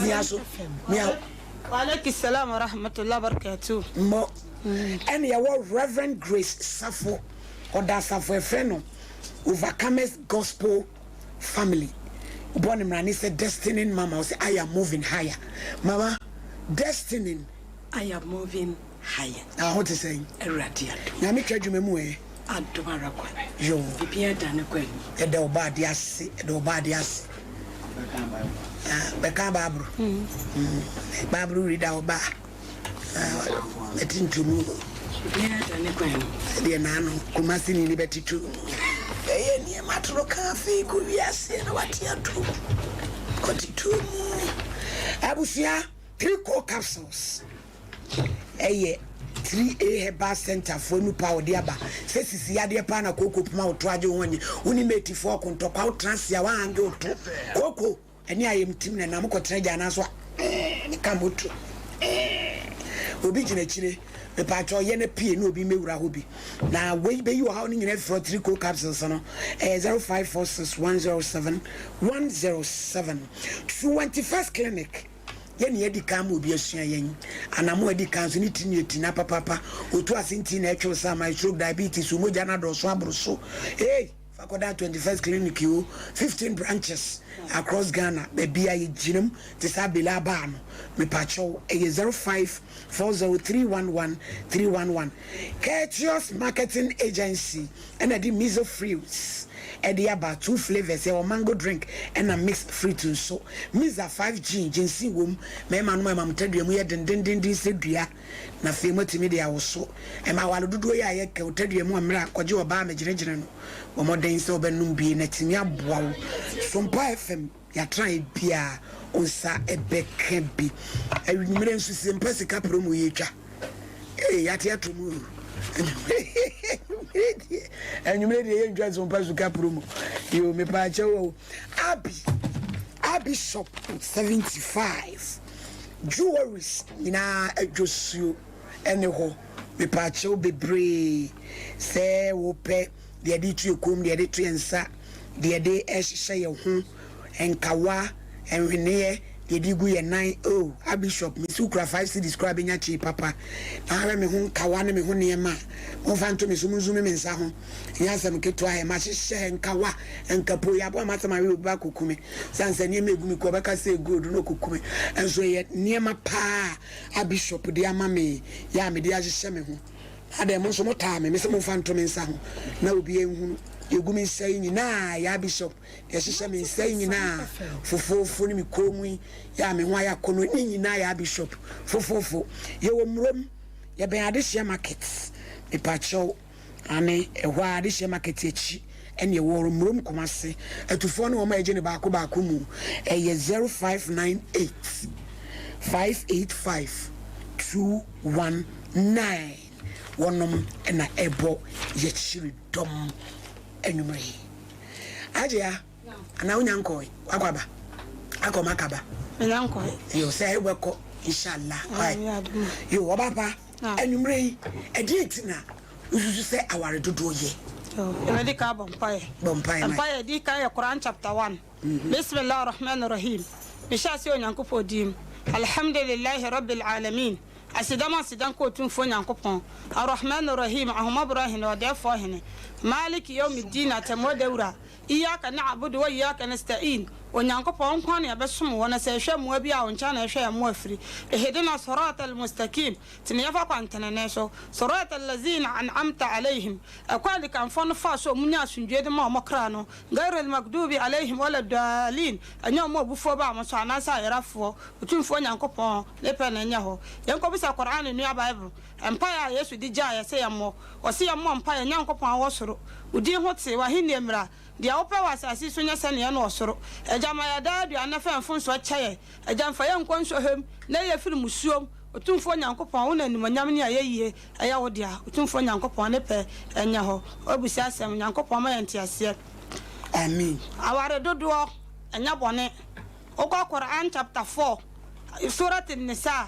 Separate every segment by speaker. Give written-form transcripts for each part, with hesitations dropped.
Speaker 1: Mia so. Mia.
Speaker 2: Wa alaikum salam wa rahmatullahi wa barakatuh.
Speaker 1: Mmɔ. Ɛna yɛwɔ Reverend Grace Safo. Ɔda asafo ɛfrɛ no Overcomers Gospel Family. Wobɔ ne mmara ne sɛ Destiny Mama. Ɔsɛ I am moving higher. Mama, Destiny.
Speaker 3: I am moving higher.
Speaker 1: Na ho te sɛn?
Speaker 3: Awurade adom.
Speaker 1: Nyame twa adwuma mu ɛ.
Speaker 3: Adom ara kwa.
Speaker 1: Yoo.
Speaker 3: Biribiara da ne kwan mu.
Speaker 1: Yɛda ɔba ade ase. Yɛda ɔba ade ase. Bɛka Bible. Bible reader ɔba. Bɛte ntomu.
Speaker 3: Biribiara da ne kwan mu.
Speaker 1: Ɛdeɛ naano Kumasi ni ni bɛte to mu. Ɛyɛ nneɛma toro ka afei kɔ wiase na wate ato. Kɔte to mu. Abusua, Trico capsules. Ɛyɛ 3A Herbal Centre foɔ nupa a wɔde aba sɛ sisi yadeɛ paa na kooko poma wo to agye wo ho anyi wo ne mate foɔ ɔko ntɔkwa wo tena ase a woahange wo to kooko ɛne ayɛmtim na nam kɔtena gya anaa so a ɛɛ ne ka moto ɛɛ obi gyina akyire mepaakyɛ ɔyɛ no pie na obi mmɛwura hɔ bi na wei bɛyi ɔhaw no nyina afiri hɔ 3 capsules no ɛyɛ 0546 107 107 21st clinic Yɛn na yɛadi kan ama obi asua yɛn anammɔn a edi kan so, ne ti ne eti na papaapa. Otu ase nti na ɛtwe wo sa ama stroke, diabetes, wo mogya no adɔɔso aboro so. Hey! Fa kɔda 21st Clinic o, 15 branches across Ghana, baabi a yɛgyina mu te sɛ abele abaa no. Mepakyɛw, ɛyɛ 0540311311. Courteous Marketing Agency ɛna ɛde Miso Fruits ɛde aba, two flavours, yɛwɔ mango drink ɛna mixed fruit nso. Miza 5G, ginseng wom, mmarima nom a ɛma mo tadua mu yɛ dendendenden sɛ dua, na afei moatumi de awoso. Ɛma aware dodoɔ yi a yɛka wo tadua mu a mmerɛ a kɔgye ɔbaa megyinagyina no, bɔ mmɔden sɛ wobɛnom bi na atumi aboa wo. Sompa FM. Yɛatrae biaa wo nsa bɛka bi. Anwummerɛ nso sie mpa sika promo yɛtwa. Ee yɛate ato mu o. Anwummerɛ deɛ anwummerɛ deɛ yɛntwa so mpa sika promo. Yo mepaakyɛw o. Abi Abi shop 75 jewelries nyinaa adwosuo ɛne hɔ. Mepaakyɛw bebree sɛ wopɛ deɛ yɛde to yɛn kɔn mu, deɛ yɛde to yɛn nsa, deɛ yɛde hyehyɛ yɛn ho, nkawa, nhweneɛ, deɛ yɛde gu yɛn nan. Oh, Archbishop, mesi wokura 5 cedis koraa bɛnya kyee papa. Na ahwɛ me ho nkawa ne me ho nneɛma a, momfa nto me so, monzumi me nsa ho. Ɛnyɛ asɛm ketewa ɛ, mahyehyɛ nkawa, nkapo, yɛaboa m'asɛm awe obi ba akɔku me. Sane sɛ nneɛma egu me ku, ɔbɛka sɛ gold na ɔkɔku me. Nso ɛyɛ nneɛma paa a Bishop de ama me, yɛ a mede ahyehyɛ me ho. Adɛn, mo nso motaa me, mese momfa nto me nsa ho na obiara nhunu. Deɛ ɛgu me nsa yi nyinaa, Yaa Bishop, deɛ ɛhyehyɛ me nsa yi nyinaa, fofoofo ne me kɔn mu yi, yɛ a me ho ayɛ akɔnnɔ, ne nyinaa, Yaa Bishop, fofoofo. Yɛwɔ Murom, yɛbɛn Adehyeɛ Market, mepakyɛw, aane, ɛhɔ ara, Adehyeɛ Market akyi ɛne ɛwɔ, Murom Kumasi. Atufoɔ ne wɔn a yɛgye no baako baako mu, ɛyɛ 0598 585 219. Wɔnom na ɛbɔ yɛkyiri dɔm anwummerɛ yi. Agyea, anaa wonya nkɔe? Wakɔ aba? Akɔ maka ba?
Speaker 2: Menya nkɔe.
Speaker 1: Yo, sɛ wobɛkɔ, inshallah. Yo, ɔba pa, anwummerɛ yi, ɛdeɛn nti na wosusu sɛ aware dodoɔ yɛ?
Speaker 2: Yɛbɛdi ka abɔ mpaeɛ.
Speaker 1: Bɔ mpaeɛ ma.
Speaker 2: Mpaeɛ di kan yɛ Quran chapter 1. Bismillah Rahman Rahim. Mehyɛ ase Onyankopɔn din mu. Alhamdulillahi Rabbil Alamin. Aseda mu aseda nka Otumfoɔ Nyankopɔn, Ar-Rahmaan Ar-Rahiim, Ahummɔborɔ Hene, Ɔdɛɛfoɔ Hene, Maaliki Yawmi-Ddiin, Atemmuada Wura, Iyyaka na'budu wa iyyaka nasta'iin, Onyankopɔn, Wo nko ara na yɛbɛsom Wo, na sɛ yɛhwɛ mmoa bi a, Wo nkyɛn na yɛhwɛ yɛn mmoa firi, Ihdina Siraata Al-Mustaqiim, Tene yɛn fa kwantenenee so, Siraata Allaziina an'amta 'alayhim, ɛkwan a adikanfoɔ no faa so a wɔnyaa asomdwoeɛ de maa wɔn kra no, Ghayril Maghduubi 'alayhim wala Daalliin, ɛnyɛ wɔn a abufuo baa wɔn so anaasɛ ayerafoɔ, Otumfoɔ Nyankopɔn ne pɛ na ɛnyɛ hɔ. Yɛnkɔbisa Qur'aan nua Bible, mpaeɛ a Yesu de gyaa yɛ sɛ yɛmmɔ. Ɔse yɛmmɔ mpaeɛ, Nyankopɔn a wowɔ soro, Wo din ho te, W'ahennie mmra, deɛ Wopɛ wɔ asase yi so nyɛ sɛdeɛ ɛno wɔ soro. Agya, ma yɛn daa aduane na fa yɛn mfomsoɔ kyɛ yɛn. Agya, mfa yɛn nkɔ nsɔhwɛ mu, na yi yɛn firi mmusuo mu. Otumfoɔ Nyankopɔn, Wo na animuonyam ne ayɛyie ɛyɛ Wo dea. Otumfoɔ Nyankopɔn ne pɛ ɛnyɛ hɔ. Wabisa asɛm, Nyankopɔn ma yɛn nteaseɛ.
Speaker 1: Amen.
Speaker 2: Aware dodoɔ ɛnyɛ bɔne. Wokɔ Qur'aan chapter 4, Surat An-Nisa,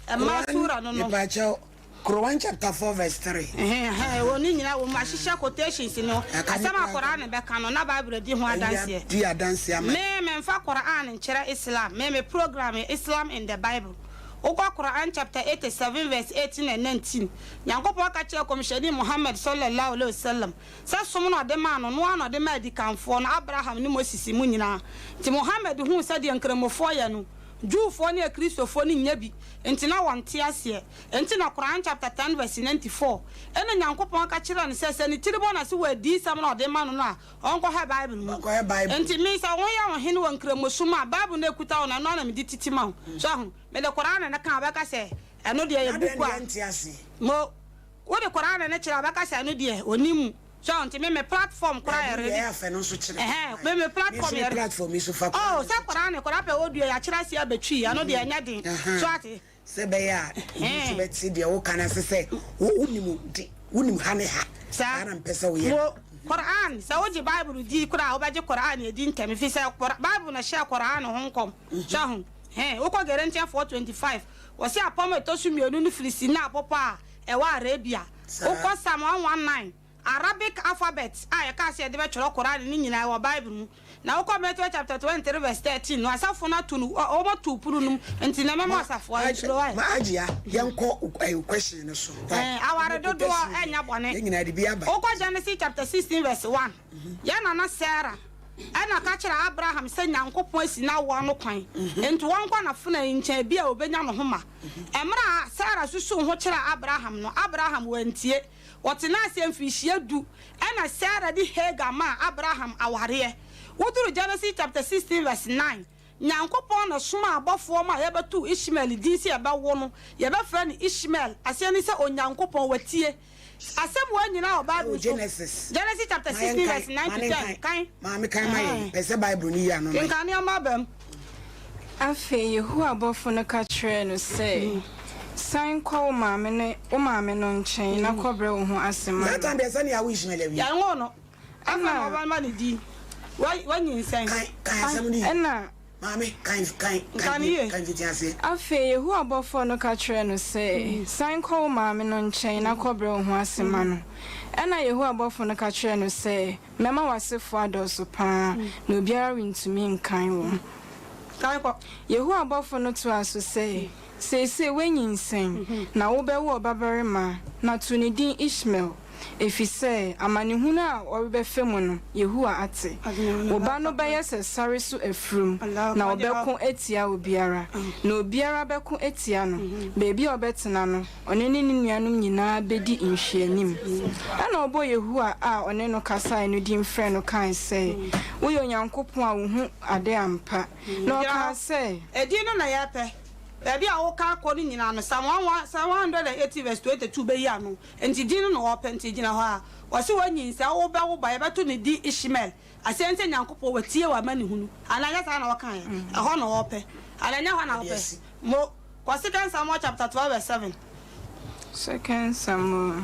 Speaker 2: mmaa
Speaker 1: Quran,
Speaker 2: sura no no.
Speaker 1: Mepakyɛw, Quran chapter 4 verse 3.
Speaker 2: Ɛhɛn, ɛhɛn, wɔ ne nyinaa wɔ mu, ahyehyɛ quotations no,
Speaker 1: Ɛka ne
Speaker 2: asɛm a
Speaker 1: koraa
Speaker 2: Qur'aan bɛka no, na Bible adi ho
Speaker 1: Ayi
Speaker 2: adanseɛ.
Speaker 1: adi adanseɛ ama.
Speaker 2: Me, me. memfa Qur'aan nkyerɛ Islam, me me program yɛ Islam in the Bible. Wokɔ Qur'aan chapter 87 verse 18 and 19, Nyankopɔn ka kyerɛɛ Kɔmhyɛni Muhammad Sallallahu Alaihi Wasallam sɛ som no a ɔde maa no no ara na ɔde maa adikanfoɔ no, Abraham ne Moses mu nyinaa. Nti Muhammad huu sɛdeɛ Nkramofoɔ yɛ no, Jewfoɔ ne Akristofoɔ no nnya bi, nti na wɔnte aseɛ. Enti na Qur'aan chapter 10 verse 94, ɛna Nyankopɔn ka kyerɛɛ no sɛ, sɛ ne tiri bɔ no ase wɔ adiyisɛm no a ɔde ma no no a, ɔnkɔhwɛ Bible mu.
Speaker 1: Ɔnkɔhwɛ Bible.
Speaker 2: Enti me, sɛ woyɛ wo hene wɔ Nkramosom a, Bible no a ɛkuta wo no, ɛno ara na mede titi ma wo. So ahu? Mede Qur'aan no ka a, wobɛka sɛ, ɛno deɛ ɛyɛ
Speaker 1: Na dɛn
Speaker 2: book
Speaker 1: na
Speaker 2: a.
Speaker 1: yɛnte aseɛ?
Speaker 2: Mo, wode Qur'aan no kyerɛ a, wobɛka sɛ ɛno deɛ, ɔnnim mu. So ahu? Nti me, me platform koraa yɛ
Speaker 1: Daabi,
Speaker 2: ready.
Speaker 1: deɛ ɛyɛ afɛ no nso kyerɛ.
Speaker 2: Ɛhɛn, me, me
Speaker 1: Me
Speaker 2: platform
Speaker 1: nso me
Speaker 2: yɛ.
Speaker 1: platform yi so fa
Speaker 2: Oh,
Speaker 1: Qur'aan no
Speaker 2: sɛ
Speaker 1: nso kyerɛ.
Speaker 2: Qur'aan, Qur'aan pɛ audio, yɛakyerɛ aseɛ abɛtwi, ɛno deɛ ɛnyɛ den. So ate?
Speaker 1: Sɛ ɛbɛyɛ a obi nso bɛte deɛ woka no ase sɛ wonim de, wonim ha ne ha. Saa na mepɛ sɛ woyɛ.
Speaker 2: Mo, Qur'aan, sɛ wogye Bible di koraa a, wobɛgye Qur'aan adi ntɛm, efisɛ Bible na ɛhyɛɛ Qur'aan ho nkɔm. So ahu? Hɛn, wokɔ Gerentian 4:25, wɔse apam a ɛtɔ so mmienu no firi Sinai bɔpɔ a ɛwɔ Arabia. Wokɔ Psalm 119, Arabic alphabet a yɛkaa sɛ yɛde bɛtwerɛ Qur'aan no nyinaa ɛwɔ Bible mu. Na wokɔ Matthew chapter 23 verse 13 no, asafo no ato no, wɔato pono no mu, nti na mɛma asafo a nsuro ɛ.
Speaker 1: Ma Agyia, yɛnkɔ ɛɛ question no so.
Speaker 2: Ɛɛ, aware dodoɔ ɛnyɛ bɔne.
Speaker 1: Yɛn nyinaa de bi aba.
Speaker 2: Wokɔ Genesis chapter 16 verse 1, yɛn nana Sarah ɛna ka kyerɛ Abraham sɛ Nyankopɔn asi n'awoɔ ano kwan, nti wɔnkɔ n'afenaa yi nkyɛn, ebia ɔbɛnya ne ho ma. Ɛmerɛ a Sarah susuu ho kyerɛɛ Abraham no, Abraham wantie. Wɔtenaa ase mfirihyia du, ɛnna Sara de Hagar maa Abraham awareɛ. Woduru Genesis chapter 16 verse 9, Nyankopɔn na ɔsomaa abɔfoɔ maa yɛbɛtoo Ishmael din sɛ yɛbɛwo no, yɛbɛfrɛ no Ishmael, aseɛ ne sɛ Onyankopɔn watie. Asɛm wei nyinaa wɔ Bible
Speaker 1: Ɛwɔ
Speaker 2: so.
Speaker 1: Genesis.
Speaker 2: Genesis chapter
Speaker 1: Ma yɛn
Speaker 2: 16
Speaker 1: kan,
Speaker 2: verse 9
Speaker 1: ma
Speaker 2: to
Speaker 1: ne
Speaker 2: 10.
Speaker 1: nkan.
Speaker 2: Kan.
Speaker 1: Maame kan ma yɛn. Pɛ sɛ Bible no yi ano ma yɛn.
Speaker 2: Kenkan nneɛma aba mu.
Speaker 4: Afei Yehowa bɔfo no ka kyerɛɛ no sɛ, San kɔ wo maame ne wo maame no nkyɛn na kɔbrɛ wo ho ase ma
Speaker 1: That
Speaker 4: no.
Speaker 1: time deɛ sɛnea awo Ishmael awie.
Speaker 2: Yɛnwoo no. Afei na
Speaker 4: Ɛnna.
Speaker 2: wɔbɛma no din. Wa, wanyinsɛn.
Speaker 1: Kan, kan asɛm no yie.
Speaker 4: Ɛnna.
Speaker 1: Maame, kan, kan,
Speaker 2: Nka
Speaker 1: kan
Speaker 2: no
Speaker 1: bio,
Speaker 2: yie.
Speaker 1: kan mfitiaseɛ.
Speaker 4: Afei Yehowa bɔfoɔ no ka kyerɛɛ no sɛ, San kɔ wo maame no nkyɛn na kɔbrɛ wo ho ase ma no. Ɛnna Yehowa bɔfoɔ no ka kyerɛɛ no sɛ, Mɛma w'asefoɔ adɔɔso paa, na obiara rentumi nkan wɔn.
Speaker 2: Kan kɔ.
Speaker 4: Yehowa bɔfo no toaa so sɛ, Seesei woanyinsɛn, na wobɛwo ɔbabarima, na to ne din Ishmael, efisɛ amanehunu a worebɛfa mu no, Yehowa ate. Wo ba no bɛyɛ sɛ sare so afurum, na ɔbɛko atia obiara, na obiara bɛko atia no. Baabi a ɔbɛtena no, ɔno ne ne nuanom nyinaa bedi nhwɛanim. Ɛnna ɔbɔɔ Yehowa a ɔne no kasae no din frɛɛ no kae sɛ, Woyɛ Onyankopɔn a wuhu ade ampa. Na
Speaker 2: Gyina
Speaker 4: ɔkaa
Speaker 2: hɔ.
Speaker 4: sɛ.
Speaker 2: Edin no na yɛpɛ. Baabi a woka kɔ no nyinaa no, Psalm 180 verse 22 bɛyi ano. Enti din no na wɔpɛ, nti gyina hɔ ara. Wɔse woanyinsɛn, wobɛwo ba, yɛbɛto ne din Ishmael. Aseɛ ne sɛ Nyankopɔn watie w'amanehunu. Anaa ɛnyɛ saa na wɔkaeɛ? Ɛhɔ na wɔpɛ. Anaa ɛnyɛ hɔ na wopɛ? Mo, kɔ Second Samuel chapter 12 verse 7.
Speaker 4: Second Samuel.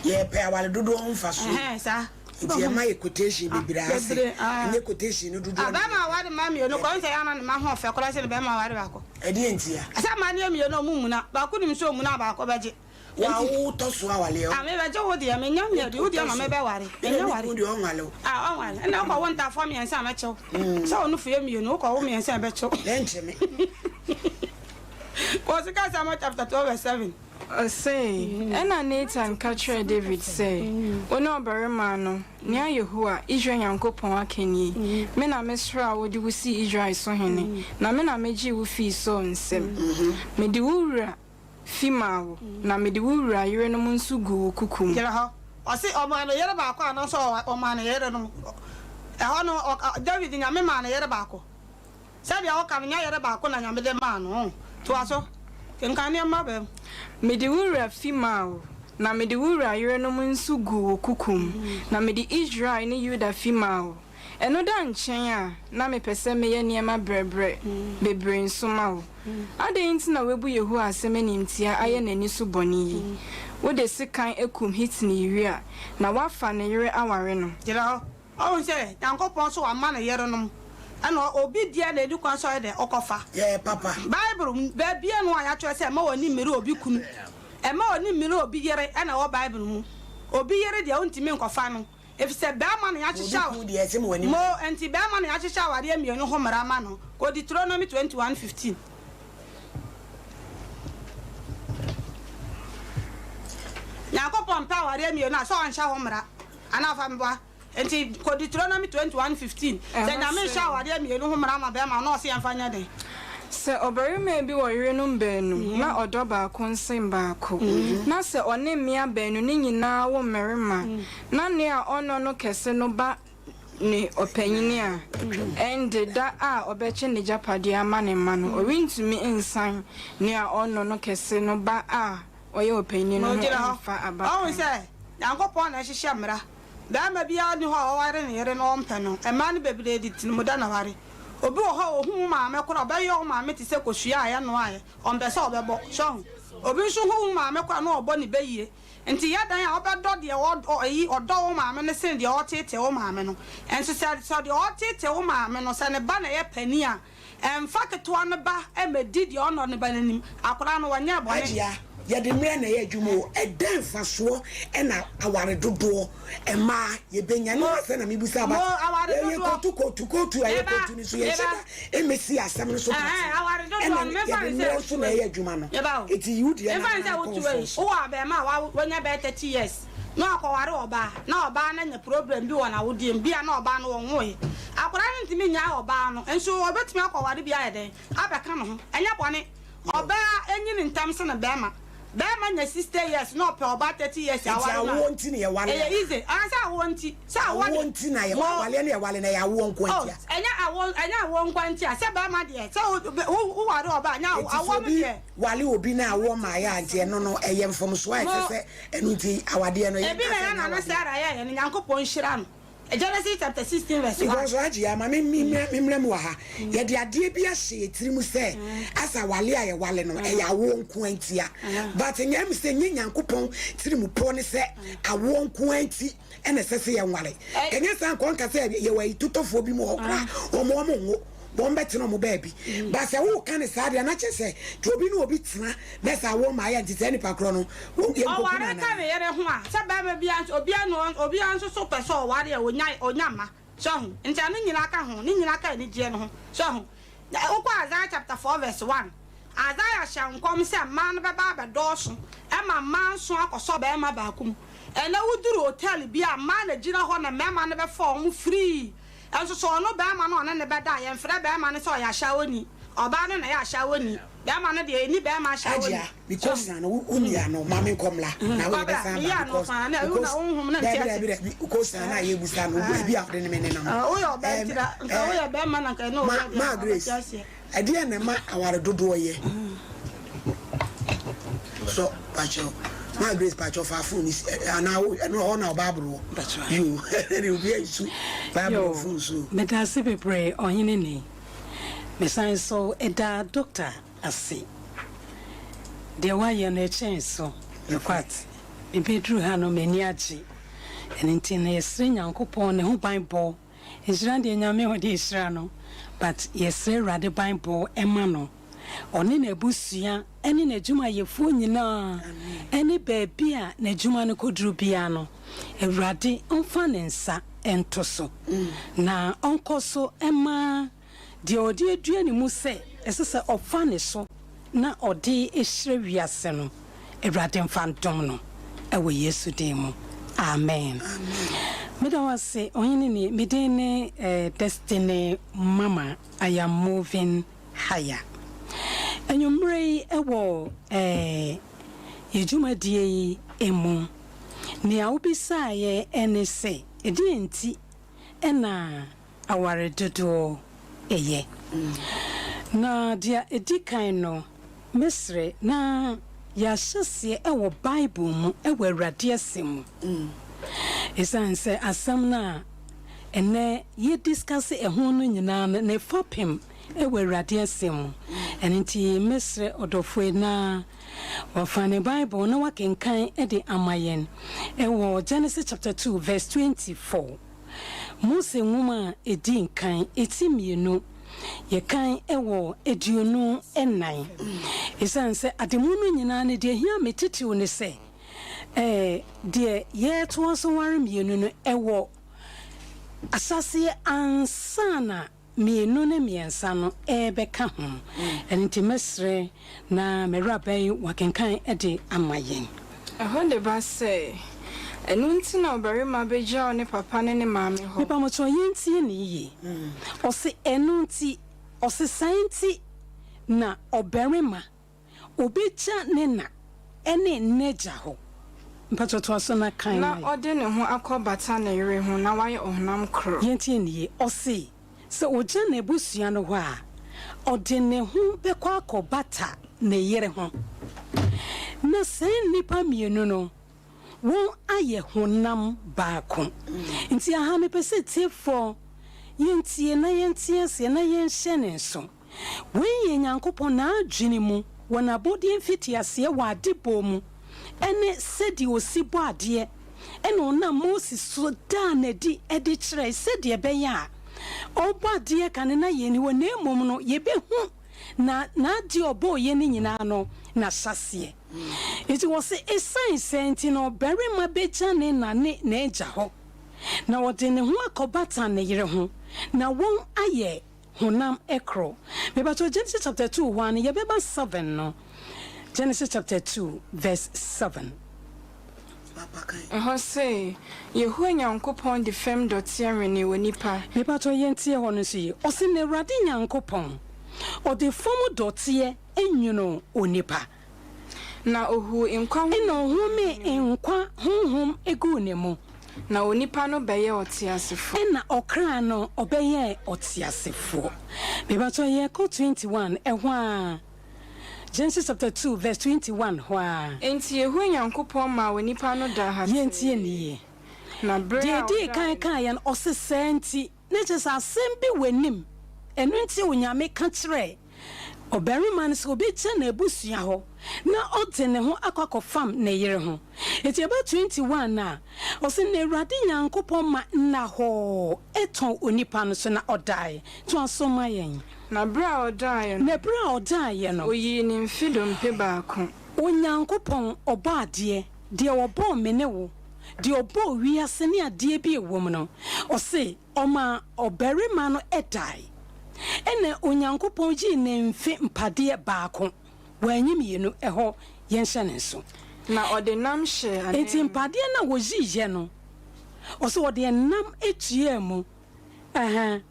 Speaker 1: Yɛpɛ aware dodoɔ ho mfasoɔ.
Speaker 2: Ɛhɛn, saa.
Speaker 1: Nti ɛma yɛ quotation bebree ase.
Speaker 2: Bebree, ah.
Speaker 1: Ɛnyɛ quotation no dodoɔ
Speaker 2: Ah, bɛrima aware mmaa mmienu kɔ, ɔnsɛ yɛ ana ne mma ho ɔfɛ koraa sɛ ne bɛrima aware baako.
Speaker 1: Ɛdeɛ ntia?
Speaker 2: Sɛ mmaa no yɛ mmienu a ɔmo mmuna, baako nim sɛ ɔmuna a baako bɛgye.
Speaker 1: Wa wo tɔ so awale ɔ.
Speaker 2: Ah, me bɛgye wo deɛ, menya mmienu, wo deɛ ma me bɛware. Menya ware.
Speaker 1: Ɛna me kunu deɛ ɔnwale wo.
Speaker 2: Ah, ɔnwale. Ɛna wokɔ wo ntaafoɔ mmiɛnsa a mɛkye wo. Sɛ wo nofo yɛ mmienu, wokɔ wo mmiɛnsa a ɛbɛkye wo.
Speaker 1: Ɛnkyɛ me.
Speaker 2: Kɔ Second Samuel chapter 12 verse 7.
Speaker 4: Ɔse, Ɛnna Natan ka kyerɛɛ Dawid sɛ, Wo ne ɔbarima no, nea Yehowa, Israel Nyankopɔn aka nie, 'Me na mesraa wo de wo sii Israel so hene, na me na megyee wo fii Saul nsam. Mede wo wura fi maa wo, na mede wo wura yerenom nso guu wo kuku mu.
Speaker 2: Gyina hɔ. Ɔse ɔmaa no yere baako anaasɛ ɔmaa no yerenom? Ɛhɔ no, Dawid, Nyame maa no yere baako. Sɛdeɛ woka no, nyɛ yere baako na Nyame de maa no. Toa so. Kenkan nneɛma bɛm.
Speaker 4: Mede wo wura fi maa wo, na mede wo wura yerenom nso guu wo kuku mu, na mede Israel ne Yuda fi maa wo. Ɛno da nkyɛn a, na mepɛ sɛ meyɛ nneɛma brɛbrɛ bebree nso ma wo. Adɛn nti na woabu Yehowa asɛm animtiaa ayɛ n'ani so bɔne yi? Wode sekan akum Hitini Uria, na woafa ne yere aware no.
Speaker 2: Gyina hɔ. Ɔhu sɛ Nyankopɔn nso wama no yerenom, ɛna obi deɛ na ɛdi kwan sɛ ɔyɛ dɛn? Ɔkɔfa.
Speaker 1: Yɛyɛ papa.
Speaker 2: Bible mu, baabiara nni hɔ a yɛatwerɛ sɛ mma w'ani mmere obi kunu, mma w'ani mmere obi yere, ɛna ɛwɔ Bible mu. Obi yere deɛ wontumi nkɔfa no. Efisɛ barima na yɛahyehyɛ Mo, enti barima na yɛahyehyɛ awareɛ mmienu ho mmara ama no. Kɔ Deuteronomy 21:15. Nyankopɔn mpɛ awareɛ mmienu a, sɛ ɔnhyɛ ho mmara anaa ɔfa meboa. Enti kɔ Deuteronomy 21:15. Sɛ
Speaker 4: Ɛhɔ
Speaker 2: Nyame
Speaker 4: se.
Speaker 2: rehyɛ awareɛ mmienu ho mmara ama barima a, na ɔse yɛmfa nyɛ dɛn?
Speaker 4: Sɛ ɔbarima bi wɔ yerenom baanu na ɔdɔ baako sen baako, na sɛ ɔne mmea baanu no nyinaa wo mmarima, na nea ɔnnɔ no kɛse no ba ne ɔpanyin a, ɛnde da a ɔbɛkyɛ n'agyapade ama ne mma no, ɔrentumi nsan nea ɔnnɔ no kɛse no ba a ɔyɛ ɔpanyin
Speaker 2: Ma
Speaker 4: no ho
Speaker 2: ogyina hɔ.
Speaker 4: mfa
Speaker 2: Ɔhu
Speaker 4: abakan.
Speaker 2: sɛ Nyankopɔn na ɛhyehyɛ mmara. Barima biara nni hɔ a ɔware ne yere na ɔmpɛ no. Mmaa no bebree de tirimuda na ware. Obi wɔ hɔ a ohu wo maame koraa a, ɔbɛyɛ wo maame te sɛ kosua a yɛnoaeɛ. Ɔmpɛ sɛ ɔbɛbɔ. So ahu? Obi nso hu wo maame koraa a, na ɔbɔ ne bɛ yie. Nti yɛ dan a wobɛdɔ deɛ ɔ, ɔ, ɔdɔ wo maame no sene deɛ ɔreteetee wo maame no. Nso sɛ, sɛ deɛ ɔreteetee wo maame no, sɛ ne ba na ɛyɛ panin a, Ɛmfa ketewa no ba mmɛdi deɛ ɔnnɔ ne ba no anim. Akwadaa no, ɔnyɛɛ bɔne.
Speaker 1: Agyea, yɛde mmerɛ na ɛyɛ adwuma o, ɛdɛn mfasoɔ na aware dodoɔ mmaa yɛbɛnya? Ɛno asɛm na mebisa
Speaker 2: Mo,
Speaker 1: but
Speaker 2: aware
Speaker 1: yɛyɛ
Speaker 2: dodoɔ.
Speaker 1: kootu kootu kootu a ɛyɛ
Speaker 2: Meba,
Speaker 1: kootu no so yɛnhyɛ
Speaker 2: meba.
Speaker 1: da mmɛsi asɛm no so
Speaker 2: Ɛhɛn,
Speaker 1: pɔtee
Speaker 2: aware dodoɔ
Speaker 1: ɛna
Speaker 2: no, memfa
Speaker 1: yɛde
Speaker 2: no sɛ
Speaker 1: mmerɛ nso na
Speaker 2: wotu
Speaker 1: ɛyɛ adwuma no
Speaker 2: Meba o.
Speaker 1: nti yi wo deɛ na
Speaker 2: Memfa no sɛ
Speaker 1: na
Speaker 2: wotu
Speaker 1: nkɔ
Speaker 2: wei,
Speaker 1: mfɔn so.
Speaker 2: wowɔ abarimaa a wa, wanya bɛyɛ 30 years, na ɔkɔware ɔbaa, na ɔbaa no anya problem bi wɔ n'awodeɛ mu, bia na ɔbaa no ɔnwoeɛ. Akwadaa no ntumi nnyae ɔbaa no, nso ɔbɛtumi akɔware bi ayɛ dɛn? Abɛka ne ho. Ɛnyɛ bɔne. Ɔbaa nyini ntɛm sene bɛɛma. Bɛɛma nya 60 years na ɔpɛ ɔbaa 30 years
Speaker 1: Nti
Speaker 2: aware no a,
Speaker 1: awoɔ nti na yɛware
Speaker 2: ɛyɛ
Speaker 1: anaa?
Speaker 2: easy. Aa sɛ awoɔ nti. Sɛ awoɔ
Speaker 1: Awoɔ
Speaker 2: deɛ,
Speaker 1: nti na yɛ,
Speaker 2: mo.
Speaker 1: awaleɛ no yɛwale no ɛyɛ awoɔ nko
Speaker 2: Oh,
Speaker 1: ntia?
Speaker 2: ɛnyɛ awoɔ, ɛnyɛ awoɔ nko ntia. Sɛ bɛɛma deɛ, sɛ wo, wo, wo ware ɔbaa, ɛnyɛ
Speaker 1: Nti sɛ
Speaker 2: awoɔ no
Speaker 1: obi
Speaker 2: deɛ.
Speaker 1: wale obi na awoɔ mmaeɛ a, nti ɛno no ɛyɛ mfomsoɔ a
Speaker 2: Mo.
Speaker 1: ɛsɛ sɛ, ɛno nti awadeɛ no
Speaker 2: Ebi
Speaker 1: yɛnka
Speaker 2: na
Speaker 1: sɛ
Speaker 2: yɛn
Speaker 1: ɛnyɛ
Speaker 2: nana
Speaker 1: awadeɛ.
Speaker 2: Sarah yɛeɛ no, Nyankopɔn nhyira no. Genesis chapter 16 verse 1.
Speaker 1: Because Agye ama me me me mmerɛ mu wɔ ha. Yɛde adeɛ bi ahyɛ yɛ tiri mu sɛ asa wale a yɛwale no ɛyɛ awoɔ nko ara ntia. But nyɛ mi sɛ nyɛ Nyankopɔn tiri mu pɔ ne sɛ awoɔ nko ara nti ɛna ɛsɛ sɛ yɛnwale. Ɛnyɛ saa nka ɔnka sɛ yɛwɔ ayi totɔfoɔ bi mu hɔ koraa wɔn wɔn nwo wɔn bɛtena wɔn baabi. But sɛ woka ne saa deɛ na kyerɛ sɛ deɛ obi ne obi tena na sɛ awoɔ ma ayɛ nti saa nipa korɔ no wɔn yɛnkɔku no
Speaker 2: Ɔware ka
Speaker 1: anaa?
Speaker 2: ne yere ho a, sɛ barima biara nso, obiara nni hɔ, obiara nso so pɛ sɛ ɔware a onya, onya mma. So ahu? Nti ɛno nyinaa ka ho, ne nyinaa ka anigyeɛ no ho. So ahu? Na wokɔ Isaiah chapter 4 verse 1, Isaiah hyɛ nkɔm sɛ mmaa no bɛba abɛdɔɔso ma mmaa nson akɔsɔ barima baako mu. Ɛnnɛ woduru hotel bi a, mmaa na gyina hɔ na mmarima no bɛfa wɔn free. Nso so ɔno barima no a ɔne no bɛda a, yɛmfrɛ barima no sɛ ɔyɛ ahyɛawoni. Ɔbaa no na ɛyɛ ahyɛawoni. Barima no deɛ, yɛnni barima ahyɛawoni.
Speaker 1: Agya, me kosa no, wo nua no, ma me nkɔ mmra, na wo yɛbɛsan aba because, because, dabi dabi dabi, wo kosa no a yɛbusa no, baabi a wode ne me nenam. Ɛɛm, ɛɛ, ma, ma Grace, ɛdeɛn na ɛma aware dodoɔ yɛ? So, pakyɛw, ma Grace pakyɛw fa phone no si, anaa wo, ɛno hɔ na wo Bible wɔ? Yoo, ɛne obi ansu Bible wɔ phone so o.
Speaker 3: Meda ase bebree Ɔhene Ni. Mesan nso da Doctor ase. Deɛ wayɛ no ɛkyɛn so. Infact, mebɛduru ha no m'ani agye. Ɛno nti no yɛsrɛ Nyankopɔn ne ho ban bɔ. Nhyira deɛ Nyame ɔde ahyira no but yɛsrɛ Awurade ban bɔ ma no. Ɔne n'abusua ne n'adwumayɛfoɔ nyinaa ne baabi a n'adwuma no kɔduru biara no, Awurade mfa ne nsa nto so na ɔnkɔ so mma deɛ ɔde adua ne mu sɛ ɛsɛ sɛ ɔfa ne so na ɔde hyira wiase no, Awurade mfa ndom no wɔ Yesu din mu, amen. Meda wo ase, Ɔhene nie, me din ne Destiny Mama, I am moving higher. Anwummerɛ yi wɔ yɛn dwumadie yi mu, nea wobisaaeɛ ne sɛ, ɛdeɛn nti na aware dodoɔ yɛ? Na deɛ ɛdi kan no, mɛsrɛ na yɛahyɛ aseɛ wɔ Bible mu, wɔ Awurade asɛm mu. Ɛsiane sɛ asɛm no a ɛnnɛ yɛdiskase ɛho no nyinaa no, ne fapem wɔ Awurade asɛm mu. Ɛno nti mɛsrɛ ɔdɔfoɔ yi na wafa ne Bible na wakenkan de ama yɛn wɔ Genesis chapter 2 verse 24. Mose nwoma a ɛdi nkan, ɛti mmienu, yɛkan wɔ 24. Ɛsiane sɛ ademu no nyinaa no deɛ ɛhia me titiriw ne sɛ, Ɛɛ, deɛ yɛretoa so ware mmienu no, ɛwɔ ahyɛaseɛ ansa na mmienu ne mmiɛnsa no rebɛka ho. Ɛno nti mɛsrɛ na m'awuraba yi wakenkan de ama yɛn.
Speaker 4: Ɛhɔ de ba sɛ, Ɛno nti na ɔbarima begyaw ne papa ne ne maame hɔ.
Speaker 3: Mepamokyɛw yɛntie no yiye. Ɔse ɛno nti, ɔse saa nti na ɔbarima Obegya ne na ne n'agya hɔ. Mpakyɛw toa so na kan
Speaker 4: Na
Speaker 3: ma yɛn.
Speaker 4: ɔde ne ho akɔbata ne yere ho na wayɛ ɔhonam koro.
Speaker 3: Yɛntie no yie. Ɔse sɛ ogya n'abusua no hɔ a, ɔde ne ho bɛkɔ akɔbata ne yere ho. Na saa nnipa mmienu no, wɔn ayɛ honam baako. Nti aha mepɛ sɛ tiefoɔ yɛntie na yɛnte aseɛ na yɛnhyɛ no nso. Wei yɛ Nyankopɔn n'adwene mu wɔ n'abɔdeɛ mfitiaseɛ wɔ adebɔ mu ɛne sɛdeɛ ɔsi bɔ adeɛ ɛna ɔnam Moses so daa no adi de kyerɛe sɛdeɛ ɛbɛyɛ a ɔbɔ adeɛ kane na yɛnni hɔ na mmom no yɛbɛhu na n'adeɛ a ɔbɔeɛ no nyinaa no n'ahyɛaseɛ. Nti wɔse ɛsiane saa nti na ɔbarima bɛgya ne na ne n'agya hɔ na ɔde ne ho akɔbata ne yere ho na wɔn ayɛ honam koro. Mepakyɛw Genesis chapter 2 hɔ ara no yɛbɛba 7 no. Genesis chapter 2 verse 7.
Speaker 4: Ɛhɔ se, Yehowa Nyankopɔn de fam dɔteɛ nwenee onipa.
Speaker 3: Mepakyɛw yɛntie hɔ no nso yie. Ɔse na Awurade Nyankopɔn ɔde fam dɔteɛ nwonoo onipa.
Speaker 4: Na ohuu nkwa honhom
Speaker 3: Ɛnna
Speaker 4: guu
Speaker 3: ɔhomee
Speaker 4: ne mu.
Speaker 3: nkwa honhom guu ne mu.
Speaker 4: Na onipa no bɛyɛɛ ɔteasefoɔ.
Speaker 3: Ɛnna ɔkra no ɔbɛyɛɛ ɔteasefoɔ. Mepakyɛw yɛkɔ 21 ɛhɔ ara, Genesis chapter 2 verse 21 hɔ ara.
Speaker 4: Enti Yehowa Nyankopɔn maa onipa no daa hatee.
Speaker 3: Yɛntie no yie.
Speaker 4: Na bere
Speaker 3: Deɛ
Speaker 4: a
Speaker 3: ɛdii kan
Speaker 4: ɔdaeɛ no.
Speaker 3: kaeɛ no, ɔse saa nti. Na kyerɛ sɛ asɛm bi wɔ anim, ɛno nti Onyame ka kyerɛɛ ɔbarima no sɛ ɔbɛgya n'abusua hɔ na ɔde ne ho akɔ akɔfam ne yere ho. Nti ɛba 21 a, ɔse na Awurade Nyankopɔn ma nnahɔɔ tɔɔ onipa no so na ɔdaeɛ. Toa so ma yɛn.
Speaker 4: Na berɛ a ɔdaeɛ no.
Speaker 3: Na berɛ a ɔdaeɛ no.
Speaker 4: Ɔyii ne mfe dompe baako.
Speaker 3: Onyankopɔn, Ɔbɔadeɛ, deɛ ɔbɔɔ me ne wo, deɛ ɔbɔɔ wiase ne adeɛ bi a ɛwɔ mu no, ɔse ɔmaa ɔbarima no dae. Ɛna Onyankopɔn yii ne mfe mpadeɛ baako, wanyi mmienu, ɛhɔ yɛnhyɛ no nso.
Speaker 4: Na ɔde nam hyɛɛ ananmu.
Speaker 3: Enti mpadeɛ no a wɔyiiɛ no, ɔse ɔde nam tuaa mu, ɛhɛn.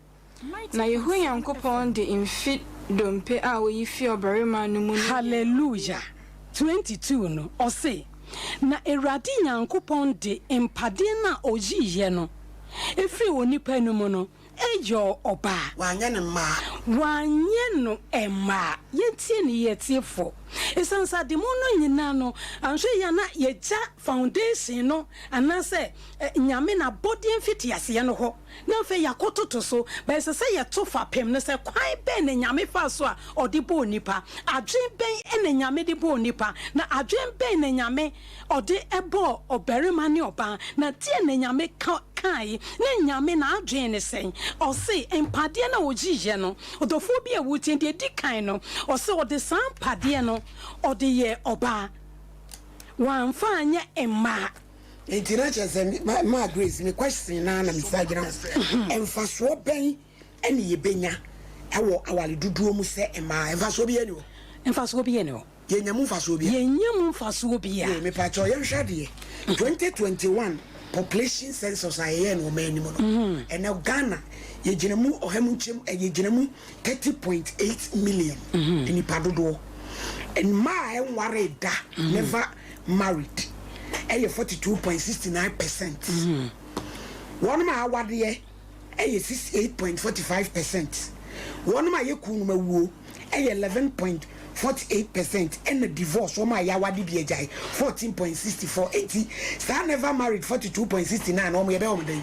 Speaker 4: Na Yehowa Nyankopɔn de mfe dompe a oyi fii ɔbarima no mu no yɛɛ ɔbea.
Speaker 3: Hallelujah! 22 no, ɔse, Na Awurade Nyankopɔn de mpadeɛ no a ɔyiiɛ no firii onipa no mu no yɔɔ ɔbaa.
Speaker 1: Wanyɛ no mmaa.
Speaker 3: Wanyɛ no mmaa. Yɛntie no yie atiefoɔ. Ɛsiane sɛ ade mu no nyinaa no, anhwɛ yie a na yɛgya foundation no anaasɛ Nyame n'abɔdeɛ mfitiaseɛ no hɔ. Na afei yɛakɔtoto so, but ɛsɛ sɛ yɛto fapem no sɛ kwan bɛn na Nyame faa so a ɔde bɔɔ nipa? Adwen bɛn na Nyame de bɔɔ nipa? Na adwen bɛn na Nyame ɔde bɔɔ ɔbarima ne ɔbaa? Na deɛn na Nyame ka kae? Na Nyame n'adwen ne sɛn? Ɔse mpadeɛ no a ɔyiiɛ no, ɔdɔfoɔ bi a wotie, deɛ ɛdi kan no, ɔse ɔde saa mpadeɛ no ɔde yɛɛ ɔbaa, wamfa anyɛ mmaa.
Speaker 1: Nti na kyerɛ sɛ ma ma Grace me question naa na mesa gyina ho. Mfasoɔ bɛn ɛne yɛbɛnya ɛwɔ aware dodoɔ mu sɛ mmaa? Mfasoɔ biara ni hɔ.
Speaker 3: Mfasoɔ biara ni hɔ.
Speaker 1: Yɛnya mu mfasoɔ biara.
Speaker 3: Yɛnya mu mfasoɔ biara.
Speaker 1: Yoo mepakyɛw yɛnhwɛ adeɛ. 2021 population census a yɛyɛɛ no ɔman no mu no, ɛnɛ Ghana yɛgyina mu ɔha mu nkyɛm yɛgyina mu 30.8 million nnipa dodoɔ. Mmaa a ɛnwaree da, never married, yɛ 42.69 percent. Wɔnom a awadeɛ yɛ 68.45 percent. Wɔnom a yɛ kununom awuo yɛ 11.48 percent ɛna divorce, wɔn a yɛawade bi agyae, 14.64. Enti saa never married 42.69 no wɔn yɛbɛyɛ wɔn dɛn?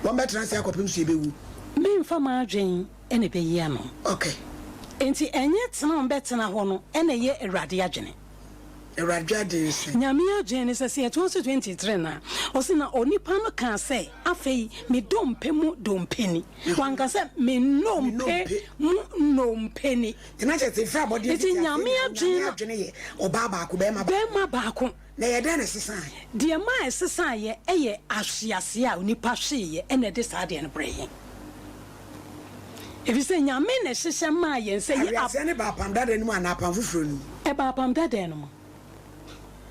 Speaker 1: Wɔn bɛtena ase akɔpem so yɛbɛwu?
Speaker 3: Memfa m'adwen na ɛbɛyi ano.
Speaker 1: Okay.
Speaker 3: Enti ɛnyɛ tena a wɔbɛtena hɔ no na ɛyɛ Awurade adwene.
Speaker 1: Awurade adwene sɛ.
Speaker 3: Nyame adwene ne sɛ, sɛ yɛtoa so 23 no a, ɔse na onipa no kaa sɛ, Afei me dompe mu dompe ni. Wanka sɛ me nnompe mu nnompe ni.
Speaker 1: Nti na kyerɛ sɛ ɛfiri abɔdeɛ
Speaker 3: Nti
Speaker 1: mfitiaseɛ
Speaker 3: Nyame
Speaker 1: nyinaa,
Speaker 3: adwene
Speaker 1: Nyame
Speaker 3: no.
Speaker 1: adwene yɛ ɔbaa baako, bɛrima baako.
Speaker 3: Bɛrima baako.
Speaker 1: Na ɛyɛ dɛn na ɛsesaeɛ?
Speaker 3: Deɛ ɛmaa ɛsesaeɛ yɛ ahweaseɛ a onipa hweeɛ na ɛde saa adeɛ no brɛɛ yɛn. Ɛfiri sɛ Nyame na ɛhyehyɛ maa yɛn sɛ yɛ.
Speaker 1: Ahweaseɛ no baa Apam Dada no mu anaa Apam Foforɔ no mu?
Speaker 3: Ɛbaa Apam Dada no mu.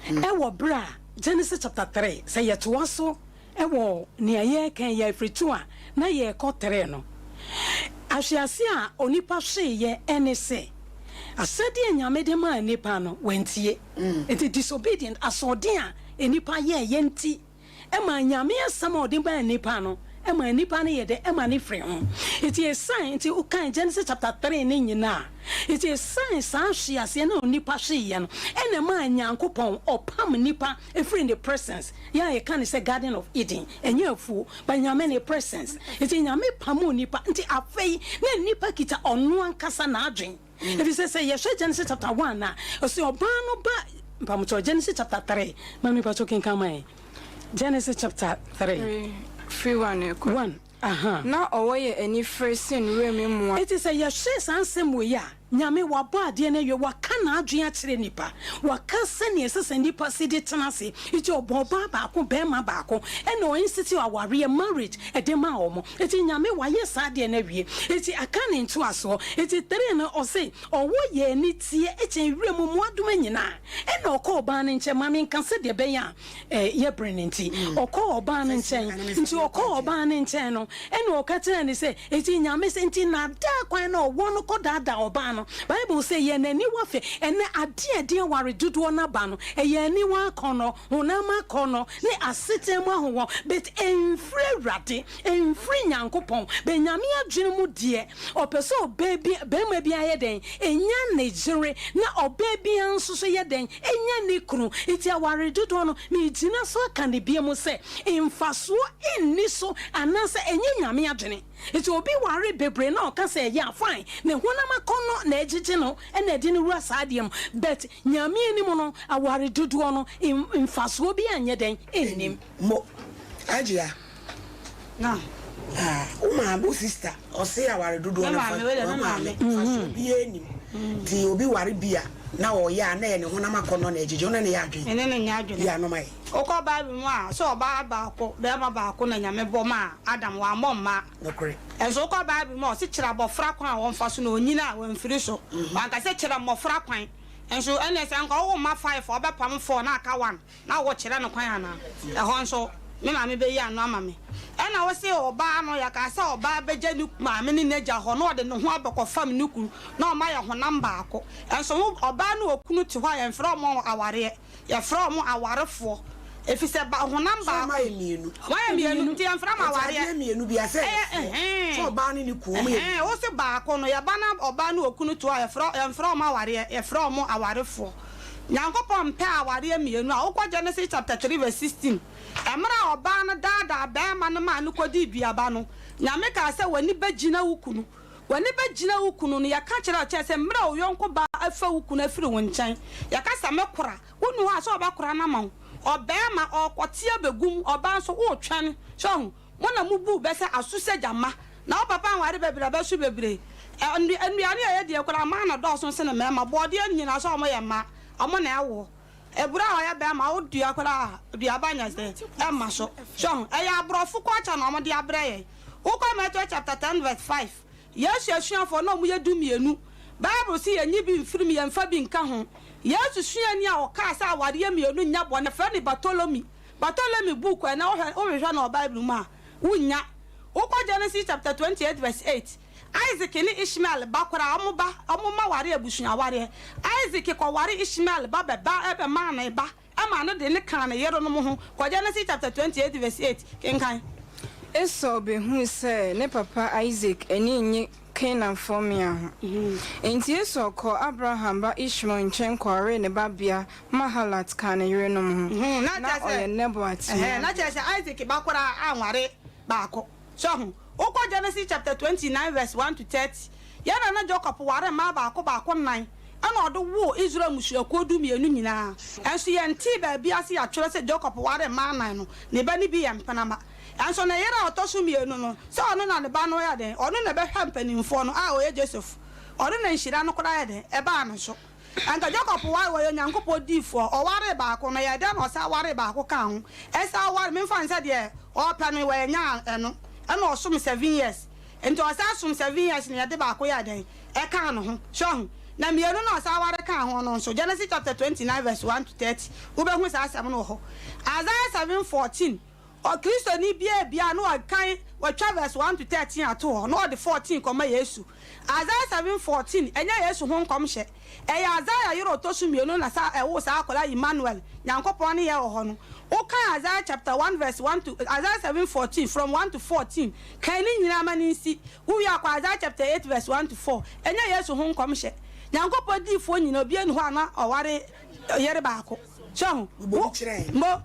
Speaker 3: Ɛwɔ berɛ a, Genesis chapter 3, sɛ yɛtoa so wɔ nea yɛreka yi, yɛfiri to a na yɛrekɔ 3 no, ahweaseɛ a onipa hweeɛ ne sɛ, ahyɛdeɛ a Nyame de maa nipa no, wantie. Nti disobedient, asoɔden a nnipa yɛeɛ nti, ɛmaa Nyame asɛm a ɔde maa nnipa no, ɛmaa nnipa no yɛ dɛ, ɛma no firi ho. Nti ɛsiane, nti wokan Genesis chapter 3 no nyina a, nti ɛsiane saa hweaseɛ no a onipa hweeɛ no, ɛna ɛmaa Nyankopɔn ɔpam nnipa firii ne presence, yɛ a yɛka no sɛ Garden of Eden, ɛnyɛ afuo, but Nyame ne presence. Nti Nyame pamoo nnipa, nti afei na nnipa kita ɔno ankasa n'adwen. Efisɛ sɛ yɛhwɛ Genesis chapter 1 a, ɔse ɔbaa no ba, mpamokyɛw, Genesis chapter 3, ma me mpakyɛw kenkan ma yɛn. Genesis chapter 3.
Speaker 4: 3, firi 1 rekɔ.
Speaker 3: 1, aha.
Speaker 4: Na ɔwɔ yɛ anifere sen wuram mmoa.
Speaker 3: Enti sɛ yɛhwɛ saa nsɛm wei a, Nyame wabɔ adeɛ no awie, waka n'adwene akyerɛ nnipa, waka sɛnea ɛsɛ sɛ nnipa si de tena ase, nti ɔbɔɔ ɔbaa baako, barima baako, ɛna ɔ institute awareɛ, marriage, de maa wɔn. Enti Nyame wayɛ saa adeɛ no awie. Enti aka ne ntoasoɔ. Enti 3 no ɔse, ɔwɔ yɛn ani teɛ kyɛn wiram mmoadoma nyinaa. Ɛna ɔkɔɔ ɔbaa no nkyɛn, ma menka sɛdeɛ ɛbɛyɛ a yɛ bere no nti. Ɔkɔɔ ɔbaa no nkyɛn. Nti ɔkɔɔ ɔbaa no nkyɛn no, ɛna ɔka kyerɛɛ no sɛ, enti Nyame se, nti naadaa kwan no a ɔwɔ no kɔdaadaa ɔbaa no. Bible se, yɛn aniwa fɛ. Ɛnnɛ adeɛ a ɛde aware dodoɔ no aba no, ɛyɛ aniwa akɔnnɔ. Honam akɔnnɔ ne asetena mu ahowɔ, but ɛmfiri Awurade, ɛmfiri Nyankopɔn, but Nyame adwene mu deɛ, ɔpɛ sɛ ɔbaa bi, barima biara yɛ dɛn? Nya ne yere, na ɔbaa biara nso so yɛ dɛn? Nya ne kunu. Nti aware dodoɔ no, megyina so aka no biom sɛ, mfasoɔ nni so, anaasɛ ɛnyɛ Nyame adwene. Nti obi ware bebree na ɔka sɛ ɛyɛ a fine, ne honam akɔnnɔ na ɛgyegye no na ɛde no wura saa adeɛ mu, but Nyame anim no aware dodoɔ no mfasoɔ biara nyɛ dɛn nnim.
Speaker 1: Mo Ajia
Speaker 2: Na.
Speaker 1: Ah wo maame wo sister ɔse aware dodoɔ
Speaker 2: Me
Speaker 1: no
Speaker 2: maame wei deɛ me maame.
Speaker 1: mfasoɔ biara nnim nti obi ware bi a na ɔyɛ a na ɛyɛ ne honam akɔnnɔ na ɛgyegye wo ne no yɛ adwene
Speaker 2: Me ne no nyɛ adwene.
Speaker 1: Yi ano ma yɛ.
Speaker 2: Wokɔ Bible mu a, sɛ ɔbaa baako, barima baako na Nyame bɔ maa Adam, wammɔ mmaa.
Speaker 1: Nokorɛ.
Speaker 2: Nso wokɔ Bible mu a, ɔse kyerɛ abɔfra kwan a ɔmfa so na ɔnyini a wamfiri so. Wanka sɛ kyerɛ mmɔfra kwan. Nso ɛnneɛ sɛ anka wowo mma five a, wobɛpam four na aka one na wokyerɛ no kwan anaa? Ɛhɔ nso, me maame bɛyi ano ama me. Ɛna wose ɔbaa no, yɛkaa sɛ ɔbaa bɛgya ne maame ne n'agya hɔ na ɔde ne ho abɛkɔfam ne kunu na wɔayɛ honam baako. Nso wo, ɔbaa ne okunu te hɔ a, yɛmfrɛ wɔn awareɛ. Yɛfrɛ wɔn awarefoɔ, efisɛ ba honam
Speaker 1: Sɛ
Speaker 2: baako.
Speaker 1: wɔayɛ mmienu.
Speaker 2: Wɔayɛ mmienu, nti yɛmfrɛ wɔn
Speaker 1: Nti
Speaker 2: awareɛ.
Speaker 1: adeɛ mmienu bi a sɛ
Speaker 2: Ɛyɛ
Speaker 1: ɛyɛ foɔ.
Speaker 2: ɛhɛn.
Speaker 1: Sɛ ɔbaa ne ne kunu, wɔn yɛ
Speaker 2: Ɛhɛn,
Speaker 1: mmienu.
Speaker 2: wose baako no, yɛba na ɔbaa ne okunu to a, yɛfrɛ, yɛmfrɛ wɔn awareɛ, yɛfrɛ wɔn awarefoɔ. Nyankopɔn mpɛ awareɛ mmienu a, wokɔ Genesis chapter 3 verse 16, mmerɛ a ɔbaa no daadaa barima no maa no kɔdii duaba no, Nyame kaa sɛ, w'ani bɛgyina wo kunu. W'ani bɛgyina wo kunu no, yɛka kyerɛ wo kyerɛ sɛ mmerɛ a wo yɔnko baa afa wo kunu afiri wo nkyɛn, yɛka sɛ me kora, wonni hɔ a sɛ ɔbɛkora no ama wo. Ɔbarima, ɔrekɔte abɛgu mu, ɔbaa nso, woretwɛn. So ahu? Mo na mobuu bɛ sɛ aso sɛ gyama, na wo papa nware bebree a bɛso bebree. Ɛ, nnuane a yɛdie koraa, mmaa na dɔɔso sene mmarima. Bɔɔdeɛ nyinaa sɛ wɔyɛ mmaa, wɔn na ɛwoɔ. Eburo a ɔyɛ bɛrima, wo dua koraa a, duaba nyɛ dɛ, ɛmma so. So ahu? Ɛyɛ aborɔfo culture na wɔde abrɛ yɛn. Wokɔ Matthew chapter 10 verse 5, Yesu asuafoɔ na wɔyɛ dumienu. Bible se yɛnyi bi mfiri mu, yɛmfa bi nka ho. Yesu suani a ɔkaa sɛ awareɛ mmienu nyɛ bɔne, yɛfrɛ no Bartolome. Bartolome book, ɛnnɛ wohwɛ, wohwehwɛ no wɔ Bible mu a, wonnya. Wokɔ Genesis chapter 28 verse 8, Isaac ne Ishmael ba koraa, wɔn ba, wɔn mma waree abusua awareɛ. Isaac kɔware Ishmael ba bɛba bɛmaa no ba ma no de no kaa ne yerenom ho. Kɔ Genesis chapter 28 verse 8, kenkan.
Speaker 4: Esau behui sɛ ne papa Isak ani nnye Kanaanfo mmea ho. Enti Esau kɔɔ Abraham ba Ishmael nkyɛn kɔwaree ne babea Mahalat kaa ne yerenom ho.
Speaker 2: Na
Speaker 4: Ná ɔyɛ Nebaiot
Speaker 2: Na
Speaker 4: nuabea.
Speaker 2: kyerɛ sɛ Isaac ba koraa anware baako. So ahu? Wokɔ Genesis chapter 29 verse 1 to 30, yɛn nana Jacob waree mmaa baako baako nnan. Ɛnna ɔde woo Israel mmusuakuo dumienu nyinaa. Nso yɛntee baabiara sɛ yɛatwerɛ sɛ Jakob waree mmaa nnan no, ne ba no bi yɛ mpenama. Nso ne yere a ɔtɔ so mmienu no, sɛ ɔno na ne ba no yɛ dɛn? Ɔno na ɛbɛhwɛ mpanimfoɔ no, a ɔyɛ Joseph. Ɔno na nhyira no koraa yɛ dɛn? Ɛbaa ne so. Anka Jakob ware, ɔyɛ Onyankopɔn diyifoɔ, ɔwaree baako no, ɛyɛɛ dɛn na ɔsan waree baako kaa ho? Ɛsan ware, memfa no sɛ deɛ ɔrepɛ no, wannya ɛno, ɛnna ɔsom seven years. Nti ɔsan som seven years na yɛde baako yɛɛ dɛn? Ɛkaa ne ho. So ahu? Na mmienu no a ɔsan ware kaa ho no nso, Genesis chapter 29 verse 1 to 30, wobɛhu saa asɛm no wɔ hɔ. Isaiah 7 14, ɔ, Kristoni biara bia na wakan, watwa verse 1 to 13 ato hɔ, na ɔde 14 kɔma Yesu. Isaiah 7 14, ɛnyɛ Yesu ho nkɔmhyɛ. Ɛyɛ Isaiah yere a ɔtɔ so mmienu na sa, ɛwoo saa akwadaa Emmanuel, Nyankopɔn ne yɛn wɔ hɔ no. Wokan Isaiah chapter 1 verse 1 to, Isaiah 7 14, from 1 to 14, kan ne nyinaa ma no nsi. Wowie a, kɔ Isaiah chapter 8 verse 1 to 4. Ɛnyɛ Yesu ho nkɔmhyɛ. Nyankopɔn diyifoɔ nyinaa, obiara nni hɔ a na ɔware yere baako. So ahu?
Speaker 1: Bobɔ bi kyerɛ yɛn.
Speaker 2: Mo,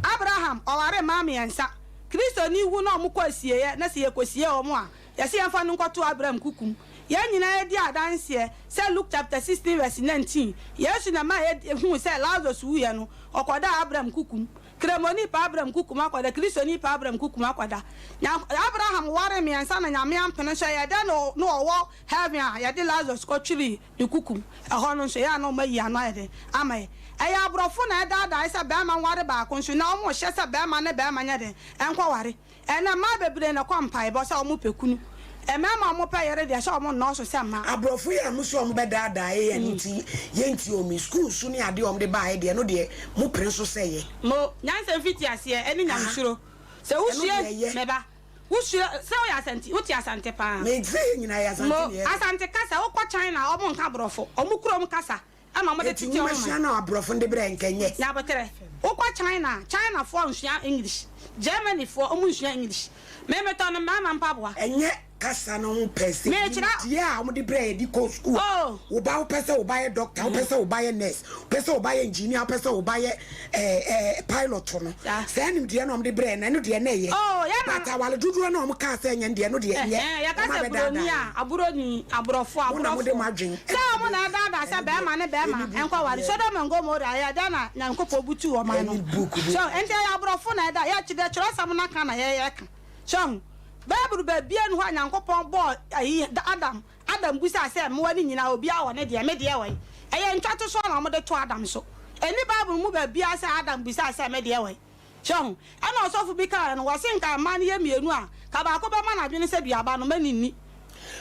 Speaker 2: Abraham, ɔwaree mmaa mmiɛnsa. Kristoni wu na wɔkɔ asieeɛ, na sɛ yɛkɔsie wɔn a, yɛse yɛmfa no nkɔto Abraham kukum. Yɛn nyinaa di adanseɛ sɛ Luke chapter 16 verse 19, Yesu na ɛmaa yɛhuu sɛ Lazarus wuiɛ no, ɔkɔdaa Abraham kukum. Kramoni pa Abraham kukum akɔda, Kristoni pa Abraham kukum akɔda. Nyank Abraham waree mmiɛnsa na Nyame ampene nso ɛyɛ dɛn na na ɔwɔ heaven a yɛde Lazarus kɔtweree ne kukum? Ɛhɔ no nso ɛyɛ a na wɔayi ano ayɛ dɛn ama yɛ? Ɛyɛ aborɔfo na ɛdaadae sɛ bɛɛma nware baako nso na wɔhyɛ sɛ bɛɛma ne bɛɛma nyɛ dɛn nkɔware. Ɛnnɛ mmaa bebree na ɛkɔ mpaebɔ sɛ wɔn pɛ kunu. Mmarima a wɔn pɛ yere deɛ sɛ wɔn nnɔɔso sɛ mmaa.
Speaker 1: Aborɔfo yi a mo se wɔn bɛ daadaa yɛn nti yɛn nti wɔn school so ne adeɛ a wɔn de baeɛ deɛ ɛno deɛ mo pene so sɛ yɛ.
Speaker 2: Mo, nyansa mfitiaseɛ ɛne nyamesuro. Sɛ wo
Speaker 1: Ɛno
Speaker 2: sua,
Speaker 1: deɛ ɛyɛ.
Speaker 2: me ba, wo sua, sɛ wo yɛ Asante, wo te Asante paa.
Speaker 1: Me sɛ yɛn nyinaa yɛ Asante
Speaker 2: Mo,
Speaker 1: na yɛ.
Speaker 2: Asante kasa, wo kɔ China a wɔn nka aborɔfo, wɔn kurom kasa ɛna wɔn de
Speaker 1: Enti
Speaker 2: tete wɔn
Speaker 1: nwomasua
Speaker 2: man.
Speaker 1: no a aborɔfo no de brɛɛ nka nyɛ.
Speaker 2: Nyaboterɛ, wokɔ China a, China foɔ nsua English, Germany foɔ ɔmo nsua English. Me metɔ no mmarima mpaboa.
Speaker 1: Ɛnyɛ kasa no ho pɛ sɛ
Speaker 2: Mekyerɛ.
Speaker 1: nimdeɛ a wɔde brɛɛ yɛde kɔ sukuu a,
Speaker 2: Oh.
Speaker 1: wo ba wopɛ sɛ wo ba yɛ doctor, wopɛ sɛ wo ba yɛ nurse, wopɛ sɛ wo ba yɛ engineer, wopɛ sɛ wo ba yɛ eh, eh, pilot no,
Speaker 2: Saa.
Speaker 1: saa nimdeɛ no a wɔde brɛɛ no, ɛno deɛ na ɛyɛ.
Speaker 2: Oh, yɛ na.
Speaker 1: But aware dodoɔ no a wɔkaa sɛ ɛnyɛ no deɛ, ɛno deɛ ɛnyɛ.
Speaker 2: Ɛhɛn, yɛka
Speaker 1: Wɔn
Speaker 2: sɛ
Speaker 1: abɛdaadaa
Speaker 2: buroni
Speaker 1: yɛn.
Speaker 2: a, aburoni, aborɔfo,
Speaker 1: Mo na mode
Speaker 2: aborɔfo.
Speaker 1: mo adwene
Speaker 2: Sɛ wɔn na ɛdaadaa sɛ
Speaker 1: ɛno deɛ
Speaker 2: bɛrima ne bɛrima
Speaker 1: ɛni book
Speaker 2: nkɔware.
Speaker 1: biara
Speaker 2: Sodom and Gomorrah, ɛyɛ dɛn na Nyankopɔn butuu ɔman no?
Speaker 1: ɛni book bi.
Speaker 2: So, nti ɛyɛ aborɔfo na ɛda, yɛ, deɛ twerɛsɛm no aka na yɛyɛ ka. So ahu? Bible baabiara nni hɔ a Nyankopɔn bɔɔ ayi, Adam, Adam bisaa sɛ mmoa no nyinaa obiara wɔ ne deɛ, me deɛ wɔ he? Ɛyɛ ntwatosoɔ na wɔde to Adam so. Ɛnni Bible mu baabiara sɛ Adam bisaa sɛ me deɛ wɔ he? So ahu? Ɛna ɔsɔfo bi kaeɛ no, wɔse nka mmaa no yɛ mmienu a, nka baako bɛma no adwene sɛ duaba no, ma no nni.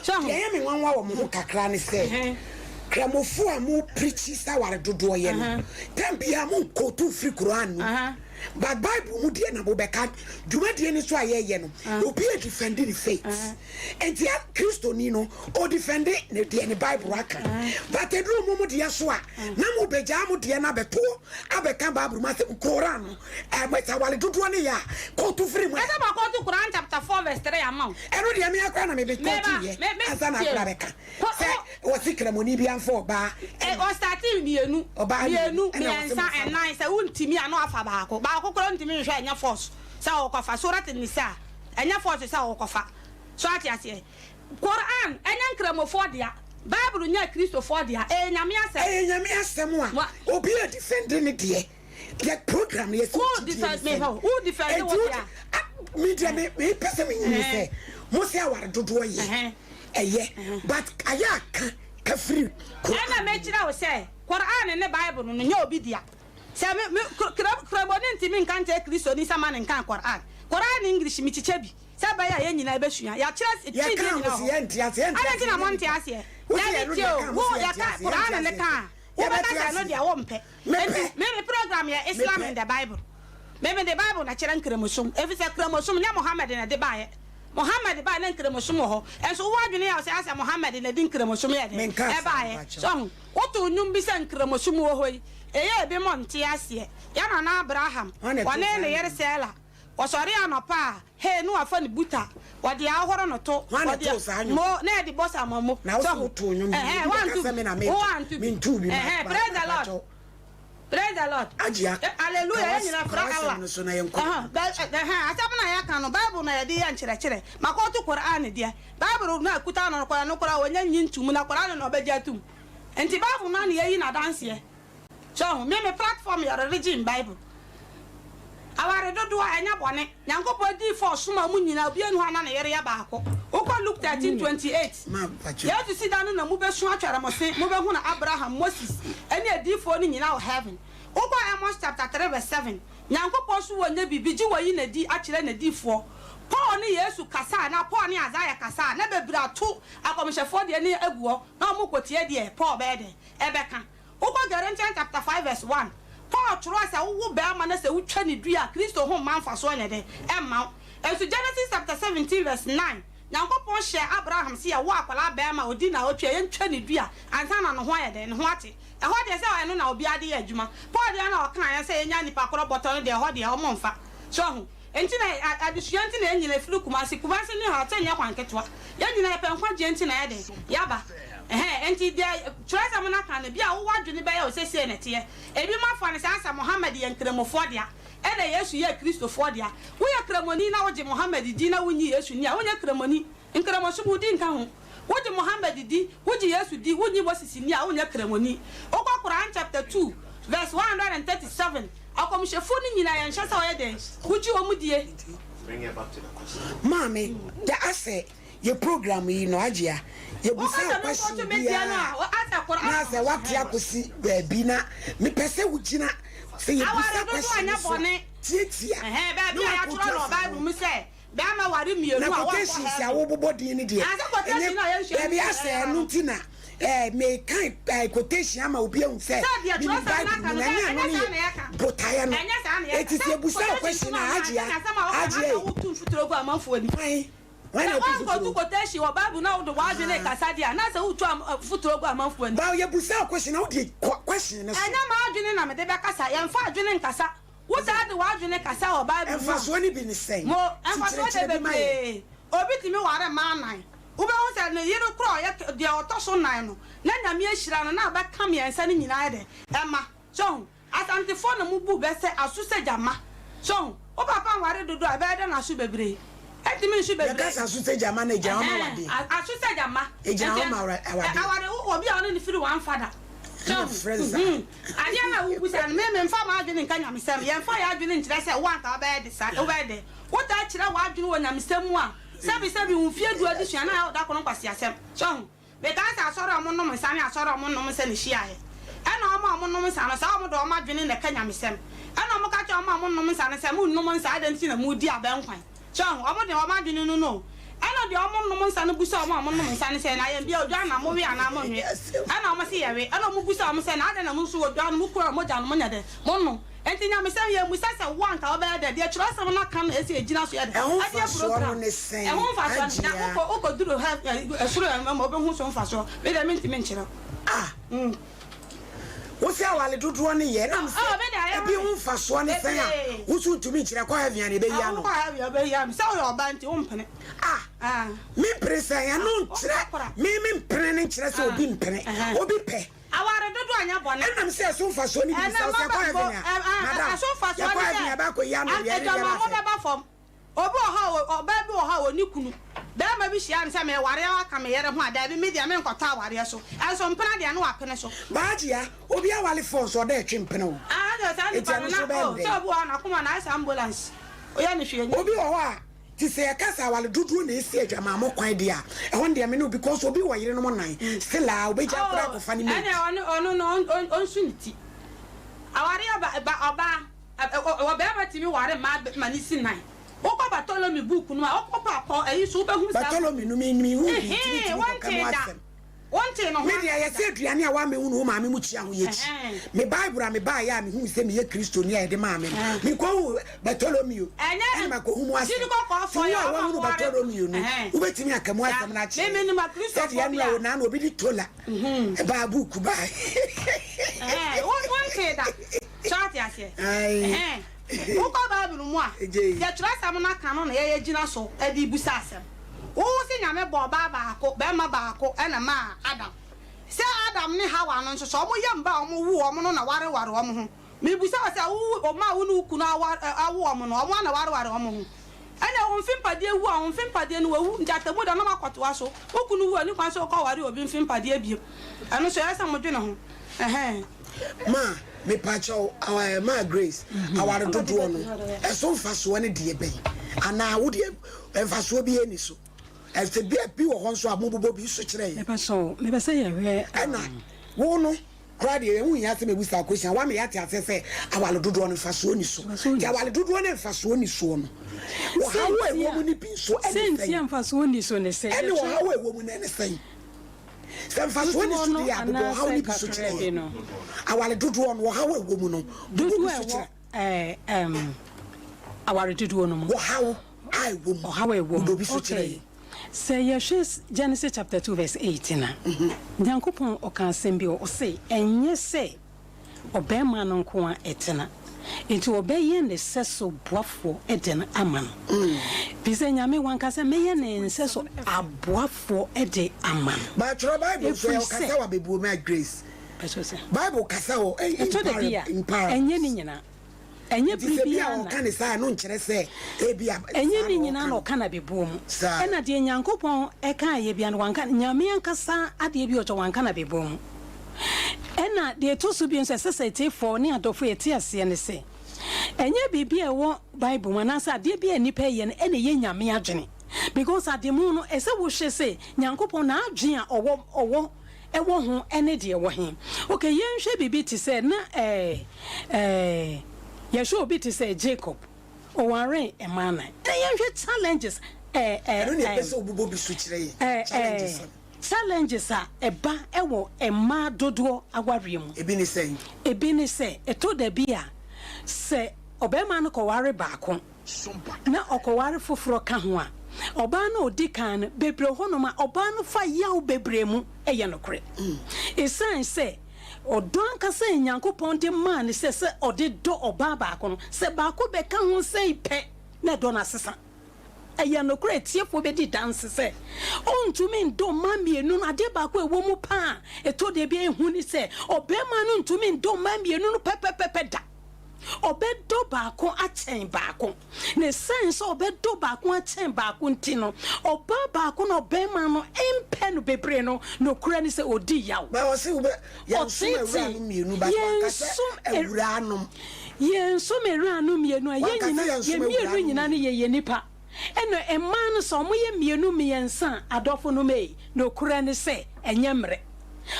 Speaker 2: So ahu?
Speaker 1: Deɛ ɛyɛ me nwanwa wɔ mo ho kakra ne sɛ, Kramofoɔ a mo preachi sɛ aware dodoɔ yɛ no, time biara mo nquote mfiri Quran mu, but Bible mu deɛ na mobɛka. Dwumadie no nso a yɛyɛ no, obi redefende ne faith. Nti Kristoni no, ɔdefende ne deɛ ne Bible aka. But ɛduru mo mo deɛ so a, na mobɛgyaa mo deɛ no abɛtoɔ abɛka Bible mu asɛm. Quran no, ɛɛ sɛ aware dodoɔ no yɛ a, quote firi mu ɛ.
Speaker 2: Ɛsɛ ma quote Quran chapter 4 verse 3 ama wo.
Speaker 1: Ɛno deɛ me ara koraa na mebe quote yɛ ansa na akora bɛka sɛ wɔse kramoni bi amfa ɔbaa
Speaker 2: ɛna. Ɔstartee mmienu,
Speaker 1: Ɔbaa
Speaker 2: mmienu,
Speaker 1: mmienu ɛna wɔse
Speaker 2: mmiɛnsa,
Speaker 1: momfa
Speaker 2: ɛnan, sɛ wontumi a na wafa baako, baako koraa wontumi nhwɛ ɛnyɛ force sɛ wokɔfa, Surat Nisa, ɛnyɛ force sɛ wokɔfa, so ate aseɛ? Quran ɛnyɛ nkramofoɔ dea, Bible nyɛ akristofoɔ dea, ɛyɛ Nyame asɛm.
Speaker 1: Ɛyɛ Nyame asɛm a obi adefende ne deɛ. Yɛ program no yɛsi
Speaker 2: Wo
Speaker 1: gyidie
Speaker 2: defend
Speaker 1: ne
Speaker 2: me
Speaker 1: sɛn.
Speaker 2: hɔ, wo defend
Speaker 1: Enti
Speaker 2: wo
Speaker 1: wo
Speaker 2: dea.
Speaker 1: de me deɛ me me pɛ sɛ me nyini sɛ mo sɛ aware dodoɔ yɛ ɛyɛ but ayɛ aka ka firi
Speaker 2: Ɛna
Speaker 1: Quran mu.
Speaker 2: mekyerɛ wo sɛ Quran ne Bible no no nyɛ obi dea. Sɛ me me kra kramoni ntumi nka nkyerɛ Kristoni sɛ ma no nkan Quran. Quran English mekyekyɛ bi sɛ ɛbɛyɛ a yɛn nyinaa yɛbɛsua. Yɛakyerɛ twi
Speaker 1: Yɛka
Speaker 2: deɛ
Speaker 1: a mo
Speaker 2: nyinaa
Speaker 1: se
Speaker 2: wɔ hɔ.
Speaker 1: yɛnte aseɛ yɛnte
Speaker 2: Adɛn nti
Speaker 1: aseɛ
Speaker 2: na
Speaker 1: yɛnyɛ
Speaker 2: monte
Speaker 1: nipa.
Speaker 2: aseɛ?
Speaker 1: Wo se
Speaker 2: Dabi
Speaker 1: ɛno
Speaker 2: tie
Speaker 1: deɛ
Speaker 2: o,
Speaker 1: ka a mo
Speaker 2: wo
Speaker 1: se yɛnte
Speaker 2: yɛka
Speaker 1: aseɛ yɛnte
Speaker 2: Quran ne
Speaker 1: aseɛ
Speaker 2: ka a. Wobɛka
Speaker 1: yɛbɛte
Speaker 2: sɛ ɛno
Speaker 1: aseɛ.
Speaker 2: deɛ wompɛ.
Speaker 1: Mepɛ.
Speaker 2: Enti me me program yɛ Islam
Speaker 1: Mepɛ.
Speaker 2: in the Bible. Me mede Bible na kyerɛ Nkramosom efisɛ Kramosom nyɛ Mohammed na ɛde baeɛ. Mohammed baeɛ na Nkramosom wɔ hɔ. Nso wowɔ adwene yɛ wo sɛ asɛ Mohammed na ɛde Nkramosom yɛɛ dɛn?
Speaker 1: Menkaa saa,
Speaker 2: Ɛbaeɛ.
Speaker 1: mpakyɛw.
Speaker 2: So ho? Wotow nnwom bi sɛ Nkramosom wɔ hɔ yi, ɛyɛ ebinom nte aseɛ. Yɛn nana Abraham,
Speaker 1: Hwan na ɛtoo
Speaker 2: ɔne
Speaker 1: saa
Speaker 2: ne yere
Speaker 1: nnwom no?
Speaker 2: Sara, wɔsɔre anɔpa a, Hey, ne wafa ne buta, wɔde ahohoro no to,
Speaker 1: Hwan na
Speaker 2: wɔde
Speaker 1: ɛtoo saa nnwom?
Speaker 2: mo, na yɛde bɔ sama mo.
Speaker 1: Na wo
Speaker 2: So
Speaker 1: sɛ
Speaker 2: ho?
Speaker 1: wotoo nnwom bi,
Speaker 2: Ɛhɛn,
Speaker 1: obi bɛka
Speaker 2: wanto
Speaker 1: sɛ
Speaker 2: bi,
Speaker 1: me na
Speaker 2: wo
Speaker 1: meto,
Speaker 2: wanto bi.
Speaker 1: mentoo bi, ma,
Speaker 2: Ɛhɛn,
Speaker 1: ma,
Speaker 2: praise the Lord,
Speaker 1: mpakyɛw.
Speaker 2: praise the Lord.
Speaker 1: Agyea,
Speaker 2: Eh, hallelujah,
Speaker 1: ka
Speaker 2: yɛn
Speaker 1: w'as,
Speaker 2: nyinaa
Speaker 1: ka
Speaker 2: frɛ
Speaker 1: w'asɛm
Speaker 2: Allah.
Speaker 1: no so na yɛnkɔ
Speaker 2: Ɛhɛn, bɛ, ɛhɛn, asɛm no a yɛka no, Bible na yɛde yɛ nkyerɛkyerɛ. Makɔto Qur'an deɛ, Bible no a ɛkuta no no koraa, no koraa wɔnya nyi ntom, na Qur'an na ɔbɛgye atom. Enti Bible no ara na yɛyi no adanseɛ. So ahu? Me me platform yɛ religion Bible. Aware dodoɔ ɛnyɛ bɔne. Nyankopɔn adiyifoɔ a ɔsomaa wɔn nyinaa obiara nni hɔ a na ne yere yɛ baako. Wokɔ Luke 13:28, Yesu se da no na mobɛsu atwɛre mo se mobɛhunu Abraham, Moses, ɛne adiyifoɔ no nyinaa wɔ heaven. Wokɔ Amos chapter 3 verse 7, Nyankopɔn so wɔnyɛ biribi gye wɔyi no adi akyerɛ n'adiyifoɔ. Paul ne Yesu kasa anaa Paul ne Isaiah kasa a, na bebree ato akɔmhyɛfoɔ deɛ no agu hɔ na wɔrekɔtie deɛ Paul bɛyɛ dɛn? Ɛbɛka. Wokɔ Galatians chapter 5 verse 1, Paul twerɛɛ sɛ wowo barima na sɛ wotwa ne dua a, Kristo ho mma mfasoɔ nyɛ dɛn? Ɛmma wo. Nso Genesis chapter 17 verse 9, Nyankopɔn hyɛɛ Abraham sɛ yɛwo akwadaa barima a ɔdi naawɔtwe a, yɛntwa ne dua ansa na ne ho ayɛ dɛn? Ne ho ate. Ɛhɔ deɛ sɛ ɛno na obiara de yɛ adwuma. Paul deɛ na ɔkaeɛ sɛ yɛnya nnipa korɔ bɔtɔ no deɛ ɛhɔ deɛ wɔmfa. So ahu? Enti na adesua nti na yɛn nyinaa firi Kumasi. Kumasi ne ha kyɛ nyɛ kwan ketewa. Yɛn nyinaa yɛpɛ nkwagyeɛ nti na yɛ dɛn? Yɛaba. Ɛhɛn, enti deɛ twerɛsɛm no aka no, bi a wo w'adwene bɛyɛ wo sɛ sei na ɛteɛ. Ebinom afa no saa sɛ Mohammed yɛ Nkramofoɔ dea, ɛna Yesu yɛ Kristofoɔ dea. Woyɛ Kramoni na wogye Mohammed di na wonnye Yesu nni a, wonyɛ Kramoni. Nkramosom, wo di nka ho. Wogye Mohammed di, wogye Yesu di, wonnye Moses nni a, wonyɛ Kramoni. Wokɔ Qur'aan chapter 2 verse 137, Akɔmhyɛfoɔ no nyinaa yɛnhyɛ sɛ wɔyɛ dɛn? Wogye wɔn die.
Speaker 1: Maame, da asɛ yɛ program yi no agyea yɛ
Speaker 2: Woka
Speaker 1: busa
Speaker 2: sɛ
Speaker 1: wo
Speaker 2: menkɔ
Speaker 1: question
Speaker 2: so metie no
Speaker 1: biaa
Speaker 2: a, asɛ Qur'aan
Speaker 1: na asɛ wate akosi baabi na mepɛ sɛ wo gyina sɛ yɛ
Speaker 2: Aware
Speaker 1: busa
Speaker 2: dodoɔ
Speaker 1: question
Speaker 2: nyɛ
Speaker 1: no so a
Speaker 2: bɔne.
Speaker 1: tiatia
Speaker 2: Ɛhɛn,
Speaker 1: na
Speaker 2: baabi a
Speaker 1: wakɔ
Speaker 2: yɛatwerɛ
Speaker 1: tu
Speaker 2: no wɔ
Speaker 1: afa
Speaker 2: Bible
Speaker 1: ho.
Speaker 2: mu sɛ bɛrima ware mmienu
Speaker 1: Na
Speaker 2: a wɔnkɔ
Speaker 1: quotations a
Speaker 2: heaven.
Speaker 1: wobobɔ din no deɛ,
Speaker 2: Ansɛ quotation
Speaker 1: ɛnyɛ
Speaker 2: no a yɛnhwɛ
Speaker 1: daabi
Speaker 2: mu
Speaker 1: asɛ
Speaker 2: ɛyɛ
Speaker 1: ɛno
Speaker 2: no.
Speaker 1: nti na eh, mekan eh, quotation ama obi ahu sɛ
Speaker 2: Sɛ deɛ
Speaker 1: menim
Speaker 2: twerɛsɛm no
Speaker 1: Bible
Speaker 2: aka
Speaker 1: mu
Speaker 2: no
Speaker 1: na
Speaker 2: dɛ,
Speaker 1: ɛnyɛ ɛno
Speaker 2: ɛnyɛ
Speaker 1: ne
Speaker 2: saa
Speaker 1: yɛ
Speaker 2: na yɛka.
Speaker 1: botaeɛ no.
Speaker 2: Ɛnyɛ saa na yɛka.
Speaker 1: Enti
Speaker 2: Sɛ
Speaker 1: sɛ yɛbusa wo
Speaker 2: quotation
Speaker 1: question
Speaker 2: no
Speaker 1: a,
Speaker 2: a,
Speaker 1: Hajiya,
Speaker 2: ansa na asɛm a woka no
Speaker 1: Hajiya
Speaker 2: asɛ
Speaker 1: ei,
Speaker 2: wotu mfuturo gu amanfoɔ anim.
Speaker 1: hwan, hwan
Speaker 2: Sɛ
Speaker 1: na ɔtu
Speaker 2: woankɔtu
Speaker 1: mfuturo?
Speaker 2: quotation wɔ Bible na wode w'adwene rekasa deɛ a, na asɛ wotu am mfuturo gu amanfoɔ anim.
Speaker 1: Ba yɛbusa wo question a, wode kɔ question no so.
Speaker 2: Ɛnyɛ m'adwene na mede bɛkasa. Yɛmfa adwene nkasa. Wotaa de w'adwene kasa wɔ Bible mu a,
Speaker 1: Mfasoɔ no bi ne sɛn?
Speaker 2: mo
Speaker 1: Ti
Speaker 2: mfasoɔ deɛ
Speaker 1: kyerɛkyerɛ bi ma yɛn.
Speaker 2: bebree. Obi tumi ware mmaa nnan. Wobɛhu sɛ ne yere korɔ a ɔyɛ deɛ ɔtɔ so nnan no, na Nyame ahyira no na abɛka mmiɛnsa no nyinaa ayɛ dɛn? Ɛma. So ahu? Asantefoɔ na mobu bɛ sɛ aso sɛ gyama. So ahu? Wo papa nware dodo a, ɛbɛyɛ dɛn na aso bebree? Ɛntumi nso bebree.
Speaker 1: Yɛka sɛ aso sɛ gyama no, ɛgyina hɔ ma
Speaker 2: Ɛhɛn,
Speaker 1: awadeɛ.
Speaker 2: aso sɛ gyama.
Speaker 1: Ɛgyina
Speaker 2: Nti
Speaker 1: hɔ ma awadeɛ.
Speaker 2: aware, wo obi a ɔne no firi one father. So
Speaker 1: Ɛna
Speaker 2: ahu?
Speaker 1: frɛ no saa.
Speaker 2: Mhm. Adeɛ no a wobisa no, me memfa m'adwene nka nyamesɛm. Yɛmfa yɛn adwene nkyerɛ sɛ wo anka wobɛyɛ de saa, wobɛyɛ dɛn. Wotaa kyerɛ w'adwene wɔ nyamesɛm mu a, sɛbesɛbe wo mfeɛ du adesua no ayɛ wo da koro nkwaseasɛm. So ahu? Mekaa sɛ asɔre a wɔnom nsa ne asɔre a wɔnnom nsa na ehyiaeɛ. Ɛnna wɔn a wɔnom nsa no, saa wɔn de wɔn adwene na ɛka nyamesɛm. Ɛnna wɔka kyerɛɛ wɔn a wɔnnom nsa no sɛ, Monnom nsa, adɛn nti na moredi abɛnkwan? So ahu? Wɔn de wɔn adwene no no o. Ɛnna deɛ wɔnnom nsa no bisaa wɔn a wɔnom nsa no sɛ, Na yɛn deɛ, odwan na mowe anaa monnwe? Ɛnna wɔse, Yɛwe. Ɛnna wɔbisaa wɔn sɛ, Na adɛn na mo nso odwan no mokura mogya no, monyɛ dɛn? Monnom. Enti nyamesɛm, yɛmmisa sɛ wo anka wobɛyɛ dɛn? Deɛ twerɛsɛm no aka no na ɛsɛ yɛgyina so yɛ dɛn?
Speaker 1: Ɛho
Speaker 2: Ɛde yɛ
Speaker 1: mfasoɔ no
Speaker 2: program.
Speaker 1: ne sɛn?
Speaker 2: Ɛho mfasoɔ no, na
Speaker 1: Agyea.
Speaker 2: wokɔ wokɔduru hɛ ɛ soro ɛ ma wobɛhu so mfasoɔ. Me deɛ mentumi nkyerɛ wo.
Speaker 1: Ah! Wo sɛ aware dodoɔ no yɛ, ɛnam sɛ
Speaker 2: Oh, me deɛ ayɛ
Speaker 1: ebi
Speaker 2: ma
Speaker 1: ho
Speaker 2: me.
Speaker 1: mfasoɔ ne sɛn a,
Speaker 2: Bebree.
Speaker 1: wo nso ntumi nkyerɛ, kɔ heaven a na ɛbɛyi
Speaker 2: Ah,
Speaker 1: ano.
Speaker 2: wokɔ heaven a ɛbɛyi ano. Sɛ woyɛ ɔbaa nti wompene.
Speaker 1: Ah!
Speaker 2: Ah.
Speaker 1: Mempene sɛn? Ɛno
Speaker 2: Ah,
Speaker 1: nkyerɛ,
Speaker 2: wokɔ kora.
Speaker 1: me mempene no nkyerɛ sɛ
Speaker 2: Ah,
Speaker 1: obi mpene.
Speaker 2: ɛhɛn.
Speaker 1: Obi pɛ.
Speaker 2: Aware dodoɔ anyɛ bɔne.
Speaker 1: Ɛnam sɛ ɛso mfasoɔ no bi ne sɛ,
Speaker 2: Ɛnɛ
Speaker 1: sɛ yɛkɔ
Speaker 2: mma
Speaker 1: heaven a, madam,
Speaker 2: ɛso mfasoɔ
Speaker 1: yɛkɔ
Speaker 2: ne
Speaker 1: heaven a
Speaker 2: sɛ
Speaker 1: yɛbɛakɔyi ano deɛ, ɛne deɛ
Speaker 2: adwamammɔ
Speaker 1: ɛbɛasɛe.
Speaker 2: bɛba fam. Obi wɔ hɔ a, ɔbaa bi wɔ hɔ a ɔnni kunu. Barima bi hyia no sɛ mereware wo aka me yere ho a, daabi, me deɛ menkɔtɔ awareɛ so. Ɛnso mpena deɛ ne wapene so.
Speaker 1: Baagyea, obi aware fɔɔ nso ɔdɛ ɛtwe mpena o.
Speaker 2: Ah, ɛnna saa
Speaker 1: Enti
Speaker 2: nipa
Speaker 1: ɛno
Speaker 2: no
Speaker 1: nso
Speaker 2: na,
Speaker 1: bɛyɛ
Speaker 2: oh,
Speaker 1: no
Speaker 2: sɛ
Speaker 1: dɛn?
Speaker 2: obi wɔ hɔ a n'akoma no ayɛ sɛ ambulance, woyɛ no hwee nyɛ
Speaker 1: Obi wɔ hɔ a, Nti sɛ yɛka sɛ aware dodoɔ na ɛsi adwamammɔ kwan deɛ a, ɛhɔ no deɛ me ne wo because obi wɔ yerenom nan, still a ɔbɛgya koraa
Speaker 2: Oh,
Speaker 1: akɔfa ne mate.
Speaker 2: ɛnneɛ ɔno, ɔno no, ɔn, ɔn, ɔnsu ne ti. Awareɛ ba, ba, ɔbaa, ɛ, ɔ, ɔ, ɔbarima tumi ware mmaa bɛ, ma ne si nan. Wokɔ Bartholomew book no mu a, wokɔ pa kɔ ɛyi so, wobɛhunu saa book
Speaker 1: Bartholomew no, me, menhuu bi nti
Speaker 2: Ehee,
Speaker 1: mentumi nkɔka mu
Speaker 2: wontee da.
Speaker 1: asɛm.
Speaker 2: Wontee ne ho
Speaker 1: Me deɛ,
Speaker 2: asɛm
Speaker 1: yɛsɛ
Speaker 2: da.
Speaker 1: aduane a woammɛhu no wo maame mu kyia ho yɛ kyi.
Speaker 2: Ɛhɛn.
Speaker 1: Me Bible a mebaeɛ a mehuu sɛ meyɛ Kristoni a yɛde maa me no,
Speaker 2: Ɛhɛn.
Speaker 1: menkɔhuu Bartolomeo
Speaker 2: Ɛnyɛ
Speaker 1: ɛna makɔhu mu asɛm.
Speaker 2: gyidi kɔkɔɔfoɔ
Speaker 1: Nti wo
Speaker 2: yɛ
Speaker 1: a
Speaker 2: wɔn a
Speaker 1: woahunu
Speaker 2: wɔware.
Speaker 1: Bartolomeo no,
Speaker 2: Ɛhɛn.
Speaker 1: wobɛtumi aka mu
Speaker 2: Saa.
Speaker 1: asɛm no
Speaker 2: Me
Speaker 1: akyerɛ
Speaker 2: menim
Speaker 1: yɛn.
Speaker 2: Akristofoɔ
Speaker 1: Sɛdeɛ
Speaker 2: bi
Speaker 1: ɛno a
Speaker 2: a.
Speaker 1: onaa no obi de Tola baa buuku bae.
Speaker 2: Ɛhɛn. Wo, wontee da. So ate aseɛ?
Speaker 1: Ae.
Speaker 2: Ɛhɛn. Wokɔ Bible mu a,
Speaker 1: Gyei.
Speaker 2: deɛ twerɛsɛm no aka no na yɛyɛ gyina so de bisa asɛm. Wo se Nyame bɔɔ ɔbaa baako, bɛɛma baako na maa Adam. Sɛ Adam ne Hawa no nso sɛ ɔmo yɛ mba a ɔmo woo ɔmo no na wareware ɔmo ho. Mebisa wo sɛ wo ɔmo a wo ne wo kunu aware awo ɔmo no ɔmo a na wareware ɔmo ho? Ɛnna wo mfe mpadeɛ wu a, wo mfe mpadeɛ no wawu, nti atemmuda na moakɔtoa so. Wo kunu wu a, ɛnni kwan sɛ wokɔware obi mfe mpadeɛ bio. Ɛno nso, ɛyɛ sɛ modwene ho. Ɛhɛn.
Speaker 1: Ma, mepakyɛw, ɛɛ, Ma Grace, aware dodoɔ no, ɛso mfasoɔ ne deɛ bɛn? Anaa wo deɛ mfasoɔ biara nni so? Ɛsɛ bi bi wɔ hɔ nso a mobobɔ bi so kyerɛ yɛn.
Speaker 3: Mepakyɛw, mepɛ sɛ yɛhwɛ,
Speaker 1: Ɛna
Speaker 3: um.
Speaker 1: wo no koraa deɛ ɛho nhia sɛ mebisa question a, woama yɛate aseɛ sɛ aware dodoɔ no mfasoɔ nni so.
Speaker 3: Mfasoɔ
Speaker 1: Nti
Speaker 3: nni so.
Speaker 1: aware dodoɔ no a mfasoɔ nni soɔ no, ɔhaw a
Speaker 3: Sɛnti
Speaker 1: ɛwɔ
Speaker 3: a,
Speaker 1: mu no bi nso ɛne
Speaker 3: sɛnti
Speaker 1: sɛn?
Speaker 3: a mfasoɔ nni so ne sɛ,
Speaker 1: Ɛne
Speaker 3: yɛhwɛ.
Speaker 1: ɔhaw a ɛwɔ mu no ɛne sɛn? Sɛ mfasoɔ nni
Speaker 3: Dodoɔ
Speaker 1: so
Speaker 3: no
Speaker 1: deɛ a, bobɔ ɔhaw
Speaker 3: anaasɛ
Speaker 1: no bi so kyerɛ
Speaker 3: kakraa bi
Speaker 1: yɛn.
Speaker 3: no.
Speaker 1: Aware dodoɔ no, ɔhaw a ɛwɔ mu no, bobɔ
Speaker 3: Dodoɔ
Speaker 1: bi
Speaker 3: a
Speaker 1: so
Speaker 3: ɛwɔ
Speaker 1: kyerɛ.
Speaker 3: ɛɛ ɛm aware dodoɔ no mu.
Speaker 1: Ɔhaw a ɛwɔ mu.
Speaker 3: Ɔhaw a ɛwɔ mu.
Speaker 1: Bobɔ bi so kyerɛ
Speaker 3: Okay.
Speaker 1: yɛn.
Speaker 3: Sɛ yɛhwɛ Genesis chapter 2 verse 18 a, Nyankopɔn ɔka asɛm bi wɔ, ɔse, ɛnyɛ sɛ ɔbarima no nko ara tena, enti ɔbɛyɛ ne sɛso boafoɔ de no ama no. Firi sɛ Nyame wanka sɛ mɛyɛ ne nsɛso aboafoɔ de ama no.
Speaker 1: But twerɛ Bible nso
Speaker 3: Ɛfiri
Speaker 1: ɛ,
Speaker 3: sɛ.
Speaker 1: ɔkasa wɔ abɛbuo mu a Grace.
Speaker 3: Ɛkyerɛ sɛ.
Speaker 1: Bible kasa wɔ ɛ, in
Speaker 3: Ɛtɔ da bi a,
Speaker 1: in parables.
Speaker 3: ɛnyɛ ne nyinaa. Ɛnyɛ
Speaker 1: Nti
Speaker 3: bere
Speaker 1: sɛ bi a
Speaker 3: biara na.
Speaker 1: ɔka ne saa a, ɛno nkyerɛ sɛ ebi a
Speaker 3: Ɛnyɛ
Speaker 1: saa
Speaker 3: ne
Speaker 1: na
Speaker 3: nyinaa
Speaker 1: ɔka
Speaker 3: na
Speaker 1: no.
Speaker 3: ɔka no abɛbuo mu.
Speaker 1: Saa.
Speaker 3: Ɛna deɛ Nyankopɔn kaeɛ biara no, wanka, Nyame ankasa adeɛ bi ɔkyɛ, wanka no abɛbuo mu. Ɛna deɛ ɛtɔ so bio nso a ɛsɛ sɛ atiefoɔ ne adɔfoɔ yɛte aseɛ ne sɛ, ɛnyɛ biribi a ɛwɔ Bible mu anaasɛ adeɛ bi a nnipa yɛ no ɛna ɛyɛ Nyame adwene. Because ade mu no, ɛsɛ wohwɛ sɛ Nyankopɔn n'adwene a ɔwɔ, ɔwɔ ɛwɔ ho ne deɛ ɛwɔ he. Ok, yɛnhwɛ biribi te sɛ na ɛɛ ɛɛ yɛhwɛ obi te sɛ Jacob, ɔwaree mmaa nan. Na yɛnhwɛ challenges ɛɛ ɛɛ
Speaker 1: Ɛno na yɛpɛ
Speaker 3: ɛɛ
Speaker 1: sɛ wobobɔ bi so kyerɛ yɛn,
Speaker 3: ɛɛ
Speaker 1: challenges
Speaker 3: ɛɛ
Speaker 1: no.
Speaker 3: challenges a ɛba wɔ mmaa dodoɔ awareɛ mu.
Speaker 1: Ebi ne sɛn?
Speaker 3: Ebi ne sɛ, ɛtɔ da bi a, sɛ ɔbarima no kɔware baako, na ɔkɔware foforɔ ka ho a, ɔbaa no a ɔdi kan no, bebree wɔ hɔnom a, ɔbaa no fa yaw bebree mu. Ɛyɛ nokorɛ. Ɛsiane sɛ ɔdɔ ankasa a Nyankopɔn de maa no sɛ sɛ ɔde dɔ ɔbaa baako no, sɛ baako bɛka ho sɛi pɛ, na ɛdɔ no asesa. Ɛyɛ nokorɛ, atiefoɔ bɛdi danse sɛ ɔntumi ndɔ mmaa mmienu no. Adeɛ baako a ɛwɔ mu paa a ɛtɔ da bi a ɛhu ne sɛ, ɔbarima no ntumi ndɔ mmaa mmienu no pɛpɛpɛpɛ da. Ɔbɛdɔ baako akyɛn baako. Na esiane sɛ ɔbɛdɔ baako akyɛn baako nti no, ɔbaa baako na ɔbarima no mpɛ no bebree no, nokorɛ ne sɛ ɔdi yaw.
Speaker 1: But ɔse wobɛ yɛnsom
Speaker 3: Ɔteetee.
Speaker 1: awuranom mmienu but wanka sɛ
Speaker 3: Yɛnsom
Speaker 1: awuranom.
Speaker 3: Yɛnsom awuranom mmienu a, yɛn
Speaker 1: Wanka sɛ
Speaker 3: nyina,
Speaker 1: yɛnsom
Speaker 3: yɛn mmienu
Speaker 1: awuranom
Speaker 3: nyina no
Speaker 1: mmienu.
Speaker 3: yɛyɛ nnipa. Ɛna mmaa no sɛ wɔyɛ mmienu mmiɛnsa a, adɔfonom ei, nokorɛ ne sɛ ɛnyɛ mmerɛ.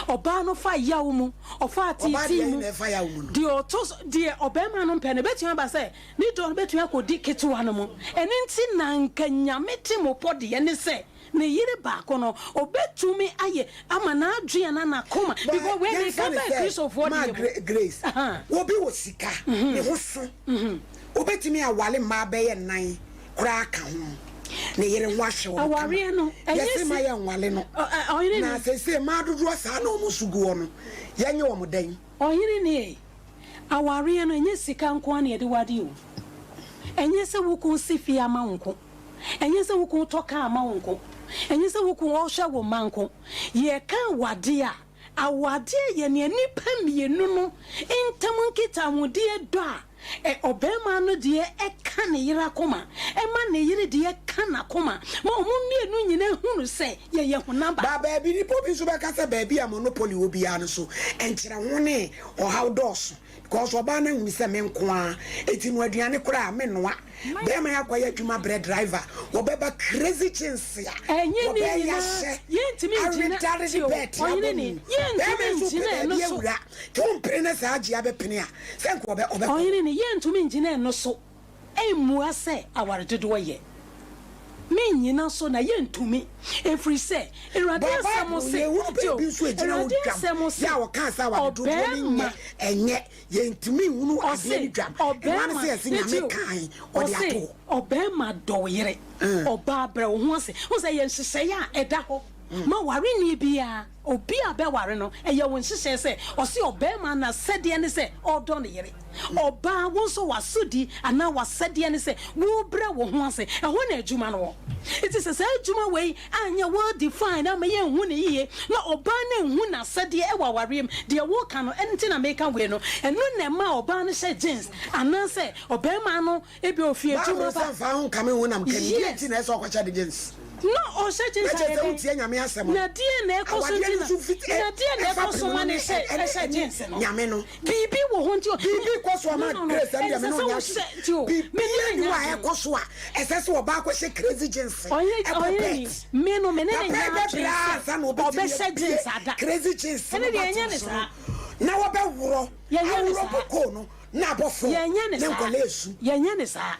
Speaker 3: Ɔbaa no fa yaw mu, ɔfa
Speaker 1: Ɔbaa
Speaker 3: ateetee
Speaker 1: deɛ
Speaker 3: mu.
Speaker 1: na ɛfa yaw mu no.
Speaker 3: Deɛ ɔtɔ so, deɛ ɔbarima no mpɛ no, ɛbɛtumi aba sɛ ne dɔ no bɛtumi akɔdi ketewa no mu. Ɛno nti na anka Nyame temopɔ deɛ ne sɛ, ne yere baako no, ɔbɛtumi ayɛ ama n'adwene anaa n'akoma,
Speaker 1: But
Speaker 3: because wei
Speaker 1: yɛmfa
Speaker 3: meka
Speaker 1: no
Speaker 3: bɛɛ
Speaker 1: sɛ,
Speaker 3: Kristofoɔ
Speaker 1: Ma
Speaker 3: deɛ mu.
Speaker 1: Gra- Grace,
Speaker 3: Aha.
Speaker 1: obi wɔ sika, ne ho so, obɛtumi awale mmaa bɛyɛ nnan koraa aka ho, ne yere ho ahwɛ wɔn kama.
Speaker 3: Awareɛ no, ɛnyɛ
Speaker 1: Yɛse
Speaker 3: si
Speaker 1: ma yɛnwale no,
Speaker 3: Ɔ- ɛ- ɔhene
Speaker 1: na
Speaker 3: ni.
Speaker 1: seesei mmaa dodoɔ saa na wɔn nso gu hɔ no, yɛnyɛ wɔn dɛn?
Speaker 3: Ɔhene ni ei. Awareɛ no, ɛnyɛ sika nko ara na yɛde ware o. Ɛnyɛ sɛ wo kunu si fie ama wo nko. Ɛnyɛ sɛ wo kunu tɔ kaa ma wo nko. Ɛnyɛ sɛ wo kunu ɔhwɛ wo mma nko. Yɛka awadeɛ a, awadeɛ yɛ nea nnipa mmienu no ntam nkitahodie dɔ a ɛ, ɔbarima no deɛ ɛka ne yere akoma, ɛma ne yere deɛ ka n'akoma, ma wɔn mmienu nyinaa hunu sɛ yɛyɛ honam
Speaker 1: Ba
Speaker 3: baako.
Speaker 1: baabi, nnipa bi nso bɛka sɛ baabi a monopoly wɔ biara no so, nkyerɛho ne ɔhaw dɔɔso because ɔbaa no ahunu sɛ me nko ara eti no aduane koraa a menoa, bɛrima yi akɔyɛ adwuma brɛ driver, wɔbɛba crazy kyens a
Speaker 3: Ɛnyɛ ne
Speaker 1: wɔbɛyɛ
Speaker 3: nyinaa,
Speaker 1: ahyɛ
Speaker 3: yɛntumi ngyina,
Speaker 1: awedare
Speaker 3: tie
Speaker 1: de
Speaker 3: o,
Speaker 1: bɛɛte
Speaker 3: ɔhene
Speaker 1: abɔ
Speaker 3: ni,
Speaker 1: mu.
Speaker 3: yɛntumi
Speaker 1: Bɛrima yi nso pɛ
Speaker 3: ngyina ɛno
Speaker 1: baabi
Speaker 3: so.
Speaker 1: awura, nti wompene ne saa agye abɛpene a, sɛ nka ɔbɛ ɔbɛkɔ.
Speaker 3: Ɔhene ni, yɛntumi ngyina ɛno so mmua sɛ aware dodoɔ yɛ. Mennyina so na yɛntumi, ɛfiri sɛ Awurade
Speaker 1: Ba
Speaker 3: asɛm
Speaker 1: Bible
Speaker 3: se,
Speaker 1: yɛhunu
Speaker 3: tie o,
Speaker 1: baabi nso ɛgyina hɔ
Speaker 3: Awurade
Speaker 1: dwam
Speaker 3: asɛm se,
Speaker 1: yɛ a wɔkaa sɛ aware dodoɔ no
Speaker 3: ɔbarima,
Speaker 1: nyɛ ɛnyɛ yɛntumi nhunu adeɛ
Speaker 3: ɔse,
Speaker 1: no dwam ɛno ara ne
Speaker 3: ɔbarima,
Speaker 1: sɛ yɛse
Speaker 3: ne
Speaker 1: Nyame
Speaker 3: tie o,
Speaker 1: kae ɔde
Speaker 3: ɔse,
Speaker 1: ato hɔ.
Speaker 3: ɔbarima dɔ wo yere, ɔbaa brɛ wo ho ase. Wohu sɛ ɛyɛ nhyehyɛeɛ a ɛda hɔ ma wareni biara. Obi a bɛware no, ɛyɛ wo nhyehyɛe sɛ ɔse ɔbarima n'asɛdeɛ ne sɛ ɔredɔ ne yere. Ɔbaa, wo nso w'asodi anaa w'asɛdeɛ ne sɛ worebrɛ wo ho ase. Ɛhɔ na adwuma no wɔ. Nti sɛ saa adwuma wei anyɛ well defined amma yɛanhu no yie, na ɔbaa no anhu n'asɛdeɛ wɔ awareɛ mu, deɛ woreka no, ɛno nti na meka wei no, ɛno na ɛma ɔbaa no hyɛ jeans anaasɛ ɔbarima no Ebia ofi
Speaker 1: Bible
Speaker 3: adwuma
Speaker 1: sɛ
Speaker 3: ba.
Speaker 1: mfa ho nkame ho nam kani. Deɛ
Speaker 3: Yes.
Speaker 1: nti na ɛsɛ sɛ ɔkɔhyɛ de jeans?
Speaker 3: Na ɔhyɛ jeans
Speaker 1: Na kyerɛ
Speaker 3: ayɛ
Speaker 1: sɛ
Speaker 3: dɛn?
Speaker 1: wotie Nyame asɛm no.
Speaker 3: Na deɛn na ɛkɔ so
Speaker 1: Awadeɛ
Speaker 3: nti
Speaker 1: no
Speaker 3: na
Speaker 1: nso fiti ɛ
Speaker 3: na deɛn na ɛkɔ
Speaker 1: ɛfapem
Speaker 3: so
Speaker 1: no
Speaker 3: ma
Speaker 1: ne
Speaker 3: no hyɛ
Speaker 1: ɛ ɛne
Speaker 3: ɛhyɛ
Speaker 1: ɛne
Speaker 3: jeans no?
Speaker 1: Nyame no.
Speaker 3: Biribi wɔ hɔ nti o.
Speaker 1: Biribi kɔ so
Speaker 3: No
Speaker 1: ama
Speaker 3: no no.
Speaker 1: Grace ɛno deɛ
Speaker 3: Ɛnsɛ
Speaker 1: me ne
Speaker 3: sɛ
Speaker 1: wo nyɛ
Speaker 3: wohyɛ
Speaker 1: ahye.
Speaker 3: nti o. Me ne
Speaker 1: Biribiara
Speaker 3: no
Speaker 1: nni
Speaker 3: nyɛ
Speaker 1: hɔ a
Speaker 3: adwene.
Speaker 1: ɛkɔ so a ɛsɛ sɛ ɔbaa kɔhyɛ crazy jeans
Speaker 3: Ɔyɛ
Speaker 1: ɛbɔ
Speaker 3: ɔyɛ ni.
Speaker 1: pɛt.
Speaker 3: Me no me ne no
Speaker 1: Papa
Speaker 3: nyɛ
Speaker 1: yi
Speaker 3: adwene
Speaker 1: bɛbrɛ
Speaker 3: sɛ
Speaker 1: ansa na ɔbɛtumi
Speaker 3: ɔbɛhyɛ
Speaker 1: abue
Speaker 3: jeans ada.
Speaker 1: crazy jeans
Speaker 3: Ɛno
Speaker 1: no
Speaker 3: deɛ yɛnyɛ ne
Speaker 1: buttons no
Speaker 3: saa.
Speaker 1: na wɔbɛworɔ
Speaker 3: Yɛnyɛ ne
Speaker 1: aworɔ
Speaker 3: saa.
Speaker 1: bokoo no. Na abɔfoɔ
Speaker 3: Yɛnyɛ ne
Speaker 1: ne
Speaker 3: saa.
Speaker 1: nkwadaa resu.
Speaker 3: Yɛnyɛ ne saa.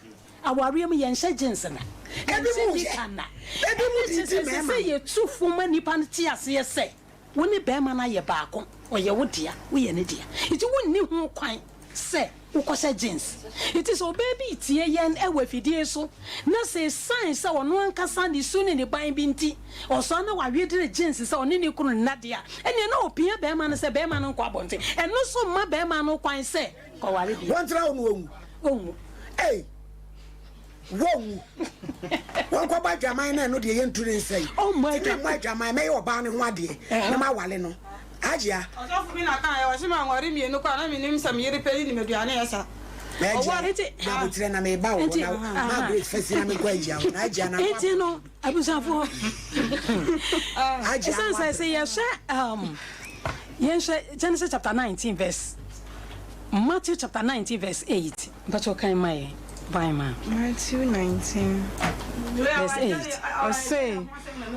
Speaker 3: Awareɛ mu yɛnhyɛ jeans na.
Speaker 1: Ebi
Speaker 3: Yɛnhyɛ
Speaker 1: mu yɛ.
Speaker 3: nika na.
Speaker 1: Ebi mu
Speaker 3: Ɛno
Speaker 1: de
Speaker 3: kyerɛ
Speaker 1: di
Speaker 3: sɛ ɛsɛ
Speaker 1: mmarima
Speaker 3: sɛ
Speaker 1: no.
Speaker 3: yɛtu fo ma nnipa no te aseɛ sɛ wo ne barima no ayɛ baako. Ɔyɛ wo dea, woyɛ ne dea. Nti wonni ho kwan sɛ wokɔhyɛ jeans. Nti sɛ ɔbaa bi retie yɛn wɔ afidie so na sɛ ɛsiane sɛ ɔno ankasa ne su ne ne ban bi nti ɔsɔre na wawedere jeans sɛ ɔne ne kunu nna deɛ a, ɛnneɛ na ɔpia barima no sɛ barima no nkɔ abɔnten. Ɛno nso mma barima no kwan sɛ kɔware bio.
Speaker 1: Wɔntra hɔ na wɔnwu.
Speaker 3: Ɔnwu.
Speaker 1: Ei, wɔnwu. Wɔnkɔbɔ adwaman na ɛno deɛ yɛntu ne nsa yi.
Speaker 3: Ɔmmɔ
Speaker 1: Nti memmɔ adwaman, mɛyɛ ɔbaa no ho adeɛ na mawale no. Agyea.
Speaker 2: Ɔsɔfo bi na kaeɛ, ɔse manware mmienu koraa na mennim sɛ me yere panin nim aduane yɛ sa.
Speaker 1: M'agya,
Speaker 3: Nti,
Speaker 1: na aboterɛ na meba wo hɔ
Speaker 3: nti,
Speaker 1: na
Speaker 3: aha.
Speaker 1: Margaret fa si na menkɔ agyia hɔ na agyia na
Speaker 3: Nti no, abusuafoɔ,
Speaker 1: agyia
Speaker 3: ɛsiane sɛ sɛ yɛhwɛ um, yɛnhwɛ Genesis chapter 19 verse Matthew chapter 19 verse 8 mpakyɛ ɔkan ma yɛn ban ma
Speaker 4: Matthew 19.
Speaker 3: verse 8.
Speaker 4: Ɔse,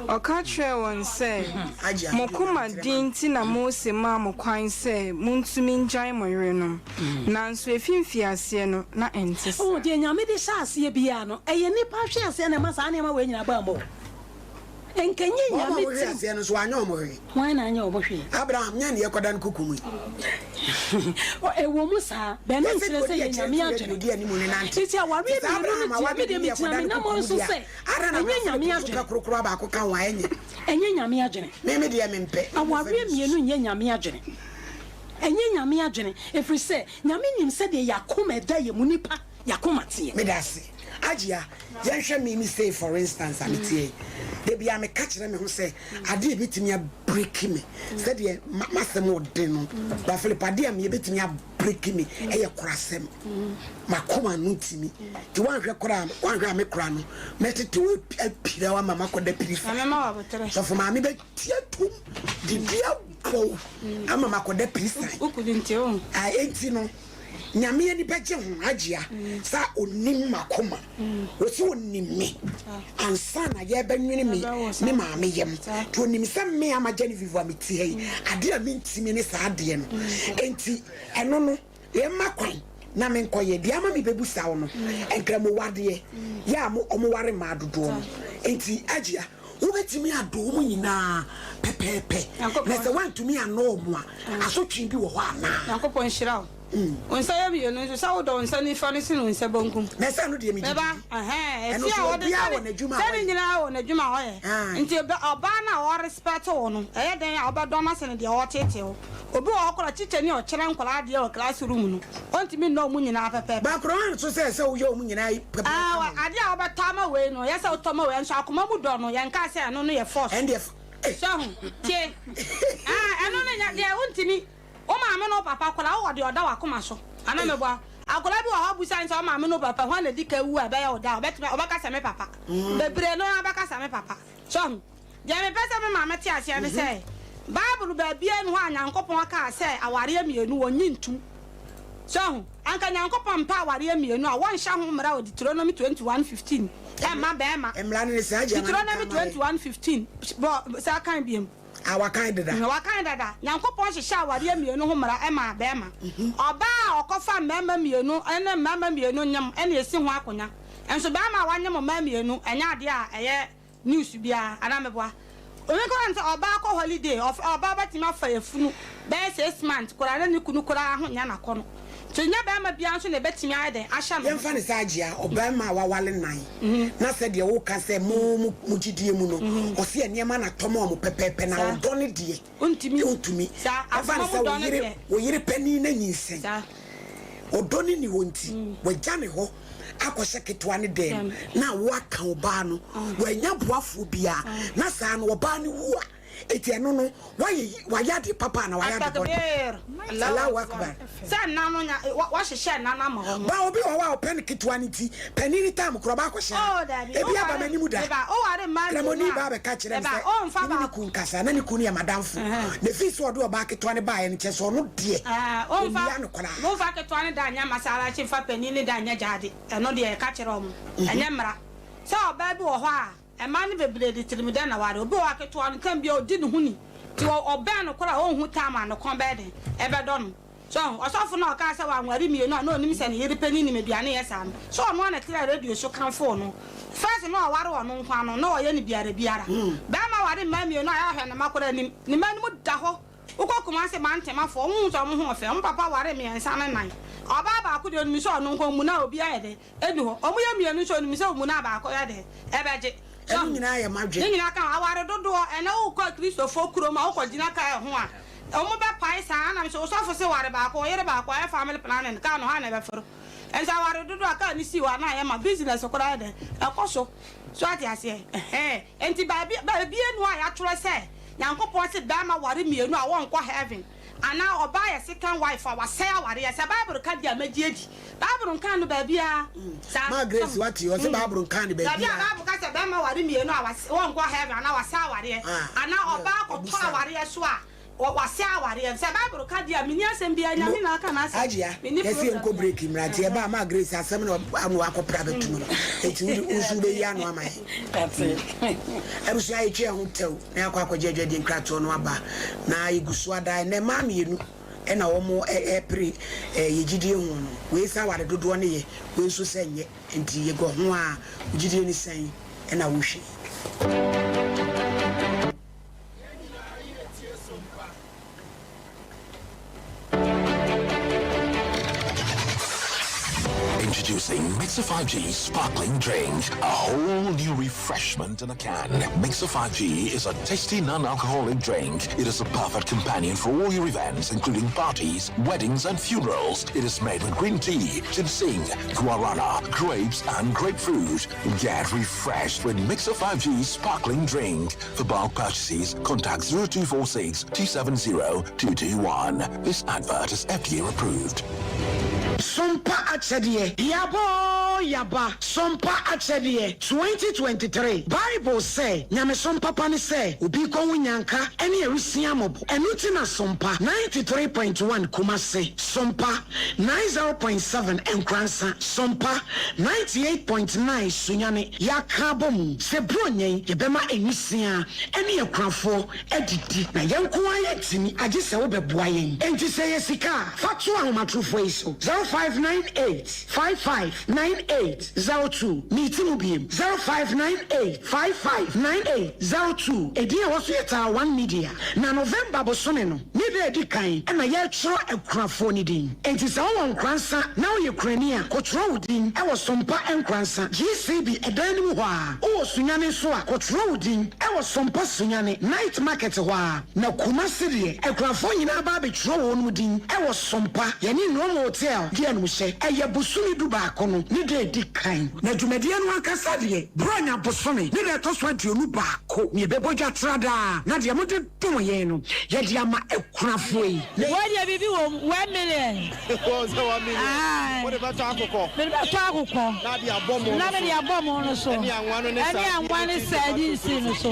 Speaker 4: ɔka kyerɛɛ wɔn sɛ, Mo koma den nti na Mose maa mo kwan sɛ muntumi ngyae mo yerenom, nanso efi mfiaseɛ no, na ɛnte saa.
Speaker 3: Oh, deɛ Nyame de hyɛ aseɛ biara no, ɛyɛ nnipa ahweaseɛ na ɛma saa nneɛma wei nyinaa baa mu o. Nka ɛnyɛ
Speaker 1: Wɔn a
Speaker 3: Nyame
Speaker 1: wɔhwe
Speaker 3: tirim.
Speaker 1: aseɛ no nso, wanyɛ wɔn hwee.
Speaker 3: Hwan na anyɛ wɔn hwee?
Speaker 1: Abraham, nyɛ nea ɛkɔda no kuku mu yi.
Speaker 3: Ɛwɔ mu saa, but ɛno
Speaker 1: Yɛse
Speaker 3: nkyerɛ
Speaker 1: deɛ
Speaker 3: sɛ
Speaker 1: ɔdi
Speaker 3: ɛyɛ
Speaker 1: akyire
Speaker 3: Nyame
Speaker 1: nso yɛ deɛ
Speaker 3: adwene.
Speaker 1: ɔdi anim no nante.
Speaker 3: Nti awareɛ
Speaker 1: Te sɛ
Speaker 3: mmienu no
Speaker 1: Abraham
Speaker 3: deɛ,
Speaker 1: aware
Speaker 3: me deɛ
Speaker 1: de deɛ
Speaker 3: megyina
Speaker 1: ɛkɔda
Speaker 3: me
Speaker 1: no kuku
Speaker 3: namɔn
Speaker 1: mu
Speaker 3: so
Speaker 1: deɛ a,
Speaker 3: sɛ,
Speaker 1: adɛn na
Speaker 3: ɛnyɛ
Speaker 1: Abraham
Speaker 3: Nyame
Speaker 1: de so
Speaker 3: adwene.
Speaker 1: pɛ korokorowa baako ka ho a, ɛnyɛ?
Speaker 3: Ɛnyɛ Nyame adwene.
Speaker 1: Me, me deɛ mempɛ.
Speaker 3: Awareɛ mmienu nyɛ Nyame adwene. Ɛnyɛ Nyame adwene, ɛfiri sɛ Nyame nim sɛdeɛ y'akoma ɛda yɛ mu, nipa y'akoma teɛ.
Speaker 1: Medase. Agyea, yɛnhwɛ me me sei for instance a meteɛ yi, da biara meka kyerɛ me ho sɛ adeɛ a ɛbɛtumi abreki me sɛdeɛ m'asɛm ɔden no, Bra Philip, adeɛ a me ɛbɛtumi abreki me ɛyɛ korasɛm. M'akoma no ntumi. Nti woanhwɛ koraa a, woanhwɛ a me kora no, mɛtete wo apira wo ama makɔda piri fa. Sɔfo maame bɛtia tom de dua bɔ wo ama makɔda piri san. Enti no, Nyame ani bɛgye ho agyea sɛ onim m'akoma. Ɔse onim me ansa na yɛbɛnwene me me maame yam. Nti onim sɛ me ama Genevieve a mete ha yi, adeɛ a mentimi ne saa adeɛ no. Enti ɛno no, yɛmma kwan na menkɔyɛ. Deɛ ama mebɛbusa wo no, nkramowadeɛ yɛ a mo wɔware mmaa dodoɔ no. Enti agyea, wobɛtumi adɔ wɔn nyinaa pɛpɛɛpɛ? Na sɛ woantumi annɔ wɔn a, asotwe bi wɔ hɔ anaa?
Speaker 2: Nyankopɔn nhyira wo. Wo nsa yɛ mmienu nso, sɛ wodɔ wo nsa nifa no sene wo nsa benkum.
Speaker 1: Na ɛsɛ ɛno deɛ megye
Speaker 2: Meba,
Speaker 1: di.
Speaker 2: ɛhɛn,
Speaker 1: Ɛno
Speaker 2: efie
Speaker 1: nso
Speaker 2: a wɔde
Speaker 1: obiara wɔ
Speaker 2: sɛne,
Speaker 1: n'adwuma a
Speaker 2: sɛne
Speaker 1: ɔyɛ.
Speaker 2: nyinaa wɔ n'adwuma a ɔyɛ.
Speaker 1: Ae.
Speaker 2: Nti bɛ, ɔbaa no a ɔrespɛte wo no, ɛyɛ dɛn a wobɛdɔ no asene deɛ ɔreteetee wo? Obi wɔ hɔ koraa, tikyani a ɔkyerɛ nkwadaa adeɛ wɔ class room no, ɔntumi nnɔ wɔn nyinaa pɛpɛɛpɛ.
Speaker 1: Bakorɔ nso sɛ ɛsɛ woyɛ wɔn nyinaa pɛpɛɛpɛ
Speaker 2: Ae,
Speaker 1: ma wɔn.
Speaker 2: adeɛ a wobɛtɔ ama wei no, ɛyɛ sɛ wotɔ ma wei, nso akoma mu dɔ no, yɛnkaa sɛ ɛno no yɛ force.
Speaker 1: Ɛndeɛ f, eh.
Speaker 2: So ahu? Tie. Ae, ɛno no nyɛ, deɛ wontumi. Wo maame ne wo papa, akwadaa wowɔ deɛ ɔda w'akoma so anaa meboa? Akwadaa bi wɔ hɔ abusa no sɛ wo maame ne wo papa hwan na edi kan wu a ɛbɛyɛ wo dɛ a, ɔbɛtumi ɔbɛka sɛ me papa. Bebree no ara bɛka sɛ me papa. So ahu? Deɛ mepɛ sɛ me maame te aseɛ ne sɛ, Bible baabiara nni hɔ a Nyankopɔn kaa sɛ awareɛ mmienu wɔnnye ntom. So ahu? Anka Nyankopɔn mpɛ awareɛ mmienu a, wɔnhyɛ ho mmara wɔ Deuteronomy 21:15 mma barima.
Speaker 1: Mmara no ne saa gye ama no
Speaker 2: Deuteronomy
Speaker 1: nka ma yɛn.
Speaker 2: 21:15, bɔ saa kan biom.
Speaker 1: A Wɔakan deda.
Speaker 2: Wɔakan dada. Nyankopɔn hyehyɛɛ awareɛ mmienu ho mmara maa barima. Ɔbaa a ɔkɔfa mmarima mmienu ne mmarima mmienu nyem na ɛsi ho akonya. Nso barima a wanyem mmaa mmienu, ɛnyɛ adeɛ a ɛyɛ news biara, anaa meboa? Obi koraa nim sɛ ɔbaa kɔ holiday, ɔbaa bɛtumi afa yafunu bɛyɛ six months koraa na ne kunu koraa ho nyɛ no akɔnɔ. Nti nyɛ barima biara nso na ɛbɛtumi ayɛ dɛn ahyɛ ne ho
Speaker 1: Yɛmfa
Speaker 2: so.
Speaker 1: no sɛ Agyea, ɔbarima a waware nnan, na sɛdeɛ woka sɛ mo mo gyidie mu no, ɔse nneɛma na tɔ ma wɔn pɛpɛɛpɛ, na ɔdɔ no deɛ,
Speaker 2: Wontumi.
Speaker 1: wontumi.
Speaker 2: Saa,
Speaker 1: Yɛmfa no
Speaker 2: akoma
Speaker 1: sɛ
Speaker 2: mu
Speaker 1: wo
Speaker 2: dɔ no
Speaker 1: yere,
Speaker 2: deɛ.
Speaker 1: wo yere panin no anyinsɛn.
Speaker 2: Saa.
Speaker 1: Ɔdɔ no nni hɔ nti, wagya ne hɔ akɔhyɛ ketewa no dan mu, na woaka ɔbaa no, wannya boafoɔ biara, na saa no ɔbaa no wu a, Eti ɛno no wayɛ wayɛ ade papa anaa wayɛ ade bɔne?
Speaker 2: Atakbir!
Speaker 1: Allahu Akbar.
Speaker 2: Sɛ nna no nya wahyehyɛ nna no ama wɔn.
Speaker 1: Ba obi wɔ hɔ a ɔpɛ no ketewa no nti panin no tam korɔ ɔba akɔhyɛ ha.
Speaker 2: Oh dabi,
Speaker 1: Ebi aba
Speaker 2: woware
Speaker 1: m'anim da.
Speaker 2: meba woware mmaa mmienu
Speaker 1: Kramoni
Speaker 2: a
Speaker 1: ba abɛka kyerɛ me
Speaker 2: meba
Speaker 1: sɛ
Speaker 2: ɔmfa
Speaker 1: me ne ne
Speaker 2: baako.
Speaker 1: kun kasa na ne kun no yɛ m'adamfo. Na ɛfiri sɛ ɔde ɔbaa ketewa no baeɛ no kyerɛ sɛ ɔno deɛ
Speaker 2: Ɛɛ ɔmfa
Speaker 1: ɔmmia no koraa.
Speaker 2: momfa ketewa no da nyɛ masalachi mfa panin no da nyɛ gyaade ɛno deɛ yɛka kyerɛ wɔn ɛnyɛ mmara. Sɛ ɔbaa bi wɔ hɔ a Mmaa no bebree de tirimdɛ na ware. Obi wɔ hɔ a ketewa no, tam biara odi ne ho ni. Nti ɔbɛn no koraa a, onhu tam a ne kɔn bɛyɛ den ɛbɛdɔ no. So ahu? Ɔsɔfo no a ɔkaa sɛ wanware mmienu a na onim sɛ ne yere panin nim aduane yɛ saa no, so ɔno ara na ɛtraa radio so kamfoo no? First na ɔware ɔno nko ara no, na ɔyɛ no biara biara. Barima ware mmaa mmienu a, ɛyɛ a hwɛ ne mma koraa anim. Ne mma anim da hɔ. Wokɔ Kumasi Mantemafoɔ, wohu sɛ wɔn ho ɔfɛ. Wɔn papa ware mmiɛnsa ne nan. Ɔbaa baako deɛ onim sɛ ɔno nko ɔmmu no a obiara yɛ dɛn? Ɛnni hɔ. Wɔn yɛ mmienu nso onim sɛ ɔmu no a baako yɛ dɛn? Ɛbɛgye. So
Speaker 1: Ɛno nyinaa yɛ m'adwene.
Speaker 2: Ne nyinaa ka ho. Aware dodoɔ, ɛnnɛ wokɔ akristofoɔ kurom a wokɔ gyina kaa ho a, wɔn bɛ pae saa. Ɛna mesɛ osɔfo se ware baako, ɔyere baako, ayɛ family planning, kaa no hwan na ɛbɛforo? Nso aware dodoɔ a kaa no sii hɔ a na ayɛ ma business koraa yɛ dɛn? Ɛkɔ so. So ate aseɛ? Ɛhɛɛ. Enti baabi, baabi nni hɔ a yɛatwerɛ sɛ Nyankopɔn se bɛɛma ware mmienu a wɔnkɔ heaven. Anaa ɔbaa yɛ second wife a wasɛe awareɛ. Sɛ bible ka deɛ a mɛgye adi. Bible nkaa no baabiara saa.
Speaker 1: Maa Grace wate ɔse bible nkaa no
Speaker 2: Baabi a
Speaker 1: baabiara.
Speaker 2: bible ka sɛ bɛɛma ware mmienu a wɔnkɔ heaven anaa wasɛe awareɛ. Anaa ɔbaa kɔtɔ awareɛ so a wasɛe awareɛ. Sɛ bible ka deɛ a menni asɛm biara. Nyame na aka n'asɛm.
Speaker 1: Ajia
Speaker 2: Menni
Speaker 1: yɛse
Speaker 2: problem
Speaker 1: yɛnkɔ
Speaker 2: biara.
Speaker 1: break mmra nti ɛbaa maa Grace asɛm na ano akɔpra abɛto mu no enti wo nso wobɛyi ano ama yɛn. Abusua yɛtwe yɛn ho tɛw. Na yɛakɔ akɔgye adwadie nkratoɔ no aba, na yɛgu so ada. Ɛnnɛ mmaa mmienu na wɔrepere yɛn gyidie ho no. Wei sɛ aware dodoɔ no yɛ, wei nso sɛ nyɛ. Nti yɛgɔ ho a, wo gyidie ne sɛn na wohwɛ yi?
Speaker 5: Yɛn nyinaa yɛtie so mpa.
Speaker 6: Introducing Mixer 5G Sparkling Drink, a whole new refreshment in a can. Mixer 5G is a tasty non-alcoholic drink. It is a perfect companion for all your events, including parties, weddings, and funerals. It is made with green tea, ginseng, guarana, grapes, and grapefruit. Get refreshed with Mixer 5G Sparkling Drink. For bulk purchases, contact 0246 270 221. This advert is FDA approved.
Speaker 1: Sompa Akyɛdeɛ, Yaba oo yaba, Sompa Akyɛdeɛ, 2023 Bible sɛ, Nyamesom papa ne sɛ obi rekɔhu nyanka ne awisiaa mmɔbɔ. Ɛno nti na Sompa 93.1 Kumasi, Sompa 90.7 Nkoransa, Sompa 98.9 Sunyani, yɛaka abɔ mu sɛ Buronya yi yɛbɛma nwisiaa ne akunafoɔ adidi. Na yɛn nko ara yɛntumi, agye sɛ wobɛboa yɛn. Enti sɛ ɛyɛ sika a, fa to ahomatorofoɔ yi so, 0598 55 98 02. Meti mu biem, 0598 55 98 02. Edin a ɛwɔ so yɛ Taa One Media. Na November bosome no ne da a ɛdi kan na yɛretwerɛ akunafoɔ no din. Enti sɛ wowɔ Nkoransa na woyɛ kurani a, kɔtwerɛ wo din wɔ Sompa Nkoransa, GCB ɛdan no mu hɔ ara. Wowɔ Sunyani nso a, kɔtwerɛ wo din wɔ Sompa Sunyani, Night Market hɔ ara. Na Kumasi deɛ, akunafoɔ nyinaa ba abɛtwerɛ wɔn din wɔ Sompa, yɛne Nnoɔma Hotel di animhyɛ. Ɛyɛ bosome dubaako no ne da a ɛdi kan. Na dwumadie no ankasa deɛ, Buronya bosome ne da a ɛtɔ so 21 na yɛbɛbɔ dwa tradaa, na deɛ mode dom yɛn no, yɛde ama akunafoɔ yi.
Speaker 7: Wei deɛ biribi wɔ mu, 1 million.
Speaker 5: Wɔn sɛ 1 million.
Speaker 7: Aye.
Speaker 5: Wode bɛtɔ akokɔ.
Speaker 7: Mede bɛtɔ akokɔ.
Speaker 5: Na de abɔ mo
Speaker 7: Na mede abɔ mo no so.
Speaker 5: Ɛne anwa no ne
Speaker 7: Ɛne anwa ne sardines no so.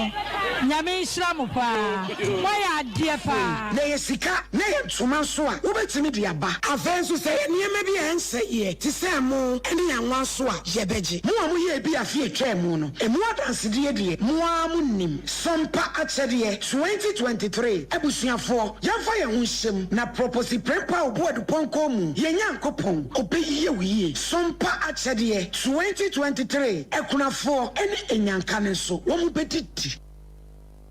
Speaker 7: Nyame nhyira mo paa. Moayɛ adeɛ paa.
Speaker 1: Na ɛyɛ sika, na ɛyɛ ntoma nso a, wobɛtumi de aba. Afei nso, sɛ ɛyɛ nneɛma bi a ɛnsɛeɛ te sɛ ɛmo ne anwa nso a, yɛbɛgye. Mo a moyɛɛ bi afe a ɛtwaa mu no, ɛmu adansedie deɛ, mo ara monim. Sompa Akyɛdeɛ 2023 Abusuafoɔ, yɛmfa yɛn ho nhyɛ mu na Proposi Prempeh Obuadu Pɔnkɔ mu, yɛn Nyankopɔn, ɔbɛyie wo yie. Sompa Akyɛdeɛ 2023 Akunafoɔ ne Anyanka no nso, wɔbɛdidi.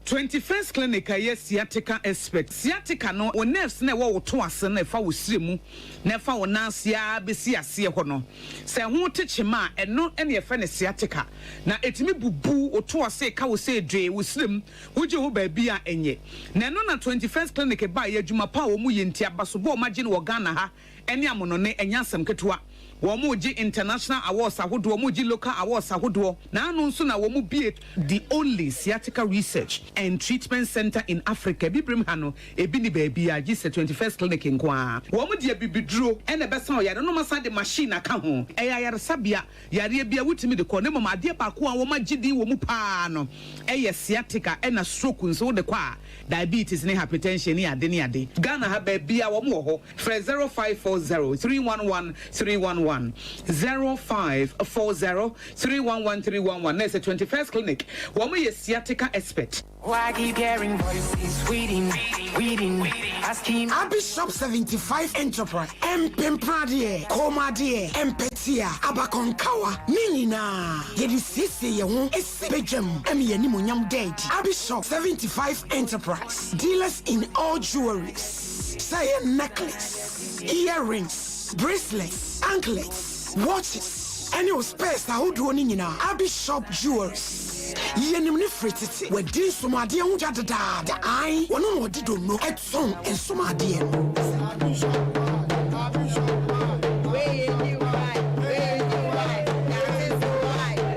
Speaker 8: 21st Clinic a ɛyɛ sciatica expert. Sciatica no, wo nerves no a ɛwɔ wo to ase no a ɛfa wo srɛ mu na ɛfa wo nan ase ara bɛsi aseɛ hɔ no, sɛ ɛho te kyema a, ɛno na yɛfrɛ no sciatica. Na ɛtumi bubu wo to ase, ɛka wo sɛ dwee, wo srɛ mu, wogye ho baabi a ɛnyɛ. Na ɛno na 21st Clinic baeɛ, adwuma pa a wɔyɛ nti, abasobɔ a wɔagye no wɔ Ghana ha ne amonɔne, ɛnyɛ asɛm ketewa. Wɔregye international awards ahodoɔ, wɔregye local awards ahodoɔ, na ano nso na wɔbue the only sciatica research and treatment centre in Africa. Abibirem ha no, ebi nni baabiara gye sɛ 21st Clinic nko ara. Wɔde abibiduro na ɛbɛsa ɔyare no na wɔasan de machine aka ho. Ɛyɛ ayaresabea, yareɛ biara wotumi de kɔ, na mmom adeɛ baako a wɔagye din wɔ mu pa ara no yɛ sciatica ɛna stroke nso wode kɔ a, diabetes ne hypertension ne ade ne ade. Ghana ha baabiara wɔn wɔ hɔ. Frɛ 0540 311 311, 0540 311 311 na ɛsɛ 21st Clinic. Wɔn yɛ sciatica expert.
Speaker 9: Why keep hearing voices waiting, waiting, asking.
Speaker 1: Abishop 75 Enterprise, Mpempradeɛ, kɔnmuadeɛ, mpɛtea, abakɔnkawa, ne nyinaa yɛde siesie yɛn ho si badwam ma yɛn animuonyam da adi. Abishop 75 Enterprise, dealers in all jewelries, sɛ ɛyɛ necklace, earrings, bracelets, anklets, watches, ɛne wo spares ahodoɔ no nyinaa. Abishop Jewelries, yɛnim no firi tete, wadi nsomadeɛ ho dwa dedaada, ae, ɔno na ɔde donno tɔn nsomadeɛ no.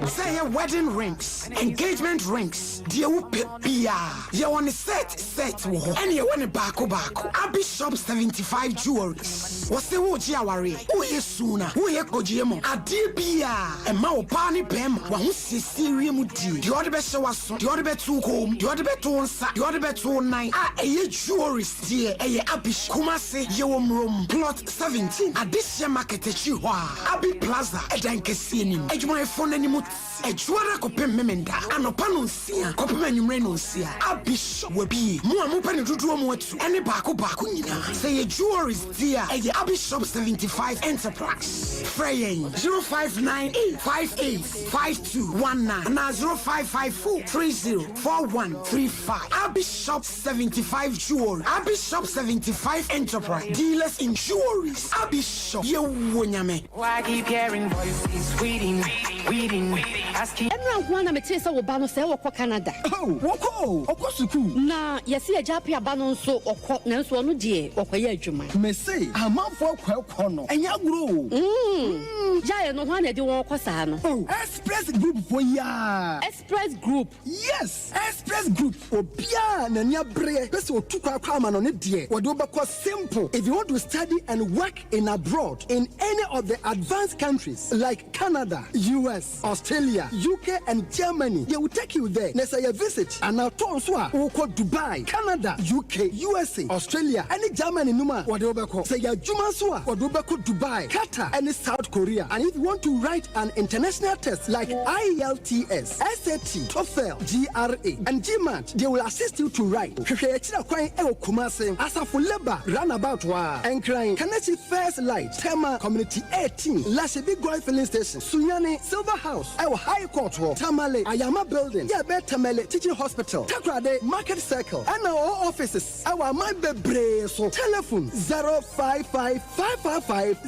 Speaker 1: Sɛ ɛyɛ wedding rings, engagement rings, deɛ wopɛ biara, yɛwɔ no set set wɔ hɔ, ɛne yɛwɔ no baako baako. Abishop 75 Jewelries, wɔse woregye awareɛ, woreyɛ suna, woreyɛ kɔgyeɛ mu, adeɛ biara, ɛma ɔbaa ne barima w'ahosiesie wie mu die, deɛ ɔde bɛhyɛ w'aso, deɛ ɔde bɛto wo kɔn mu, deɛ ɔde bɛto wo nsa, deɛ ɔde bɛto wo nan a ɛyɛ jewelries deɛ, ɛyɛ Abish. Kumasi, yɛwɔ Murom, Plot 17, Adehyeɛ Market akyiri hɔ a, Abi Plaza ɛdan kɛseɛ no mu, adwumayɛfoɔ no anim te. Adwuada kɔpem Memenda, anɔpa nonsia kɔpem anwummere nonsia, Abish wabue. Mo a mopɛ no dodoɔ mu atu ɛne baako baako nyinaa, sɛ ɛyɛ jewelries deɛ a, ɛyɛ Abishop 75 Enterprise. Frɛ yɛn 0598 58 5219 anaa 0554 30 4135. Abishop 75 Jewelry, Abishop 75 Enterprise, dealers in jewelries. Abishop, yɛwɔ Nyame.
Speaker 9: Why keep hearing voices waiting, waiting, asking.
Speaker 10: Ɛnora nko ara na metee sɛ wo ba no sɛɛ ɔkɔ Canada.
Speaker 11: Oh, wɔkɔ o, ɔkɔ sukuu.
Speaker 10: Na yɛse Agya Appiah ba no nso ɔkɔ, nanso ɔno deɛ ɔkɔyɛ adwuma.
Speaker 11: Mese amanfoɔ kɔ ɛkɔ no, ɛnyɛ agorɔ o.
Speaker 10: Mm, gyae no, hwan na ɛde wɔn kɔ saa no?
Speaker 11: Oh, Express Group foɔ yi ara.
Speaker 10: Express Group.
Speaker 11: Yes! Express Group, obiara a n'ani abereɛ pɛ sɛ ɔtu kwan kɔ amanɔne deɛ, wɔde wo bɛkɔ simple. If you want to study and work in abroad in any of the advanced countries like Canada, US, Australia, UK and Germany, they will take you there. Na sɛ ɛyɛ visit anaa tour nso a, wokɔ Dubai, Canada, UK, USA, Australia ne Germany nom a, wɔde wo bɛkɔ. Sɛ ɛyɛ adwuma nso a, wɔde wo bɛkɔ Dubai, Qatar ne South Korea. And if you want to write an international test like IELTS, SAT, TOEFL, GRE, and GMAT, they will assist you to write. Hwehwɛ yɛn akyiri kwan wɔ Kumasi, Asafo Labour Runabout hɔ ara, Nkran, Kaneshie First Light, Tema Community 18, Lashibi Goil Filling Station, Sunyani, Silver House wɔ High Court hɔ, Tamale, Ayama Building, yɛ ɛbɛn Tamale Teaching Hospital, Takoradi, Market Circle, ɛna wɔwɔ offices wɔ aman bebree so. Telephone 055 555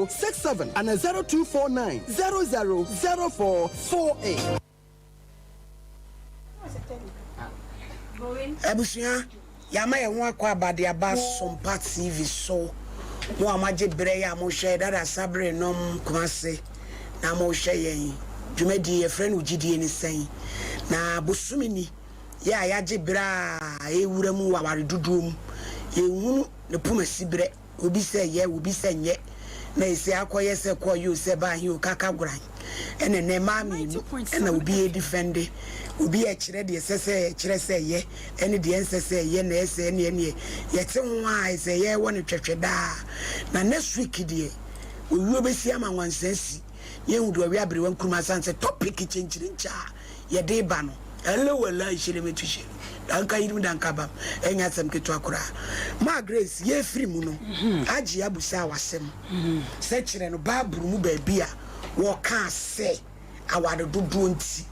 Speaker 11: 0067 ana 0249 00 0448.
Speaker 1: Abusua, yɛama yɛn ho akɔ aba de aba Sompa TV so. Mo a moagye berɛ yi a mohwɛ Dada Sabere nom Kumase na mohwɛ yɛn dwumadie yɛfrɛ no Gyidie Ne Sɛn. Na bosome ni yɛ a yɛagye berɛ a ɛrewura mu wɔ aware dodoɔ mu. Yɛnhunu ne poma si berɛ. Obi sɛ yɛ, obi sɛ nyɛ, na ese akɔyɛ sɛ kɔ yi o sɛ ba he o kaka goran. Ɛna nnɛ mmaa mmienu ɛna obi redifɛnde, obi ɛkyerɛ deɛ ɛsɛ sɛ ɛkyerɛ sɛ ɛyɛ ɛne deɛ ɛnsɛ sɛ ɛyɛ na ɛsɛ ɛne ɛneɛ yɛte ho a ɛsɛ yɛwɔ no twɛtwɛ daa. Na next week deɛ owuo bɛsi ama nwansa asi na yɛahu deɛ ɔwe aberewa nkruma asane sɛ topic kyenkyerenkye a yɛde ba no. Ɛlɛ walayi hyele me to hyele danka yirim danka bam ɛnyɛ asɛm ketewa koraa maa Grace yɛfiri mu no agye abusaa wasɛm sɛ kyerɛ no bible mu baabi a wɔkaa sɛ aware dodoɔ nti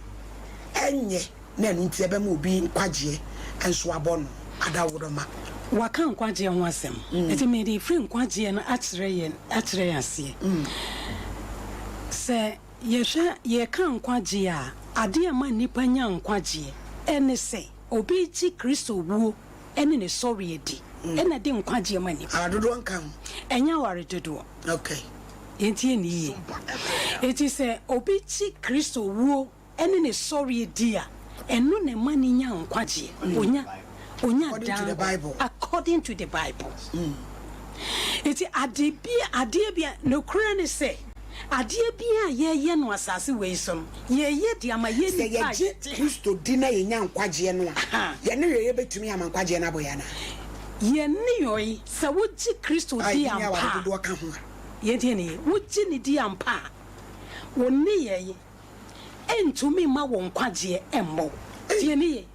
Speaker 1: ɛnyɛ. na ɛno nti ɛbɛma obi nkwagyeɛ nso abɔ no adaworoma.
Speaker 3: Waka nkwagyeɛ ho asɛm, nti mede refiri nkwagyeɛ no akyerɛ yɛn akyerɛ yɛn aseɛ. Sɛ yɛhwɛ yɛka nkwagyeɛ a, adeɛ a ɛma nnipa nya nkwagyeɛ ne sɛ obi gye Kristo wuo ne ne sɔreɛ di na ɛde nkwagyeɛ ma nnipa.
Speaker 1: Aware dodoɔ nka ho.
Speaker 3: Ɛnyɛ aware dodoɔ.
Speaker 1: Okay.
Speaker 3: Yɛntie no yie. Enti sɛ obi gye Kristo wuo ne ne sɔreɛ di a, ɛno na ɛma no nya nkwagyeɛ. Ɔnya, ɔnya daa nkwa. According to the Bible. Enti ade bi, adeɛ bi a, nokorɛ ne sɛ, adeɛ biara a yɛyɛ no asase wei so no, yɛyɛ de ama yɛn
Speaker 1: Sɛ
Speaker 3: nipa a
Speaker 1: yɛgye
Speaker 3: yɛte ha.
Speaker 1: Kristo di na yɛnya nkwagyeɛ no a, yɛn nneyɔeɛ bɛtumi ama nkwagyeɛ no abɔ yɛn anaa?
Speaker 3: Yɛn nneyɔe, sɛ wogye Kristo
Speaker 1: A
Speaker 3: di
Speaker 1: ebi ne
Speaker 3: ampa
Speaker 1: aware
Speaker 3: a,
Speaker 1: dodoɔ ka ho a.
Speaker 3: yɛntie no yie, wogye no di ampa a, wo nneyɛe ntumi mma wo nkwagyeɛ mmɔ wo. Tie no yie,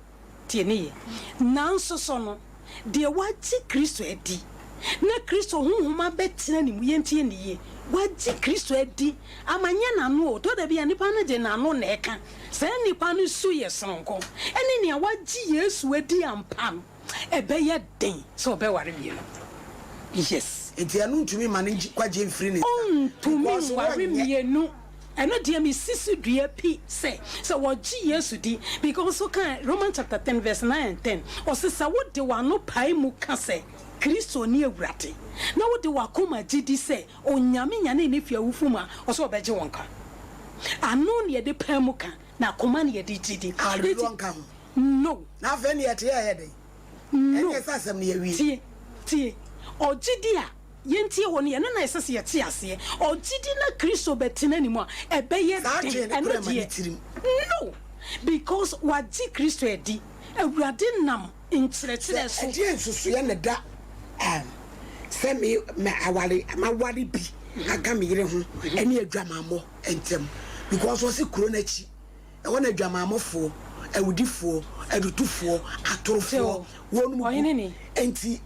Speaker 3: tie no yie. Nanso so no, deɛ wagye Kristo adi, na Kristo Honhom abɛtena ne mu, yɛntie no yie, wagye Kristo adi ama nyɛ n'ano o, tɔ da bi a nipa no de n'ano na ɛka, saa nipa no su yɛ sononko ɛne nea wagye Yesu adi ampa no. Ɛbɛyɛ den sɛ ɔbɛware mmienu. Yes.
Speaker 1: Nti ɛno ntumi mma ne nkwagyeɛ mfiri ne nsa.
Speaker 3: Ɔntumi
Speaker 1: Because
Speaker 3: nware
Speaker 1: wɔnyɛ.
Speaker 3: mmienu. Ɛno deɛ me si so dua pi sɛ, sɛ wɔgye Yesu di, because woka Romans chapter ten verse 9 and 10, ɔse sɛ wode w'ano pae mu ka sɛ Kristo ne Awurade, na wode w'akoma gye di sɛ Onyame nyanee no fii awufo mu a, ɔse ɔbɛgye wo nkwa. Ano na yɛde pae mu ka, na akoma na yɛde gye di.
Speaker 1: Adodoɔ nka ho.
Speaker 3: No.
Speaker 1: Na afei neɛ ɛteɛ ɛyɛ dɛn?
Speaker 3: No.
Speaker 1: Ɛnneɛ sɛ asɛm no yɛawie.
Speaker 3: Tie, tie. Ɔgye di a, yɛntie hɔ no, ɛno na ɛsɛ sɛ yɛte aseɛ. Ɔgye di na Kristo bɛtena ne mu a, ɛbɛyɛ
Speaker 1: Saa
Speaker 3: den.
Speaker 1: adwene no
Speaker 3: Ɛno
Speaker 1: koraa mma ne
Speaker 3: deɛ,
Speaker 1: tirim.
Speaker 3: no. Because wagye Kristo adi. Awurade nam nkyerɛkyerɛ
Speaker 1: Sɛ
Speaker 3: so.
Speaker 1: ɛdeɛn nsusuiɛ na ɛda ɛɛm sɛ me mɛ aware maware bi aka me yere ho ɛne adwamammɔ ntam? Because wɔse kuro no akyi. Ɛhɔ na adwamammɔfoɔ, awudifoɔ, adutofoɔ, atorofoɔ, wɔnom gu. Enti,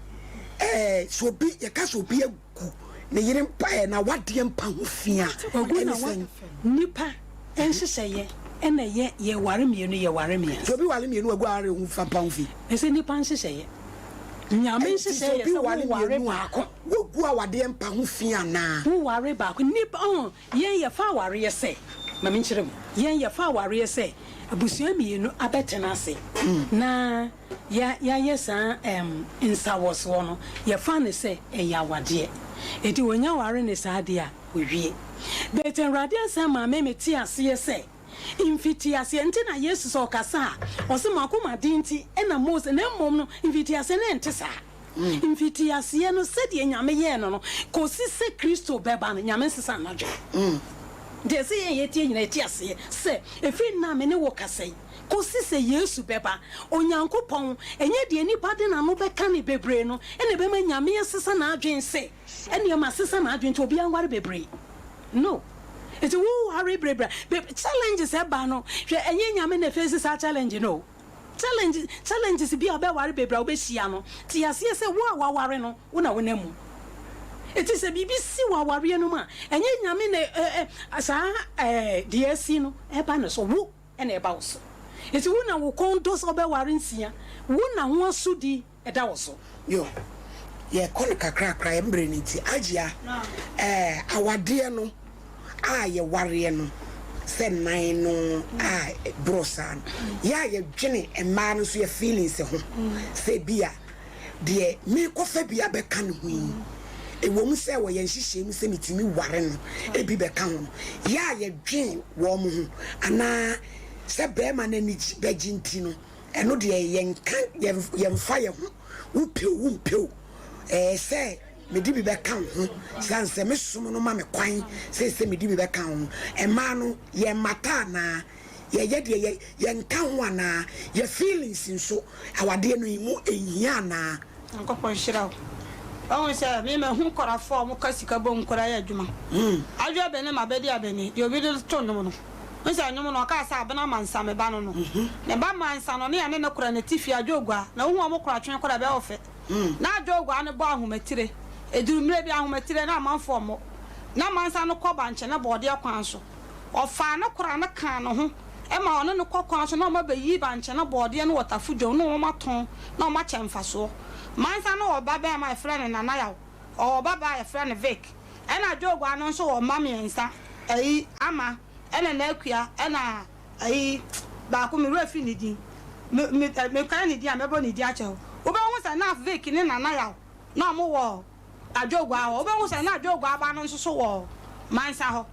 Speaker 1: ɛɛ, sɛ obi, yɛka sɛ obi agu ne yere mpa, ɛɛ, n'awadeɛ mpa ho fi a, ɛne sɛn?
Speaker 3: Nnipa nhyehyɛeɛ na ɛyɛ yɛware mmienu, yɛware mmiɛnsa.
Speaker 1: Sɛ obi ware mmienu a, wagu awareɛ ho mpa ho fi.
Speaker 3: Ɛsɛ nnipa nhyehyɛeɛ. Nyame
Speaker 1: Enti sɛ
Speaker 3: nhyehyɛeɛ yɛ
Speaker 1: obi
Speaker 3: sɛ
Speaker 1: ware
Speaker 3: woware
Speaker 1: mmienu a,
Speaker 3: baako.
Speaker 1: wagu awadeɛ mpa ho fi anaa?
Speaker 3: Woware baako. Nnipa, ɔho, Yɛn yɛfa awareɛ sɛ, ma menkyerɛ mu, yɛn yɛfa awareɛ sɛ abusua mmienu abɛtena ase na yɛ yɛayɛ saa ɛɛm nsawɔsoɔ no, yɛfa no sɛ ɛyɛ awadeɛ. Enti wɔnya ware no saa deɛ a, wɔwie. But Awurade asɛm maa me metee aseɛ sɛ, mfitiaseɛ nti na Yesu sɛ ɔkasa a, ɔse mo akoma den nti na Mose, na mmom no mfitiaseɛ no ɛnte saa. Mfitiaseɛ no, sɛdeɛ Nyame yɛɛ no no, kɔsi sɛ Kristo bɛba no, Nyame nsesaa n'adwene. Deɛ ɛsɛ yɛn yɛtie nyinaa yɛte aseɛ sɛ, ɛfiri nnɛ a me ne wo kasa yi, kɔsi sɛ Yesu bɛba, Onyankopɔn, ɛnyɛ deɛ nipa de n'ano bɛka no bebree no na ɛbɛma Nyame asesa n'adwene sɛ, ɛnneɛ masesa m'adwene nti obiara nware bebree. No. Nti wo ware bebree a, challenges ɛba no, hwɛ ɛnyɛ Nyame na ɛfeesi saa challenge no o. Challenge challenges bi a wobɛware bebree a wobɛhyia no, te aseɛ sɛ wo a waware no, wo na wonam mu. Enti sɛ biribi si wɔ awareɛ no mu a, ɛnyɛ Nyame na ɛ ɛ saa ɛ deɛ asi no ɛba ne so, wo na ɛba wo so. Enti wo na wo kɔn dɔ sɛ wobɛware nsia, wo na ho asodi ɛda wo so.
Speaker 1: Yo, yɛkɔ no kakrakra, yɛn mmerɛ no nti. Agyia, ɛɛ awadeɛ no a yɛwareɛ no sɛ nan no a ɛborɔ saa no, yɛ a yɛdwene mmaa no nso yɛ feelings ho sɛ bi a deɛ merekɔfa bi abɛka ne ho yi, ɛwom sɛ wɔ yɛn nhyehyɛe mu sɛ metumi ware no ebi bɛka ho no, yɛ a yɛdwen wɔn ho anaa sɛ barima no ani bɛgye nti no, Ɛno deɛ yɛnka yɛnfa yɛn ho wo pɛ o wo mpɛ o ɛɛ sɛ mede bi bɛka wo ho sane sɛ me som no ma me kwan sɛ sɛ mede bi bɛka wo ho mmaa no yɛn mmata anaa yɛyɛ deɛ yɛ yɛnka ho anaa yɛ feelings nso awadeɛ no mu ɛnhia anaa.
Speaker 2: Nyankopɔn nhyira wo. Wahu sɛ me mahu kɔrafoɔ a wɔka sika bom koraa yɛ adwuma. Adwo abene ma bɛdi abene, deɛ obi de to nnwom no. Wohu sɛ nnwom no ɔkaa sɛ Abena Mansa me ba no no. Ne ba Mansa no ne yɛne no kora n'atifi Adwo Oguaa. Na wohu wɔn kora twe kora ɛbɛyɛ wo fɛ. Na Adwo Oguaa no bɔ ahomatire. Ɛduru mmerɛ bi ahomatire na amanfoɔ mmɔ. Na Mansa no kɔ bankye ne bɔɔdeɛ kwan so. Ɔfaa no kora no kaa ne ho. ma ɔne no kɔ kwan so na wɔabɛyi bankye ne bɔɔdeɛ ne wɔtafo dwom na wɔatɔn na wɔakyɛ mfasoɔ. Mansa no wɔ ba barima a yɛfrɛ no Nana Yaw, ɔwɔ ba baa a yɛfrɛ no Vic. Ɛna Dwoogwaa no nso wɔ mma mmiɛnsa, ayi, Ama, ɛna N'Akua, ɛna ayi, baako, me werɛ fi ne din. Me, me, mekae ne din a, mɛbɔ ne din akyerɛ wo. Wobɛhu sɛ na Vic ne Nana Yaw na wɔwɔ Adwoguaa hɔ. Wobɛhu sɛ na Adwoguaa ba no nso so wɔ Mansa hɔ.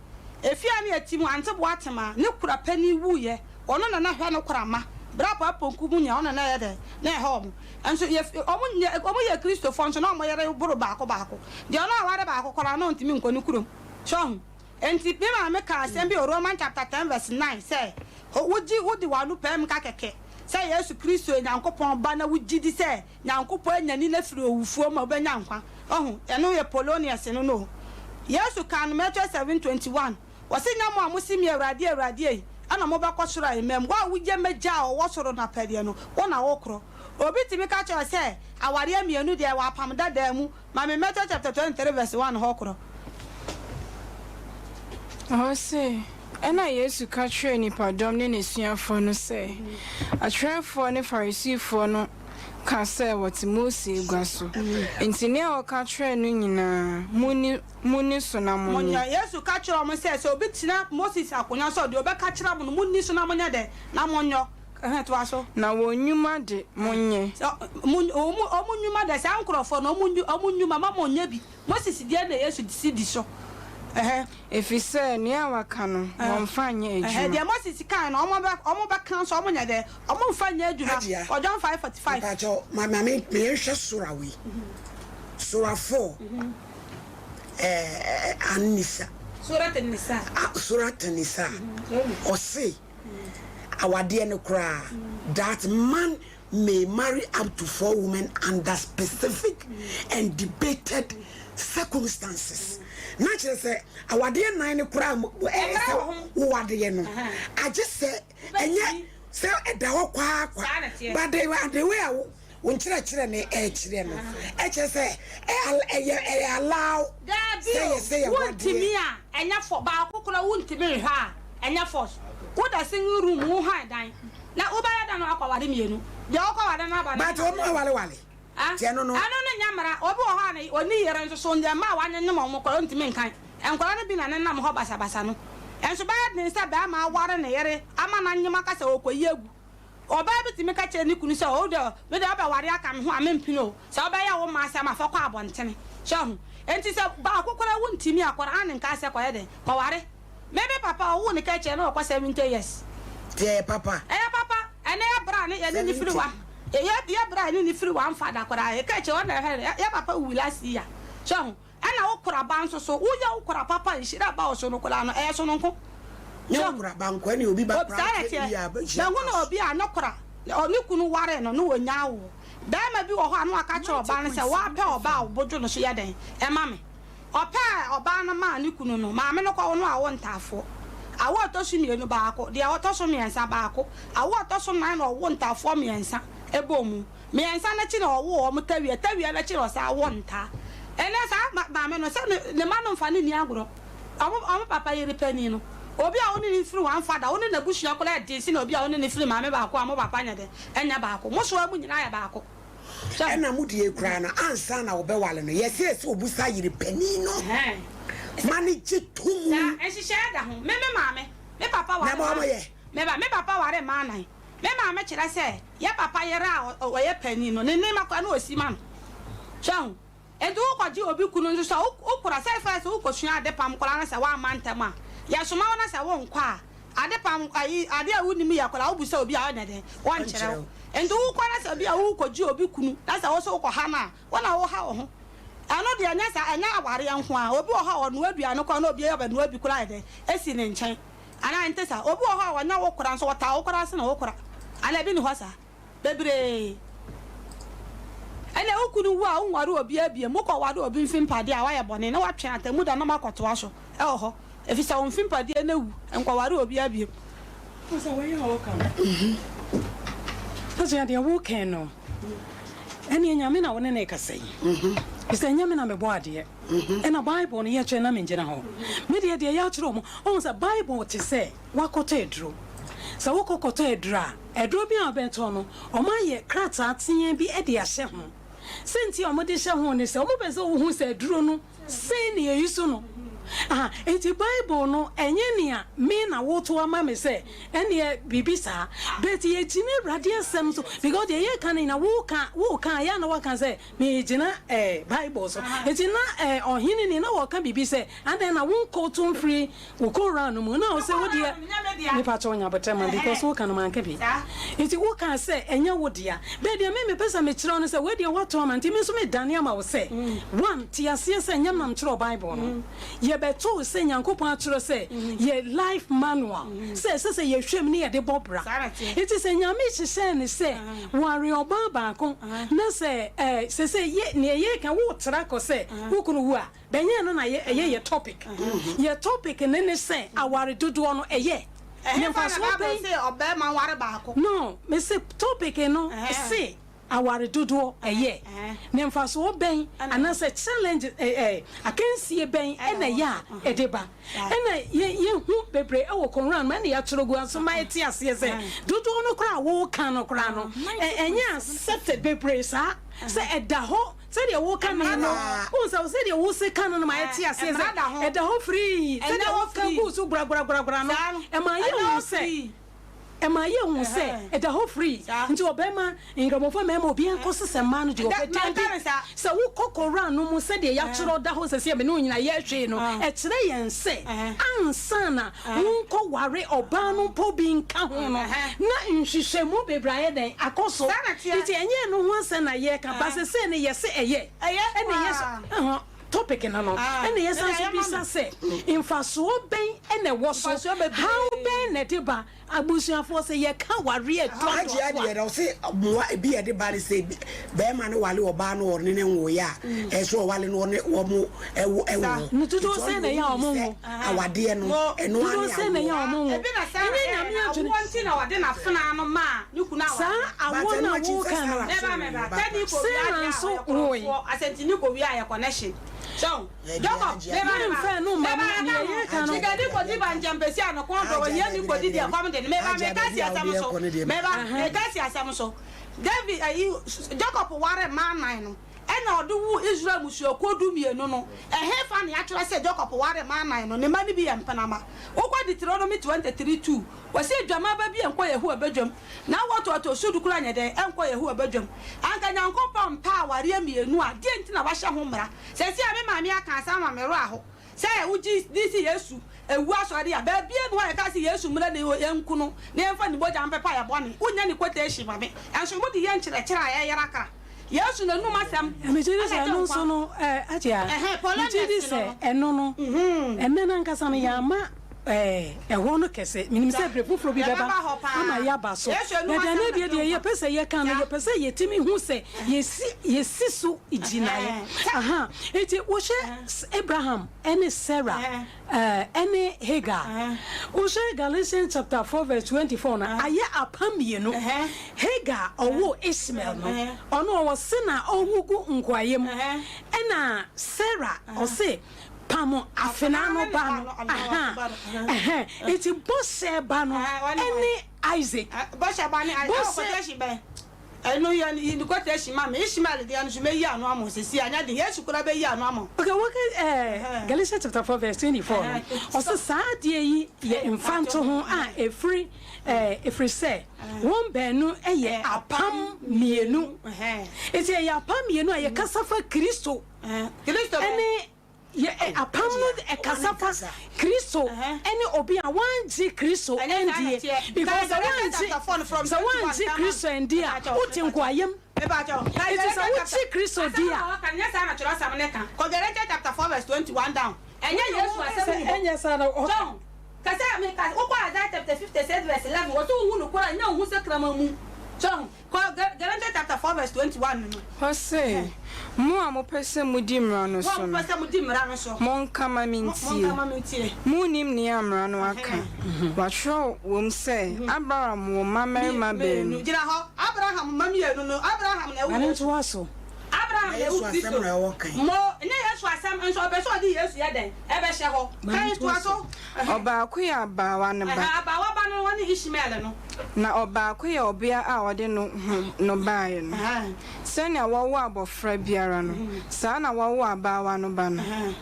Speaker 2: Efie a na yɛte mu, Ante Boatema, ne kura panin wuiɛ. Ɔno na na hwɛ no kora mma. Berɛ a Papa Ponku mu nyinaa, ɔno na na ɛyɛ dɛn? Na ɛhɔ wɔn. Nso yɛ, wɔn nyɛ, wɔn yɛ Kristofoɔ nso na wɔn yere boro baako baako. Deɛ ɔno aware baako koraa na ɔntumi nkɔ ne kurom. So ahu? Enti me maame kaa asɛm bi wɔ Roman chapter ten verse 9 sɛ, Wogye, wode w'ano pae mu ka kɛkɛ sɛ Yesu Kristo yɛ Nyankopɔn Ba na wogye di sɛ Nyankopɔn anyane no afiri owufoɔ mu a, wobɛnya nkwa. Wahu? Ɛno yɛ Polonius no no o. Yesu kaa no Matthew 7:21, Ɔse, Nyɛ mo a mose me Awurade, Awurade ei, ɛna mobɛkɔ soro ahemman mu. Wo a woyɛ m'Agya a ɔwɔ soro no apɛdeɛ no, wo na wokorɔ. Obi tumi ka kyerɛ wo sɛ, awareɛ mmienu deɛ ɛwɔ apam dadaa mu. Ma me Matthew chapter 23 verse 1 hɔ korɔ.
Speaker 4: Ɛhɔ se, Ɛnna Yesu ka kyerɛɛ nnipadɔm ne n'asuafoɔ no sɛ, Atwerɛfoɔ ne Farisifoɔ no ka sɛ wɔte Mose agua so. Enti nea wɔka kyerɛ no nyinaa, monni, monni so na monyɛ.
Speaker 2: Monyɛ. Yesu ka kyerɛɛ wɔn sɛ, Sɛ obi tena Moses akonnwa so a, deɛ ɔbɛka kyerɛ mo no, monni so na monyɛ dɛn? Na monyɔ. Ɛhɛn, toa so.
Speaker 4: Na wɔn nnwuma de, monyɛ.
Speaker 2: Sɛ, mo, wɔn, wɔn nnwuma deɛ, saa nkurɔfoɔ no, wɔn, wɔn nnwuma, mma monnyɛ bi. Moses deɛ na Yesu si di so. Ɛhɛn.
Speaker 4: Efisɛ nea waka no, wɔmfa nyɛ
Speaker 2: Ɛhɛn,
Speaker 4: adwuma.
Speaker 2: deɛ Moses kae no, wɔn bɛ, wɔn bɛka nso, wɔn nyɛ dɛn? Wɔn mfa nyɛ adwuma.
Speaker 1: Hajia,
Speaker 2: Kɔ John 5:45.
Speaker 1: Mpakyɛw, ma ma me me yɛnhwɛ sora wei. Sora 4, ɛɛ An-Nisa.
Speaker 2: Surat An-Nisa.
Speaker 1: Ah, Surat An-Nisa. Ɔse, awadeɛ no koraa, that man may marry up to four women under specific and debated circumstances. Na kyerɛ sɛ awadeɛ nan no koraa ɛyɛ sɛ wowadeɛ no agye sɛ ɛnyɛ sɛ ɛda hɔ kwaa kwa but the the way a wo nkyerɛkyerɛ no ɛkyerɛ no ɛkyerɛ sɛ ɛyɛ ɛyɛ allow
Speaker 2: Daabi
Speaker 1: sɛ
Speaker 2: o,
Speaker 1: yɛ sɛ yɛ
Speaker 2: wontumi
Speaker 1: wadeɛ.
Speaker 2: a ɛnyɛ fɔ baako koraa wontumi nhwɛ a ɛnyɛ force. Woda single room wo han dan Na wobɛyɛ dɛn na woakɔware mmienu? Deɛ wokɔware no aba no
Speaker 1: But
Speaker 2: ne
Speaker 1: wɔn
Speaker 2: maame.
Speaker 1: awareware
Speaker 2: Ah,
Speaker 1: nti ɛno no.
Speaker 2: ɛno no nyɛ mmara. Obi wɔ hɔ a ne ɔnni yere nso so, deɛ mma a wɔanyenyem wɔn koraa ɔntumi nkan. Nkwadaa no bi na nenam hɔ basabasa no. Nso bɛyɛ den sɛ barima aware ne yere ama no anyem aka sɛ ɔrekɔyi agu. Ɔbaa bi tumi ka kyerɛ ne kunu sɛ, Wo deɛ, me deɛ wobɛware aka me ho a, mempene o. Sɛ wobɛyɛ wo mma asɛm a, fa kɔ abɔntene. So ahu? Enti sɛ baako koraa wontumi a, Qur'aan nkaa sɛ kɔyɛ dɛn? Kɔware. Me me papa ɔwoo no kɛkyɛ na ɔkɔ 70 years.
Speaker 1: Nti ɛyɛ papa.
Speaker 2: Ɛyɛ papa ɛnɛ yɛ bra ne yɛne ne firi wa yɛ yɛ bra yɛne ne firi wa nfa da koraa yɛ kɛkyɛ ɔna ɛhwɛ no yɛ papa wu last year so ho ɛna wo kora ba nso so wo yɛ wo kora papa nhyira ba wo so no koraa no ɛyɛ sononko
Speaker 1: Nyɛ wo kora ba nko ɛne obi ba koraa
Speaker 2: saa na
Speaker 1: kyɛ
Speaker 2: ɛteɛ
Speaker 1: bi a bɛhyira
Speaker 2: mahu na obi a ne kora ne kunu ware no ne wɔnya awoɔ bɛrima bi wɔ hɔ a na waka kyerɛ ɔbaa no sɛ wapɛ ɔbaa a wobodwo no so yɛ dɛn ɛma me Ɔpɛɛ ɔbaa no maa ne kunu no maame no kɔwo no awo ntaafoɔ. Awo a ɔtɔ so mmienu, baako, deɛ ɔtɔ so mmiɛnsa, baako. Awo a ɔtɔ so nnan na ɔwoo ntaafoɔ mmiɛnsa bɔɔ mu. Mmiɛnsa no akyi na ɔwoo wɔn tawia, tawia no akyi na ɔsan woo ntaa. Ɛnnɛ saa ma maame no, sɛ ne ne mma no mfa no nni agorɔ. Wɔn wɔn papa yere panin no, obi a wo ne no firi one father, wo ne n'abusua koraa yɛ den sene obi a wo ne no firi maame baako a mo papa nyɛ dɛn, nyɛ baako. Mo soa mu nyinaa yɛ baako.
Speaker 1: Ɛna mo deɛ koraa no ansa na wɔbɛwale no yɛsɛ sɛ obusa yere panin no ma no gye to mu.
Speaker 2: Saa nhyehyɛeɛ da ho. Me me maame, me papa ware
Speaker 1: Na ma
Speaker 2: mmaa
Speaker 1: wɔyɛ.
Speaker 2: Me ba, me papa ware mmaa nan. Me maame kyerɛ sɛ yɛ papa yere a ɔyɛ panin no, ne nneɛma koraa na ɔsi ma no. So ahu? Enti wokɔgye obi kunu nso so a, wo wokura sɛ first wokɔsua adepam koraa na sɛ woamma ntɛm a, yɛsoma wo na sɛ wonkɔ a, adepam ayi ade a wonnim yɛ koraa wobisa obi a ɔnyɛ dɛn? Ɔnkyerɛ wo. Enti wokɔ na sɛ bi a worekɔgye obi kunu na sɛ wo nso wokɔha no a, wo na woha wo ho. Ɛno deɛ ɛnyɛ saa, ɛnyɛ awareɛ nko ara. Obi wɔ hɔ a ɔnoa aduane koraa na obi abɛnoa bi koraa ayɛ dɛn? Asi ne nkyɛn. Anaa ɛnte saa? Obi wɔ hɔ a ɔnyɛ wo kora nso ɔtaa wo koraa sene wo kora. Anaa ebi nni hɔ saa? Bebree. Ɛnna wo kunu wu a, wonware obiara bio. Mokɔware obi mfempadeɛ a, woayɛ bɔne, na woatwe atemmuda na moakɔtoa so wɔ hɔ, ɛfiri sɛ wo mfempadeɛ no awu. Nkɔware obiara bio.
Speaker 3: Wohu sɛ wei a ɔka no, Abusua, deɛ woka no, ɛneɛ Nyame na wo ne no rekasa yi, ɛfiri sɛ ɛnyɛ me na mebɔɔ adeɛ, ɛna Bible no yɛkyerɛ na mengyina hɔ. Me deɛ, deɛ yɛakyerɛ wɔn, wohu sɛ Bible te sɛ. Woakɔtɔ aduro. Sɛ wokɔ kɔtɔ aduro a, aduro bi a wobɛtɔ no, wɔayɛ krataa teaa bi de ahyɛ ho. Sɛ nti a wɔde hyɛ ho ne sɛ, wɔpɛ sɛ wohu sɛ aduro no, sɛn na yɛyi so no. Aha, nti Bible no, ɛnyɛ nea me na woto ama me sɛ ɛnneɛ biribi saa. But yɛgyina Awurade asɛm so, because deɛ yɛka no nyinaa, woka, woka a, yɛ a na woaka sɛ megyina eh, Bible so. Nti na eh, ɔhene ni, na wɔka biribi sɛ, adɛn na wonkɔto mfiri Wo Koran no mu na ɔse wo deɛ mepa kyɛw nya abotrɛ ma because wo ka no manka bi nti wo kaa sɛ ɛnyɛ wo dea bɛ deɛ me mepɛ sɛ mekyerɛ wo no sɛ wei deɛ woato ama nti me nso me dane ama wo sɛ one te aseɛ sɛ nyɛ me na mekyerɛw bible no yɛ bɛtoo sɛ Nyankopɔn atwerɛ sɛ yɛ life manual sɛ ɛsɛ sɛ yɛhwɛ mu ne yɛde bɔ bra nti sɛ Nyame hyehyɛɛ no sɛ ware ɔbaa baako na sɛ ɛɛ sɛ sɛ yɛ neɛ yɛka wo tra kɔ sɛ wo kunu wu a Bɛnyɛ ɛno na ɛyɛ yɛ topic. Yɛ topic no ne sɛ aware dodoɔ no ɛyɛ ne
Speaker 2: Ɛhefa na
Speaker 3: mfasoɔ
Speaker 2: Bible
Speaker 3: bɛn?
Speaker 2: se ɔbarima nware baako?
Speaker 3: No, me se topic no se aware dodoɔ ɛyɛ ne mfasoɔ bɛn anaasɛ challenge ɛ akansie bɛn ɛna ɛyɛ a ɛde ba. Ɛna yɛ yɛhu bebree ɛwɔ Koran mu ɛna yɛatwerɛ gu aso ma yɛte aseɛ sɛ dodoɔ no koraa a woka no koraa no ɛnyɛ accepted bebree saa sɛ ɛda hɔ Sɛdeɛ woka no no, wohu sɛ sɛdeɛ wose ka no no ma yɛte aseɛ sɛ ɛda hɔ firii. Sɛdeɛ woka guu so guraguraguragura no, ɛma yɛhu sɛ ɛma yɛhu sɛ ɛda hɔ firii. Nti ɔbarima, Nkramofoɔ mmarima, obiara nkɔ sesɛ mmaa no deɛ ɔpɛ. Dabi, sɛ wokɔ Koran no mu sɛdeɛ yɛatwerɛ da hɔ sɛsɛ a me ne wo nyinaa yɛrehwɛ yi no, ɛkyerɛ yɛn sɛ ansa na wonkɔware ɔbaa no mpo bi nka ho no, na nhwehwɛmu bebree ayɛ dɛn? Akɔ so. Nti ɛnyɛ ɛno ho asɛm na yɛreka, but sesei no yɛse ɛyɛ, ɛna yɛ so, ɛhɔ, topic no no, ɛna yɛsan nso bisa sɛ, mfasoɔ bɛn na ɛwɔ so, haw bɛn na ɛde ba? Abusuafoɔ sɛ yɛka awareɛ
Speaker 1: Agye
Speaker 3: toatoa so a.
Speaker 1: adeɛ na ɔse mmoa ebi a ɛde ba ne sɛ bɛrima no wale ɔbaa no ɔne ne nwoeɛ a ɛsɛ sɛ ɔwale no ɔne wɔn ɛwo ɛwo
Speaker 3: No
Speaker 1: nti
Speaker 3: dodoɔ
Speaker 1: ɔno
Speaker 3: sɛn na
Speaker 1: deɛ
Speaker 3: ɛyɛ a
Speaker 1: ɔnim
Speaker 3: wɔn
Speaker 1: sɛ
Speaker 3: nwo?
Speaker 1: awadeɛ no ɛno ara
Speaker 3: Dodoɔ
Speaker 1: ne
Speaker 3: sɛn na ɛyɛ a
Speaker 1: awoɔ.
Speaker 3: wɔn nwo?
Speaker 2: Ebi na Sarah
Speaker 3: Ɛnyɛ
Speaker 2: yɛɛ
Speaker 3: Nyame
Speaker 2: no,
Speaker 3: adwene.
Speaker 2: awoɔ nti na ɔde n'afenaa no maa ne kunu
Speaker 3: Saa
Speaker 2: awadeɛ.
Speaker 1: But
Speaker 3: awoɔ
Speaker 1: ɛno
Speaker 3: no a
Speaker 1: akyi sɛ
Speaker 3: woka no.
Speaker 1: Sarah
Speaker 2: Meba
Speaker 1: so
Speaker 2: meba,
Speaker 1: nwo ba
Speaker 2: Teddy
Speaker 1: pa.
Speaker 2: kɔ wia
Speaker 3: Sarah
Speaker 2: adeɛ a
Speaker 3: nso
Speaker 2: ɔyɛ
Speaker 3: woe.
Speaker 2: korɔmfoɔ, asɛntini kɔ wia yɛ connection. So, Jacob, meba meba,
Speaker 3: Memfa ɛno mma
Speaker 2: meba
Speaker 3: mo,
Speaker 2: meka
Speaker 3: nea
Speaker 2: ho,
Speaker 3: yɛreka no.
Speaker 2: Sikani kɔdi ba nkyɛmpɛsi a ne kɔn dɔ, ohiani kɔdi deɛ kɔm de no. Meba meka si asɛm so, meba meka si asɛm so. David, ayi, Jacob ware mmaa nnan no, ɛna ɔde woo Israel mmusuakuo dumienu no. Ɛhefa na yɛatwerɛ sɛ Jacob ware mmaa nnan no, ne mma no bi yɛ mpenamma? Wokɔ Deuteronomy 23:2, wɔse adwaman ba bi nkɔ Yehowa badwam, na awoɔ toatoasoɔ du koraa nyɛ dɛn nkɔ Yehowa badwam. Anka Nyankopɔn mpɛ awareɛ mmienu a, deɛn nti na wahyɛ ho mmara? Seesei a me maame aka asɛm ama me werɛ aho sɛ wogye di sɛ Yesu awu asɔre a, baabiara nni hɔ a yɛka sɛ Yesu mmra na yɛnku no na yɛmfa ne mogya mpepa yɛn bɔne. Wonnya ne quotation ma me. Nso mode yɛ nkyerɛkyerɛ a ɛyera kra. Yesu n'anom asɛm
Speaker 3: Megye di
Speaker 2: na
Speaker 3: sɛ
Speaker 2: ɛgye
Speaker 3: ɛno
Speaker 2: nkwa.
Speaker 3: nso no, Agya,
Speaker 2: Ɛhɛn,
Speaker 3: megye di
Speaker 2: Polemics no
Speaker 3: sɛ
Speaker 2: no.
Speaker 3: ɛno no, ɛnnɛ no ankasa no, yɛama ɛhɔ no kɛse. Menim sɛ bere foforɔ bi bɛba
Speaker 2: Yɛbɛba hɔ paa.
Speaker 3: ama yɛaba so.
Speaker 2: Yesu anum
Speaker 3: But
Speaker 2: asɛm
Speaker 3: ɛnnɛ
Speaker 2: na
Speaker 3: deɛ,
Speaker 2: ɛgye
Speaker 3: deɛ
Speaker 2: nkwa.
Speaker 3: yɛpɛ sɛ yɛka no,
Speaker 2: Saa.
Speaker 3: yɛpɛ sɛ yɛtumi hu sɛ yɛsi, yɛsi so gyinaeɛ.
Speaker 2: Ɛhɛn.
Speaker 3: Aha. Enti wohwɛ Abraham ne Sarah ɛne Hagar. Wohwɛ Galatians chapter 4 verse 24 no, ayɛ apam mmienu. Hagar ɔwoo Ishmael no, ɔno ɔwɔ Sinai ɔwu gu nkoayɛ mu. Ɛna Sarah ɔse pamo afenaa no ba no. Aha. Ɛhɛn. Enti bɔhyɛ ba no ɛne Isaac.
Speaker 2: Bɔhyɛ ba ne Isaac. Ɛwɔ quotation bɛn? Ɛno yɛ yi ne quotation ma me. Ishmael deɛ no nso mɛyi ano ama wo seesei, anyɛ den. Yesu koraa bɛyi ano ama wo.
Speaker 3: Okay, wɔka ɛɛ Galatians chapter 4 verse 24 no, ɔsɛ saa adeɛ yi yɛ mfantoho a ɛfiri ɛɛ ɛfiri sɛ wɔn baanu yɛ apam mmienu. Enti ɛyɛ apam mmienu a yɛkasa fa Kristo ɛne Yɛ ɛ, apam no ɛkasa fa Kristo ɛne obi a wangye Kristo ɛndie. Because sɛ wangye, sɛ wangye Kristo ɛndi a, wote nkoayam. Nti sɛ wogye Kristo di a.
Speaker 2: Kɔ Galatians chapter 4 verse 21 down. Ɛnyɛ Yesu asɛm ni hɔ.
Speaker 3: Ɛnyɛ saa na ɔka.
Speaker 2: Kasa a meka, wokɔ Isaiah chapter 56 verse 11, wɔsɛ wohu nokorɛ a, nyɛ wo ho sɛ kraman mu. So ho? Kɔ Galatians chapter 4 verse 21 no mu.
Speaker 4: Ɔse, Mo a mopɛ sɛ modi mmara no
Speaker 2: Mo a
Speaker 4: so no,
Speaker 2: mopɛ sɛ modi mmara no so.
Speaker 4: monka ma mentie.
Speaker 2: Monka ma mentie.
Speaker 4: Monnim nea mmara no aka? Wɔatwerɛ wom sɛ Abraham woo mmammarima
Speaker 2: Mmienu.
Speaker 4: baanu.
Speaker 2: Gyina hɔ. Abraham mma mmienu no, Abraham na ɛwoo
Speaker 3: Ma no
Speaker 2: Yesu.
Speaker 3: ntoa so.
Speaker 2: Abraham
Speaker 1: Na
Speaker 2: na
Speaker 1: Yesu
Speaker 2: ɛwoo
Speaker 1: asɛm
Speaker 2: Kristo.
Speaker 1: na ɛwɔ kan.
Speaker 2: Mo, ɛnyɛ Yesu. Yesu asɛm, nso ɔpɛ sɛ ɔde Yesu yɛ dɛn? Ɛbɛhyɛ hɔ. Kan toa so. Ɛhɛn.
Speaker 4: Ɔbaako yɛ abaawa no ba.
Speaker 2: Ɛhɛn, abaawa ba no, ɔne Ishmael no.
Speaker 4: Na ɔbaako yɛ ɔbea a ɔde no ho no baeɛ no.
Speaker 2: Ɛhɛn.
Speaker 4: Sɛnea wɔwo abɔfra biara no, saa na wɔwo abaawa no ba no.
Speaker 2: Ɛhɛn.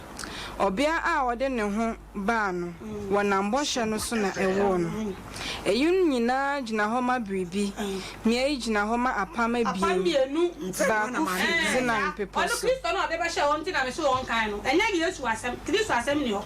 Speaker 4: Ɔbea a ɔde ne ho baa no, wɔnam bɔhyɛ no so na ɛwoo no. Eyinom nyinaa gyina hɔ ma biribi. Nea eyi gyina hɔ ma apam
Speaker 2: Apam
Speaker 4: abien,
Speaker 2: mmienu.
Speaker 4: baako fi
Speaker 2: Ɛɛ,
Speaker 4: Sinai
Speaker 2: saa.
Speaker 4: Bepɔ
Speaker 2: Ɔno
Speaker 4: so.
Speaker 2: Kristo no a ɔde bɛhyɛɛ hɔ nti na mese wɔnkan no. Ɛnyɛ Yesu asɛm, Kristo asɛm nni hɔ.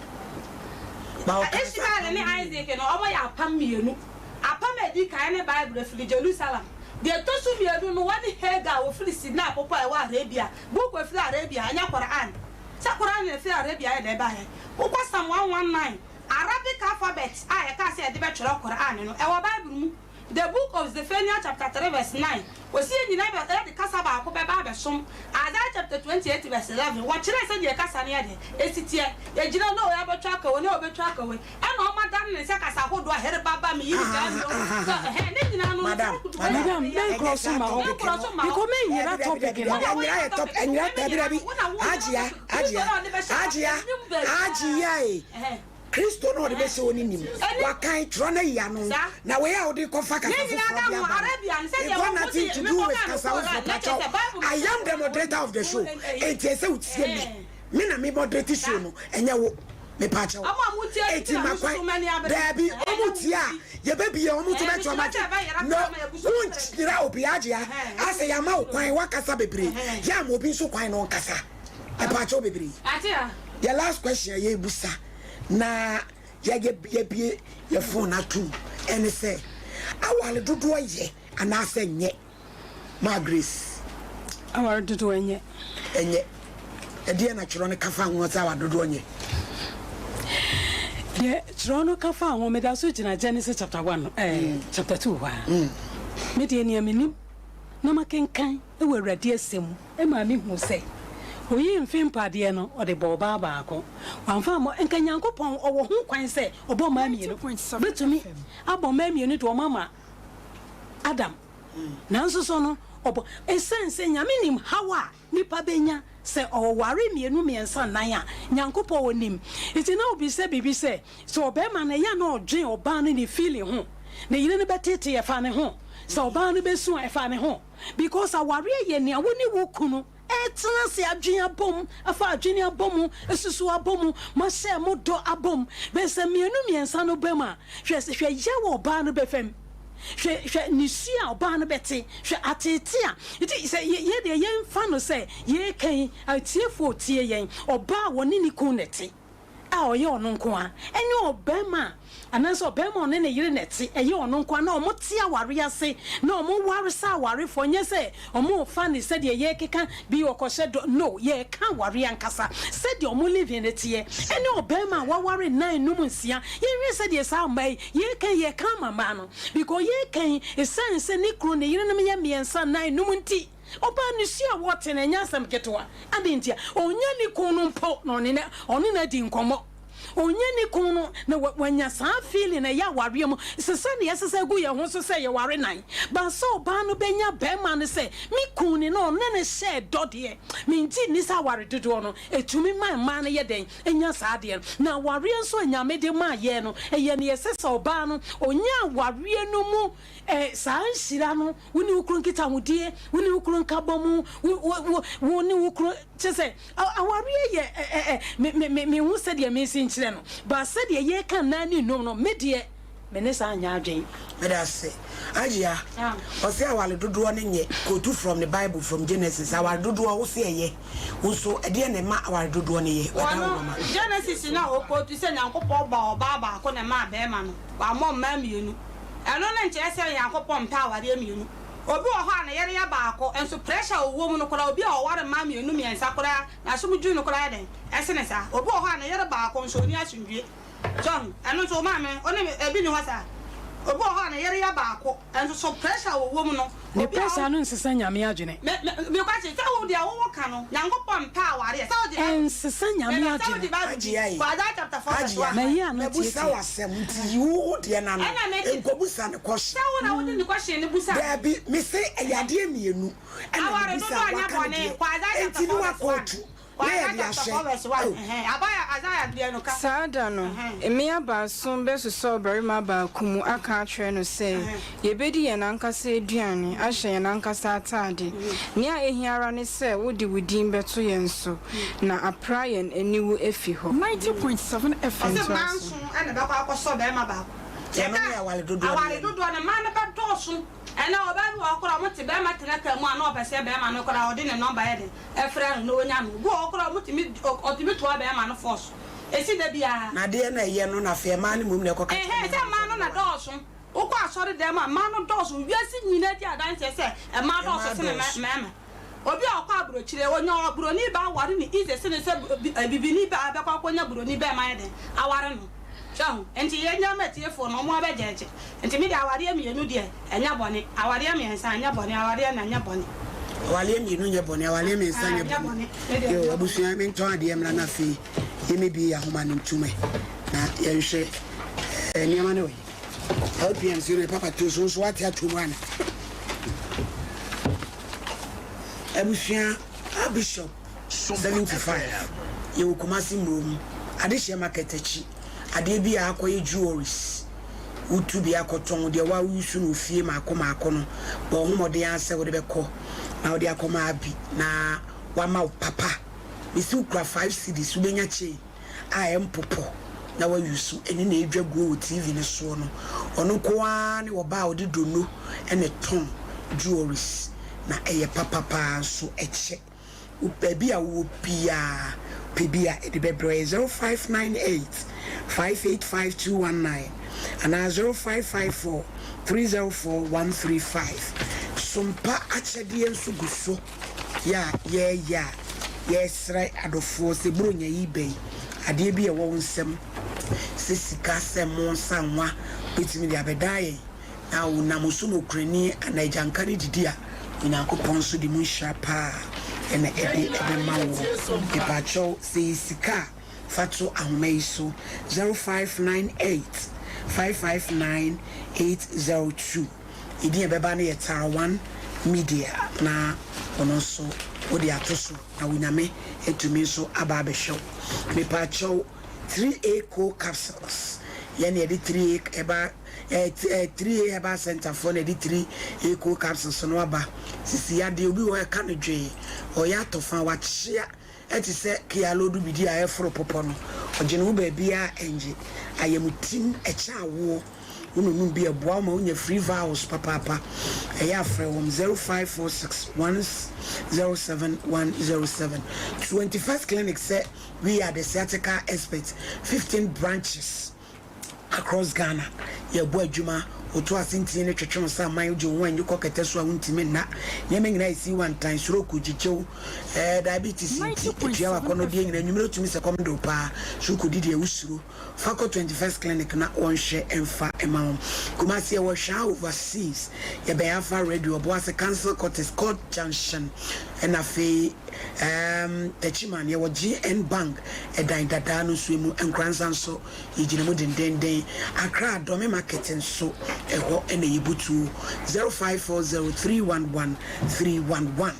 Speaker 2: Ishmael ne Isaac no, wɔyɛ apam mmienu. Apam a edi kan ne Bible, efiri Jerusalem. Deɛ ɛtɔ so mmienu no, wɔne Hagar a wɔfiri Sinai Bepɔ a ɛwɔ Arabia. Buku a ɛfiri Arabia, ɛnyɛ Qur'aan. Sɛ Qur'aan na ɛfiri Arabia yɛ na ɛbaeɛ. Wokɔ Psalm 119, Arabic alphabet a yɛkaa sɛ yɛde bɛtwerɛ Qur'aan no, ɛwɔ Bible mu. The Book of Zephaniah chapter 3 verse 9, wɔsi yɛn nyinaa bɛ yɛde kasa baako bɛba abɛsom. Isaiah chapter 28 verse 11, wɔkyerɛɛ sɛdeɛ kasa no yɛ dɛ, ɛsi teɛ. Yɛgyina na wei abɛtwa aka wei, na wei abɛtwa aka wei. Ɛna wɔn adane ne sɛ kasa ahodoɔ a herebaba, meyiri gaa mi o, sɛ ɛhɛn, ne nyinaa no,
Speaker 1: Madam,
Speaker 2: saa
Speaker 1: madam,
Speaker 3: Madam,
Speaker 2: wei yɛ
Speaker 3: mɛnkorɔ
Speaker 1: ɛnyɛ
Speaker 3: so
Speaker 1: saa
Speaker 3: ma hɔ.
Speaker 1: topic
Speaker 2: Mɛnkorɔ
Speaker 1: no.
Speaker 2: so ma hɔ.
Speaker 3: Because
Speaker 1: Dabi,
Speaker 3: mɛnyera
Speaker 1: dabi,
Speaker 3: topic
Speaker 1: dabi,
Speaker 3: no.
Speaker 1: dabi, ɛnyera yɛ top, ɛnyera, dabi, dabi. Agyia, agyia, agyia, agyia e. Kristo na ɔde bɛhyɛ wo no nim. Wakan twerɛ no ayi ano. Na wei a wode kɔfa kasa foforɔ de aba no, it got nothing to do with kasa foforɔ. Pakyɛw, I am the moderator of the show. Enti ɛsɛ wotie me. Me na me moderate show no, ɛnyɛ wo. Mepakyɛw. Enti ma kwan. Daabi, ɔmo tie a, yɛbɛbie ɔmo nso bɛkyerɛ ɔmo adwene. No, wonkyerɛ obi agyea. Asɛ yɛama wo kwan, woakasa bebree. Yɛama obi nso kwan na ɔnkasa. Mepakyɛw bebree. Yɛ last question a yɛrebusa na yɛyɛ yɛbie yɛ phone atom ɛne sɛ aware dodoɔ yɛ anaasɛ nyɛ maa Grace.
Speaker 3: Aware dodoɔ nyɛ.
Speaker 1: Ɛnyɛ. Ɛdeɛ na twerɛ no ka fa ho sɛ aware dodoɔ nyɛ?
Speaker 3: Deɛ twerɛ no ka fa ho, meda so gyina Genesis chapter 1, eh, chapter 2 hɔ a. Me deɛ nea menim na makenkan wɔ Awurade asɛm mu maa mehuu sɛ oyii mfe mpadeɛ no, ɔde bɔɔ ɔbaa baako. Wamfa ammɔ, nka Nyankopɔn ɔwɔ ho kwan sɛ ɔbɔ mmaa mmienu. Ɔbɛtumi abɔ mmaa mmienu de wɔn ama Adam. Nanso so no, ɔbɔ, ɛsiane sɛ Nyame nim haw a nipa bɛnya sɛ ɔware mmienu, mmiɛnsa, nnan a, Nyankopɔn ɔnim. Nti na ɔbisa biribi sɛ, sɛ ɔbarima no, ɛyɛ a na ɔdwen ɔbaa no ne feeling ho, ne yere no bɛteetee ɛfa ne ho, sɛ ɔbaa no bɛsu a ɛfa ne ho. Because awareɛ yɛ nea wo ne wo kunu retena ase adwene abom, afa adwene abom, asusu abom, moahyɛ mo dɔ abom. Bɛyɛ sɛ mmienu mmiɛnsa no bam a, hwɛ hwɛ yaw a ɔbaa no bɛfa mu, hwɛ hwɛ nisuo a ɔbaa no bɛte, hwɛ ateetee a. Nti sɛ yɛ deɛ yɛmfa no sɛ yɛreka yi, atiefoɔ retie yɛn, ɔbaa a ɔne ne kunu na ɛte. a ɔyɛ ɔno nko ara, ɛne ɔbarima a, anaasɛ ɔbarima a ɔne ne yere na ɛte, ɛyɛ ɔno nko ara, na wɔte awareɛ ase, na wɔware sɛ awarefoɔ, nyɛ sɛ wɔrefa no sɛdeɛ yɛrekeka bi ɔkɔhyɛ dɔ, no, yɛreka awareɛ ankasa, sɛdeɛ wɔn living no teɛ, ɛne ɔbarima a waware nnan, nnum, nsia, yɛnhwɛ sɛdeɛ saa mmaa yi, yɛreka yi, yɛreka ama mmaa no, because yɛreka yi, ɛsiane sɛ ne kunu, ne yerenom yɛ mmiɛnsa, nnan, nnum nti. Ɔbaa no su a wɔte no, ɛnyɛ asɛm ketewa. Adɛn ntia? Ɔnnya ne kunu no mpo na ɔne no ɔne no adi nkɔmmɔ. Ɔnnya ne kunu no na wanya saa feeling a ɛyɛ awareɛ mu. Ɛsɛ sɛ nea ɛsɛ sɛ ɛgu yɛn ho so sɛ yɛware nan. But sɛ ɔbaa no bɛnya barima no sɛ me kunu ni na ɔne no hyɛ dɔ deɛ, mengye nni sɛ aware dodoɔ no ɛtumi ma mmaa no yɛ dɛn nya saa adeɛ no. Na awareɛ nso a Nyame de maa yɛn no, ɛyɛ nea ɛsɛ sɛ ɔbaa no ɔnya awareɛ no mu eh, saa nhyira no. Wo ne wo kunu nkitahodie, wo ne wo kunu nkabɔmu, wo, wo, wo, wo ne wo kunu, kyerɛ sɛ, awareɛ yɛ, ɛ, ɛ, ɛ, me, me, me, menhu sɛdeɛ mensi nkyerɛ no, but sɛdeɛ yɛreka nnan ne nnum no, me deɛ, me ne saa nyɛ adwene.
Speaker 1: Meda ase. Ajia, ɔse aware dodoɔ no nyɛ, quote from the bible from Genesis, aware dodoɔ wo se ɛyɛ, wo nso ɛdeɛn na ɛma aware dodoɔ no yɛ?
Speaker 2: Wɔ
Speaker 1: Wada
Speaker 2: no,
Speaker 1: wo mama.
Speaker 2: Genesis no a ɔquote sɛ Nyankopɔn bɔɔ ɔbaa baako na ɛmaa bɛɛma no, wammɔ mmaa mmienu. Ɛno no nkyerɛ sɛ Nyankopɔn mpɛ awareɛ mmienu. Obi wɔ hɔ a ne yere yɛ baako, nso pressure a ɔwɔ mu no koraa, obi a ɔware mmaa mmienu mmiɛnsa koraa, n'asom dwo no koraa yɛ dɛn? Ɛsene saa. Obi wɔ hɔ a ne yere baako nso ɔnni asomdwie. So ahu? Ɛno nso wo maame, wo ne me, ebi nni hɔ saa? Obi wɔ hɔ a ne yere yɛ baako, nso so pressure a ɔwɔ mu no,
Speaker 3: Ne
Speaker 2: obi a
Speaker 3: pressure no nsesa Nyame adwene.
Speaker 2: Me, me, me question, sɛ wo deɛ wo wo ka no, Nyankopɔn mpɛ awareɛ, sɛ wo gye Bible,
Speaker 3: Ɛnsesa Nyame
Speaker 2: meba, sɛ wo
Speaker 3: adwene.
Speaker 2: gye Bible di,
Speaker 1: Agyia yi,
Speaker 2: kɔ Isaiah chapter 4 verse
Speaker 1: Agyia,
Speaker 2: 1.
Speaker 3: Mayi ano
Speaker 1: mabusa
Speaker 3: tietie.
Speaker 1: wo asɛm nti yi wo wo deɛ no ano,
Speaker 2: Ɛna meki,
Speaker 1: nkɔbusa no kɔhye.
Speaker 2: sɛ wo na wode ne question no busa me.
Speaker 1: Daabi, mese ɛyɛ adeɛ mmienu ɛna
Speaker 2: Aware
Speaker 1: mebusa
Speaker 2: dodoɔ
Speaker 1: a
Speaker 2: nyɛ
Speaker 1: waka ne
Speaker 2: bɔne,
Speaker 1: deɛ,
Speaker 2: kɔ Isaiah chapter
Speaker 1: enti ne
Speaker 2: 4 verse 1.
Speaker 1: wakɔɔtu. Na yɛde ahyɛ. Oh.
Speaker 4: Saa da no, mmea baason bɛsosɔ ɔbarima baako mu aka akyerɛ no sɛ, Yebedi yɛn ankasa aduane, ahyɛ yɛn ankasa atade. Nea ehia ara ne sɛ wode wo din bɛto yɛn so, na apra yɛn aniwu afi hɔ.
Speaker 8: 90.7 FM
Speaker 2: Ɔse
Speaker 4: Toa
Speaker 2: mmaa
Speaker 4: so.
Speaker 2: nson na ɛbɛkɔ akɔsɔ barima baako.
Speaker 1: Ɛno ne aware dodoɔ no
Speaker 2: Aware
Speaker 1: yɛ no.
Speaker 2: dodoɔ no, mmaa no bɛdɔɔso. Ɛnɛ ɔbaa bi wɔ hɔ koraa a wɔte barima tena kaa mu a na ɔpɛ sɛ barima no koraa ɔde ne nɔmba yɛ den ɛfrɛ no na ɔnya no. Obi wɔ hɔ koraa a wɔtumi ɔtumi toa barima no force. Ɛsi da biara.
Speaker 1: Na adeɛ no a ɛyɛ no na afei mmaa no mmom na ɛkɔka kyerɛ
Speaker 2: Ɛhɛn, sɛ
Speaker 1: mmarima
Speaker 2: mmaa no
Speaker 1: sɛ
Speaker 2: na
Speaker 1: wɔware.
Speaker 2: dɔɔso. Wokɔ asɔredan mu a, mmaa no dɔɔso. Wiase nyinaa di adanseɛ sɛ mmaa
Speaker 1: Mmaa
Speaker 2: dɔɔso sene
Speaker 1: dɔɔso.
Speaker 2: mmarima. Obi a ɔkɔ aburokyire, ɔnya buroni baa ware no easy sene sɛ bibini baa bɛkɔ akɔnya buroni bɛɛma ayɛ dɛn aware no. So ahu? Nti yɛn nneɛma atiefoɔ no, wɔn abɛgyɛɛgye. Nti me deɛ awareɛ mmienu deɛ, ɛnyɛ bɔne. Awareɛ mmiɛnsa, ɛnyɛ bɔne. Awareɛ nnan, ɛnyɛ bɔne.
Speaker 1: Awareɛ mmienu nyɛ bɔne, awareɛ mmiɛnsa
Speaker 2: Ah,
Speaker 1: nyɛ
Speaker 2: ɛnyɛ
Speaker 1: bɔne.
Speaker 2: bɔne. Me deɛ
Speaker 1: Yo,
Speaker 2: ɛnyɛ bɔne.
Speaker 1: abusua, mentɔn adeɛ mmra na afei yɛmmɛbie yɛn ahoma no ntom ɛ, na yɛnhwɛ eh, nneɛma no wɔ he. LPMC no papa to so nso wate ato mu ana? Abusua a Bishop 75 yɛwɔ Kumasi Mmrom Adehyeɛ Market akyi adeɛ bi a akɔyɛ jewelries wotu bi akɔtɔn deɛ wa wo use no ofie maako maako no bɔ wo ho mmɔden ara sɛ wode bɛkɔ na wode akɔma Abi na wama wo papa mesi wokura 5 cedis wobɛnya chain a ɛmpopo na wa use ɛne na ɛdwa guo wɔ TV no soɔ no, ɔno nko ara ne ɔbaa a ɔde donno na ɛtɔn jewelries na ɛyɛ papa paa nso ɛkyɛ wo baabi a wowɔ biara pɛ bi a ɛde bɛbrɛ wo ɛyɛ 0598 585 219 anaa 0554 304 135 Sompa akyɛdeɛ nso gu so. Yɛ a yɛreyɛ a yɛresrɛ adɔfoɔ sɛ Buronya yi ba yi, adeɛ bi a ɛwɔ wo nsam sɛ sika, sɛ mo, sɛ anwa, wobɛtumi de abɛdan yɛn na wonam wo so ma okurani anaa agyanka no didi a, Onyankopɔn nso de mu nhyira paa na ɛde bɛma woɔ. Mepaakyɛw, sɛ ɛyɛ sika a, fa to ahoma yi so, 0598 559 802. Edin a ɛbɛba no yɛ Tarawan Media na ɔno nso wode ato so na Onyame atumi nso aba abɛhwɛ wo. Mepaakyɛw 3A Co Capsules yɛn na yɛde 3A herbal eh, 3A Herbal Center foɔ na yɛde 3A Co Capsules no aba. Sisi yadeɛ obi wɔ hɔ a ɛka no dwee, ɔyɛ atɔfa, wakyea Ɛte sɛ Kealodu bidi a ɛreforo bepɔ no, ɔgye ne ho baabiara a ɛngye. Ayamtim, ɛkyɛ awoɔ, wo nonom bi a, ɛboa wo ma wonya free vowels papaapa. Ɛyɛ a frɛ wɔn 0546 107 107. 21st Clinic sɛ we are the sciatica experts, 15 branches. Across Ghana, yɛbɔ adwuma, woto ase ntini no twetwe wo sa man, wogye wo ho anyi kɔ kɛtɛ so a wontumi nna, nneɛma nyinaa esi wantan, stroke gyigye wo, eh, diabetes nti, etua w'akɔnnɔdeɛ nyinaa, anwumerɛ wotumi sɛ kɔm de wo paa, so wokɔdidi a wosuro, fa kɔ 21st Clinic na wɔnhwɛ mfa mma wo. Kumasi yɛwɔ Hwaa Overseas, yɛbɛn Alpha Radio, Ɔboase Council Quarters, Court Junction, ɛna afei um, Techiman yɛwɔ GN Bank ɛdan dadaa no nso mu, Nkoranza nso Yɛgyina mu dendeenden. Accra Dome Market nso, ɛhɔ na yɛbutuo. 0540311311.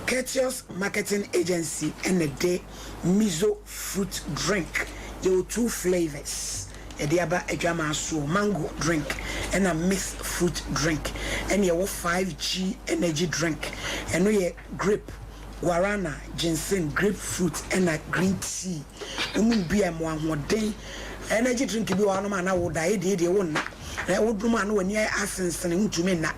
Speaker 1: Courteous Marketing Agency na ɛde Mizo Fruit Drink, yɛwɔ two flavours yɛde aba adwamaa soɔ, Mango Drink ɛna Mixed Fruit Drink. Ɛna yɛwɔ 5G Energy Drink, ɛno yɛ grape, guarana, ginseng, grapefruit ɛna green tea. Wonom bi a ɛma wo ahoɔden. Energy drink bi wɔ hɔ a nom a na woda, ɛdeɛ deɛ wonna. Na wonom a na w'ani ayɛ asensene, wontumi nna.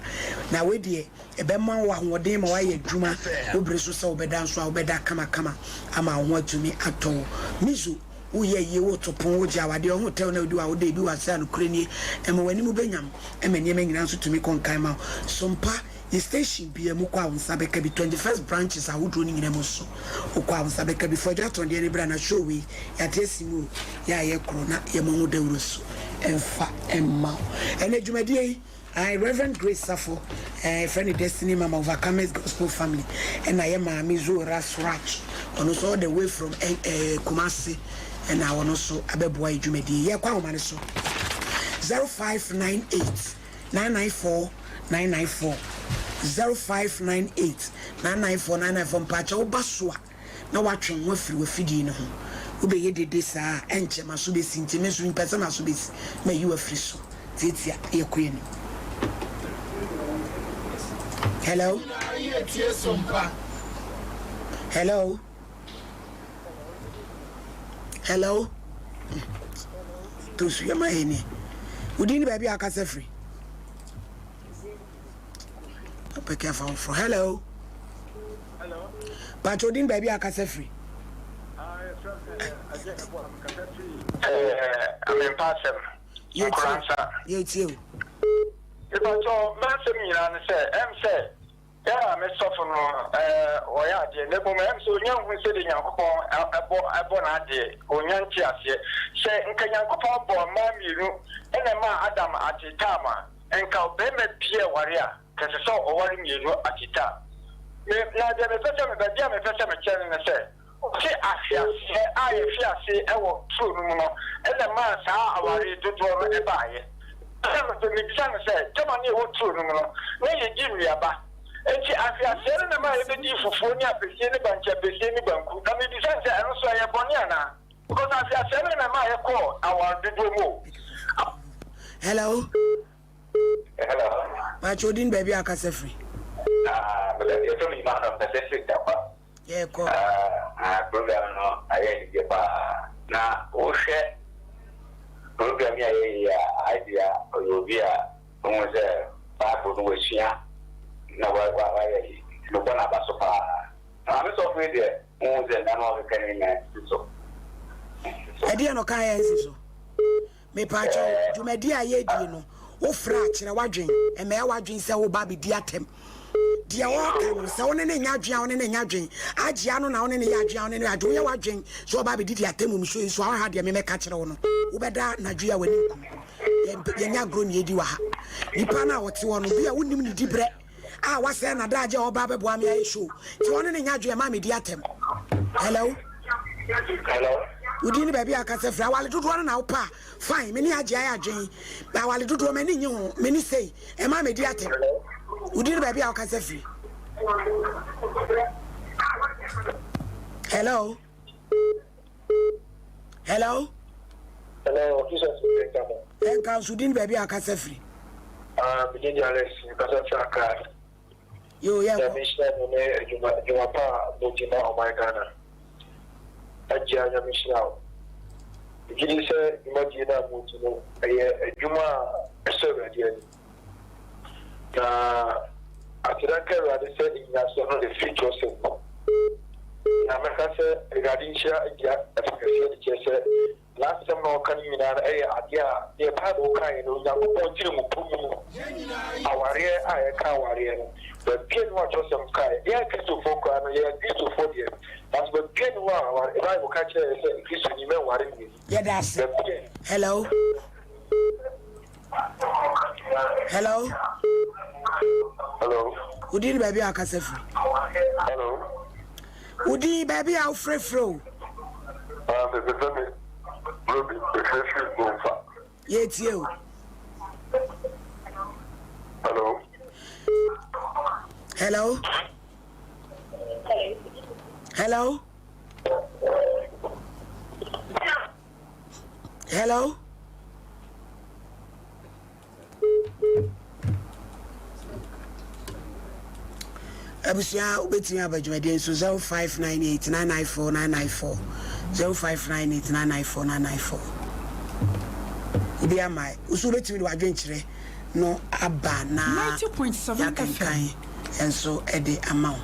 Speaker 1: Na wei deɛ ɛbɛma wo ahoɔden ma woayɛ adwuma. Wo bere so sɛ wobɛda nso a, wobɛda kamakama ama wo ho atumi atɔ wo. Miso, woyɛ ayie, woto pon, wogye awadeɛ, wo ho tɛ wo na wodi w'awoda, ebi wɔ ase a nokorɛ nie, ɛma w'anim bɛnyam, ɛma nneɛma nyinaa nso tumi kɔ nkan ma wo. Sompa. Yɛ station biaa mu kɔ a wo nsa bɛka bi, 21st branches ahodoɔ no nyina mu nso wokɔ a wo nsa bɛka bi, fa dwa tɔn deɛ no bra na show wei yɛate asi mu o, yɛ a yɛ korɔ na yɛmɔ ho dawuro so mfa mma wo. Ɛnɛ dwumadie yi ae Rev. Grace Safo eh, yɛfrɛ no Destiny Mama Overcomers Gospel Family ɛna yɛ maame Zohra Suraj ɔno nso all the way from eh, eh, Kumasi ɛna ɔno nso abɛboa yɛ dwumadie yi. Yɛkɔ ahoma no so 0598 994 994 0598 994 994 mpakyɛ wo ba so a na woatwe wo ho afiri w'afidie no ho. Wobɛyɛ dede saa a, ɛnkyɛ m'aso bɛsi, nti me nso mepɛ sɛ m'aso bɛsi, mayi wo afiri so. Tiatia, yɛkɔ anim. Hello? Hello? Hello? To so yɛ ma yɛ ni. Wo din ne baabi a akasa firi. Pɛkɛ afa foforɔ. Hello?
Speaker 12: Hello.
Speaker 1: Pakyɛ wo din ne baabi a akasa firi.
Speaker 12: Amempa asɛm. Nkoransa.
Speaker 1: Yɛtie o.
Speaker 12: Mepakyɛ m'asɛm nyinaa ne sɛ ɛm sɛ Yɛn maame sɔfo no, ɔyɛ adeɛ, na mmom ɛyɛ me sɛ ɔnya nhu sɛdeɛ Nyankopɔn bɔ bɔ n'adeɛ, ɔnya nteaseɛ. Sɛ nka Nyankopɔn bɔɔ mmaa mmienu na ɛmaa Adam ateetaam a, nka ɔbarima biara ɛware a, nka ɛsɛ sɛ ɔware mmienu ateetaam. Me, na deɛ mepɛ sɛ, baabi a mepɛ sɛ mekyerɛ no ne sɛ, Ɔse ahweaseɛ a yɛhwe ase wɔ turo no mu no na ɛmaa saa awareɛ dodoɔ no baeɛ. Ɛna mepɛ mebisa no sɛ, gyama ne yɛwɔ turo no mu no na yɛdi nnuaba, enti ahweaseɛ no na ɛmaa yɛbɛdii fufuo ne apɛsie ne bankye apɛsie ne banku? Na mebisa no sɛ ɛno nso ɛyɛ bɔne anaa? Because ahweaseɛ no na ɛmaa yɛkɔɔ aware dodoɔ mu o.
Speaker 1: Hello.
Speaker 13: Hello.
Speaker 1: Pacho odin baabi a akasa firi.
Speaker 13: Ah, yɛfrɛ me Emmanuel Mpɛsɛ firi Tarkwa.
Speaker 1: Yɛkɔ.
Speaker 13: Ah, program no ayɛ anigye paa. Na wohwɛ program yi a yɛyɛ yi a, Idea ɔyɛ obi a wohu sɛ Bible no wasua na wayɛ yi, nti mebɔ n'aba so paa. Na maame sɔfo yi deɛ, wohu sɛ nna no ɔkeka ne nyinaa nsi so.
Speaker 1: Ɛdeɛ na ɔka yɛ nsi so. Mepaakyɛw, dwumadi a yɛredie no, wo frɛ a, kyerɛ w'adwen. Mmɛyɛ w'adwen sɛ woreba abɛdi atɛm. Deɛ ɔreka no, sɛ wo ne no nyɛ adwen a, wo ne no nyɛ adwen. Agye ano na wo ne no yɛ adwen a, wo ne no yɛ adwen. Woyɛ w'adwen sɛ woreba abɛdidi atɛm wɔ me so yi nso a, woanha deɛ memɛka kyerɛ wo no, wobɛda anadwo yi a w'ani nkum. Yɛnyɛ agorɔ na yɛredi wɔ ha. Nipa no a ɔte hɔ no, bi a wonnim ne diberɛ. a wasɛe n'adagye a ɔba abɛboa me ayɛ show nti ɔne ne nya adwene ma medi atɛm. Hello.
Speaker 13: Hello.
Speaker 1: Wodin ne baabi a akasa firi awale dodoɔ no na wopɛ a fine me ne agye ayɛ adwene awale dodoɔ m'ani nye ho me ne sei ɛma medi atɛm. Wodin ne baabi a wokasa firi. Hello. Hello.
Speaker 12: Hello, Jesus nka mo.
Speaker 1: Nka nso din baabi a akasa firi.
Speaker 12: Ah, me din de Alex, me kasa firi Accra.
Speaker 1: Yo, yɛ kɔ.
Speaker 12: Nyame nhyira mo ne adwuma adwuma pa a mo di ma ɔman Ghana. Agyia Nyame nhyira wo. Me gye di sɛ dwumadie no a mo di no ɛyɛ adwuma a ɛsɔ Awurade ani. Na aseda nka Awurade sɛ nnyinasoɔ no ɛfiri twerɛsɛm mu. Na mɛka sɛ Awurade nhyira Agya Ɛfakɛseɛ de kyerɛ sɛ n'asɛm na ɔka no nyinaa no ɛyɛ adeɛ a deɛ Bible kaeɛ no Onyankopɔn tirimupɔ mu no awareɛ a yɛka awareɛ no baabi a ne hɔ a twerɛsɛm kaeɛ yɛn Kristofoɔ koraa no yɛyɛ Kristofoɔ deɛ nanso baabi a ne hɔ a Bible ka kyerɛ yɛ sɛ Kristoni mɛnware mmienu.
Speaker 1: Yɛda ase. Hello. Hello.
Speaker 12: Hello.
Speaker 1: Wodi ni baabi a akasa firi.
Speaker 12: Hello.
Speaker 1: Wodi baabi a wofrɛfrɛ o.
Speaker 12: Ah, me fɛ me Robi, mefrɛfrɛ Gomfa.
Speaker 1: Yɛtie o.
Speaker 12: Hello.
Speaker 1: Hello. Hello. Hello. Abusua wobɛtumi aba dwumadie nso 0598994994 0598994994 obi ama wo so wobɛtumi de w'adwenkyerɛ no aba na yɛakenkan nso de ama wo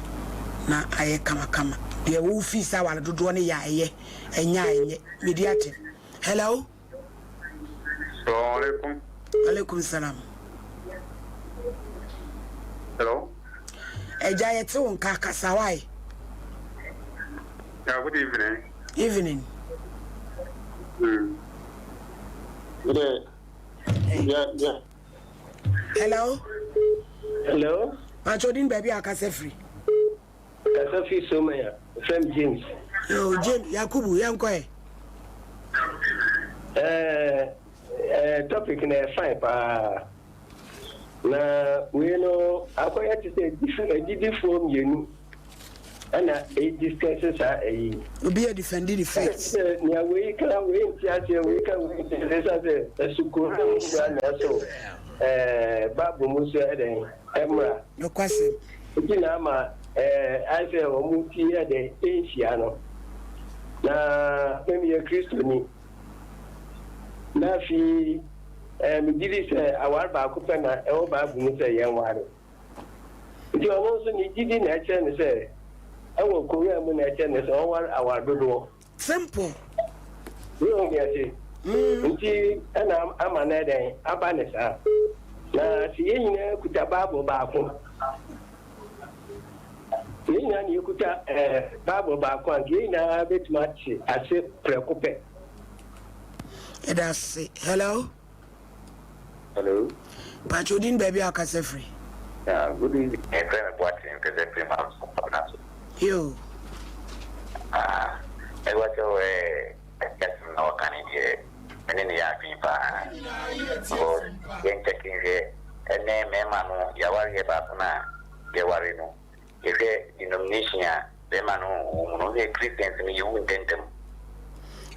Speaker 1: na ayɛ kamakama deɛ wo fii sɛ aware dodoɔ no yɛ a ɛyɛ ɛnyɛ a ɛnyɛ medi atɛm hello
Speaker 12: Salaam alaikum.
Speaker 1: Alaikum salam.
Speaker 12: Hello.
Speaker 1: Ẹja yẹ te wo nka kasa wae.
Speaker 12: Yeah, good evening.
Speaker 1: Evening.
Speaker 12: Yeah. Yeah, yeah.
Speaker 1: Hello.
Speaker 14: Hello.
Speaker 1: Pacho din baabi a akasa firi.
Speaker 14: Kasa firi Somaya, wɔfrɛ me James.
Speaker 1: Yo, James, Yakubu, yɛnkɔ ɛ.
Speaker 14: Eh, eh, topic no yɛ fine paa. Na wei no akɔyɛ te sɛ agyidifoɔ mmienu. Ɛna ɛrediscuss saa ɛyi yi.
Speaker 1: Obi redefendi ne faith.
Speaker 14: Sɛ nea wei ka wei nte aseɛ, wei ka wei nte aseɛ, ɛsiane sɛ ɛsukuu no mu mmra na ɛso ɛɛ Bible mu nso ɛdɛn ɛmmra.
Speaker 1: Nokwasɛm.
Speaker 14: Nti na ama ɛɛ ayɛ sɛ wɔn ti ɛdɛn ɛnhyia no. Na me meyɛ Kristoni. Na afei ɛɛ megye di sɛ aware baako pɛ na ɛwɔ Bible mu sɛ yɛnware. Nti ɔno nso ne gyidi na ɛkyerɛ no sɛ ɛwɔ Koran mu na ɛkyerɛ no sɛ ɔnware aware dodoɔ.
Speaker 1: Simple.
Speaker 14: Wei ho deɛ te. Nti ɛna ama no ɛdɛn aba ne saa. Na sɛ yɛn nyinaa kuta Bible baako, sɛ yɛn nyinaa na yɛkuta ɛɛ Bible baako a, nka yɛn nyinaa bɛtumi ate ase prɛko pɛ.
Speaker 1: Yɛda ase. Hello.
Speaker 13: Hello.
Speaker 1: Pacho din baabi a ɔkasa firi.
Speaker 13: Yeah, good evening. Yɛfrɛ me Boateng, mekasa firi Manso, Kwabena so.
Speaker 1: Yo.
Speaker 13: Ah, ɛwɔ sɛ wɔ ɛsɛm na wɔka ne deɛ, me ne ne yɛ adwene paa. Because yɛn kyɛke nhwɛ, ɛnɛ mmarima no yɛawareɛ baako no a yɛware no, Yɛhwɛ denomination a bɛrima no wɔ mu no, wohwɛ Christians no yɛwu ntɛntɛm.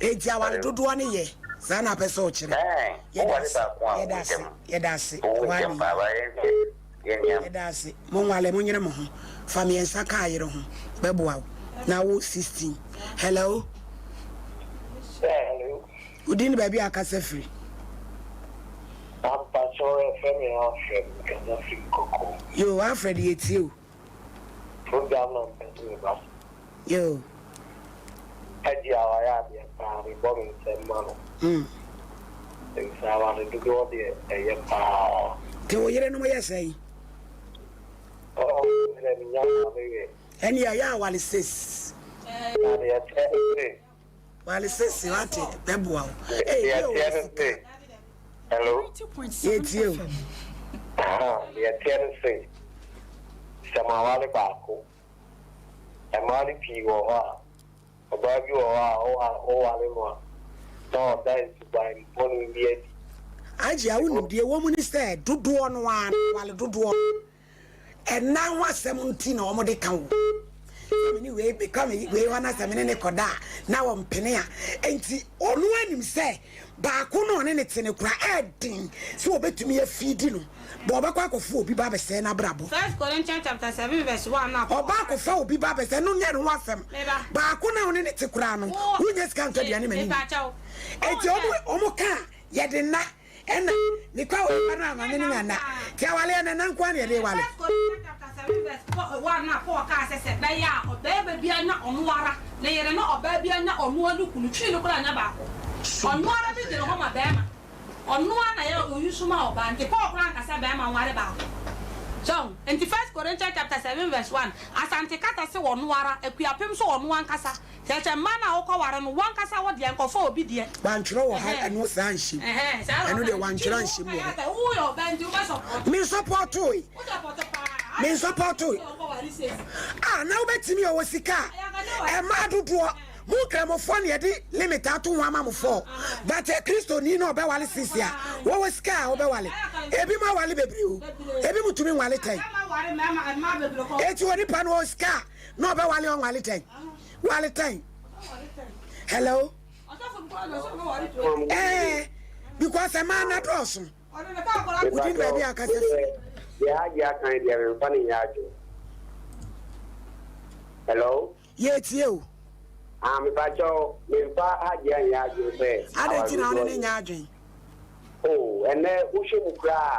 Speaker 1: Enti aware dodoɔ no yɛ saa na apɛ sɛ ɔkyerɛ?
Speaker 13: Yɛda ase,
Speaker 1: yɛda ase, yɛda ase.
Speaker 13: Wowu ntɛm paa, ba yɛn deɛ yɛn nua.
Speaker 1: Yɛda ase. Monwale, monyere mo ho. Fa mmiɛnsa ka ayere ho, bɛboa wo. Na wo 16. Hello.
Speaker 15: Hello.
Speaker 1: Wo din ne baabi a akasa firi?
Speaker 15: Ampakyɛw yɛfrɛ me Alfred mekasa firi Nkoko.
Speaker 1: Yoo Alfred yɛtie wo.
Speaker 15: Program no mpɛ sɛ meba so.
Speaker 1: Yoo.
Speaker 15: Agye a wayɛ adeɛ paa mebɔ me nsam ma no. Efisɛ aware dodoɔ deɛ ɛyɛ paa.
Speaker 1: Nti wo yerenom yɛ sɛn?
Speaker 15: Ɔɔ me deɛ menya maame yɛ.
Speaker 1: Ɛnneɛ ɛyɛ aware sis.
Speaker 15: Na deɛ ɛteɛ ne se.
Speaker 1: Wale sese wate bɛboa wo. Ee
Speaker 15: Deɛ
Speaker 1: yɛ
Speaker 15: ɛteɛ
Speaker 1: wɔ
Speaker 15: ne
Speaker 1: sika.
Speaker 15: se. Hello.
Speaker 1: Yɛtie o.
Speaker 15: Ahaa deɛ ɛteɛ ne se sɛ maware baako mmaa no pii wɔ hɔ a ɔbaa bi wɔ hɔ a woware no a na ɔda nsuban bɔne bi adi.
Speaker 1: Agye a wonim deɛ ɛwɔ mu ne sɛ dodoɔ no ara no wale dodoɔ no Ɛnna ho asɛm nti na wɔde ka wo. Sɛ me ne wei mekɔ me wei hɔ na sɛ me ne ne kɔda a na wɔmpene a. Enti ɔno anim sɛ baako no ɔne ne te no kora ɛɛden sɛ wɔbɛtumi afiidi no, but ɔbɛkɔ akɔfa obi ba abɛsɛe n'abrabɔ.
Speaker 2: First Corinthians chapter 7 verse 1 na Paul
Speaker 1: Ɔba akɔfa obi ba abɛsɛe no nyɛ ne ho asɛm.
Speaker 2: Meba.
Speaker 1: Baako no a ɔne ne te koraa no,
Speaker 2: Wo
Speaker 1: wonnya sika ntɔ aduane ma ne nni.
Speaker 2: Mepa kyɛw.
Speaker 1: Enti wɔn wɔn ka a, yɛde nna. Ɛna mekɔ aware ba no ama me ne nana nti awale ɛna na nkoa na yɛde wale.
Speaker 2: First Corinthians chapter 7 verse 1 na Paul kaa sɛ sɛ ɛbɛyɛ a ɔbarima biara nya ɔno ara ne yere na ɔbaa biara nya ɔno ara ne kunu, twi no koraa nyɛ baako. Ɔno ara bi gyina hɔ ma barima, ɔno ara na yɛ oyi nso ma ɔbaa. Nti Paul koraa anka sɛ barima nware baako. So ahu? Nti First Corinthians chapter 7 verse 1, Asante kasa se ɔno ara, Akuapem nso ɔno ankasa. Kyerɛ sɛ mmaa no a wokɔware no, w'ankasa wo deɛ, nkɔfa obi deɛ.
Speaker 1: Wantwerɛ wɔ ha ɛno saa nhyem. Ɛno deɛ wantwerɛ anhyem wɔ hɔ. Me nsɔpɔtoe. Me nsɔpɔtoe. Ah, na wobɛtumi ɔwɔ sika a, ɛmaa dodoɔ. Mo nkramofoɔ na yɛde limit ato ho ama mo fɔɔ. But Kristoni na ɔbɛwale sisi a, wɔwɔ sika a wobɛwale. Ebi mo awale bebree o. Ebi mo tumi nwale tɛn. Eti onipa no ɔwɔ sika a, na ɔbɛwale ɔnwale tɛn. Wale tɛn. Hello. Eh, because ɛmaa na dɔɔso. Wodi ne baabi a akasa firi.
Speaker 15: Deɛ agye aka yi deɛ memfa no nyɛ adwene. Hello.
Speaker 1: Yɛtie o.
Speaker 15: Ah, mepakyɛw, memfa agye anyɛ adwene sɛ.
Speaker 1: Adɛn nti na wone ne nyɛ adwene?
Speaker 15: Oh, ɛnɛ wohwɛ mu koraa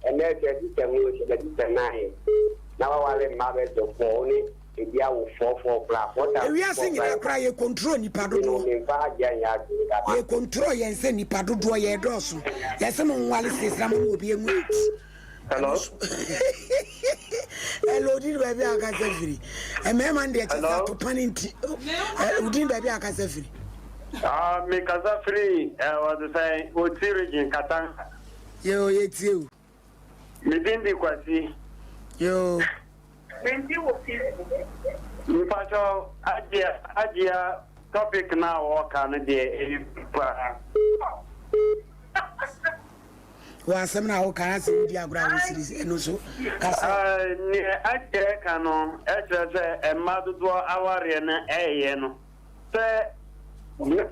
Speaker 15: a, ɛnɛ sɛ system no sɛ bɛ system no ayɛ na waware mma bɛsɛ fɔɔ wo ne ebi awo fɔɔ fɔɔ koraa fɔɔ times
Speaker 1: Ewiase nyinaa koraa yɛ control nipa dodoɔ. Yɛ control yɛn sɛ nipa dodoɔ yɛ dɔɔso. Yɛsɛ mo nwale six na mo ne obi enwu eight.
Speaker 15: Hello.
Speaker 1: Hello, odin baabi a akasa firi. Mmarima no deɛ kyɛ sɛ atopa no nti. Odin baabi a akasa firi.
Speaker 15: Ah, me kasa firi eh, wɔde sɛn Oti region Katanga.
Speaker 1: Yoo, yɛtie o.
Speaker 15: Me din di Kwasi.
Speaker 1: Yoo.
Speaker 15: Mpatsɔ agyea agyea topic na wɔka no deɛ ɛyɛ paa.
Speaker 1: Wɔ asɛm no a woka no asɛ wodi agorɔ a wosiri ɛno so kasa.
Speaker 16: Neɛ akyerɛ ka no ɛkyerɛ sɛ mma dodoɔ awareɛ no ɛyɛ no sɛ boa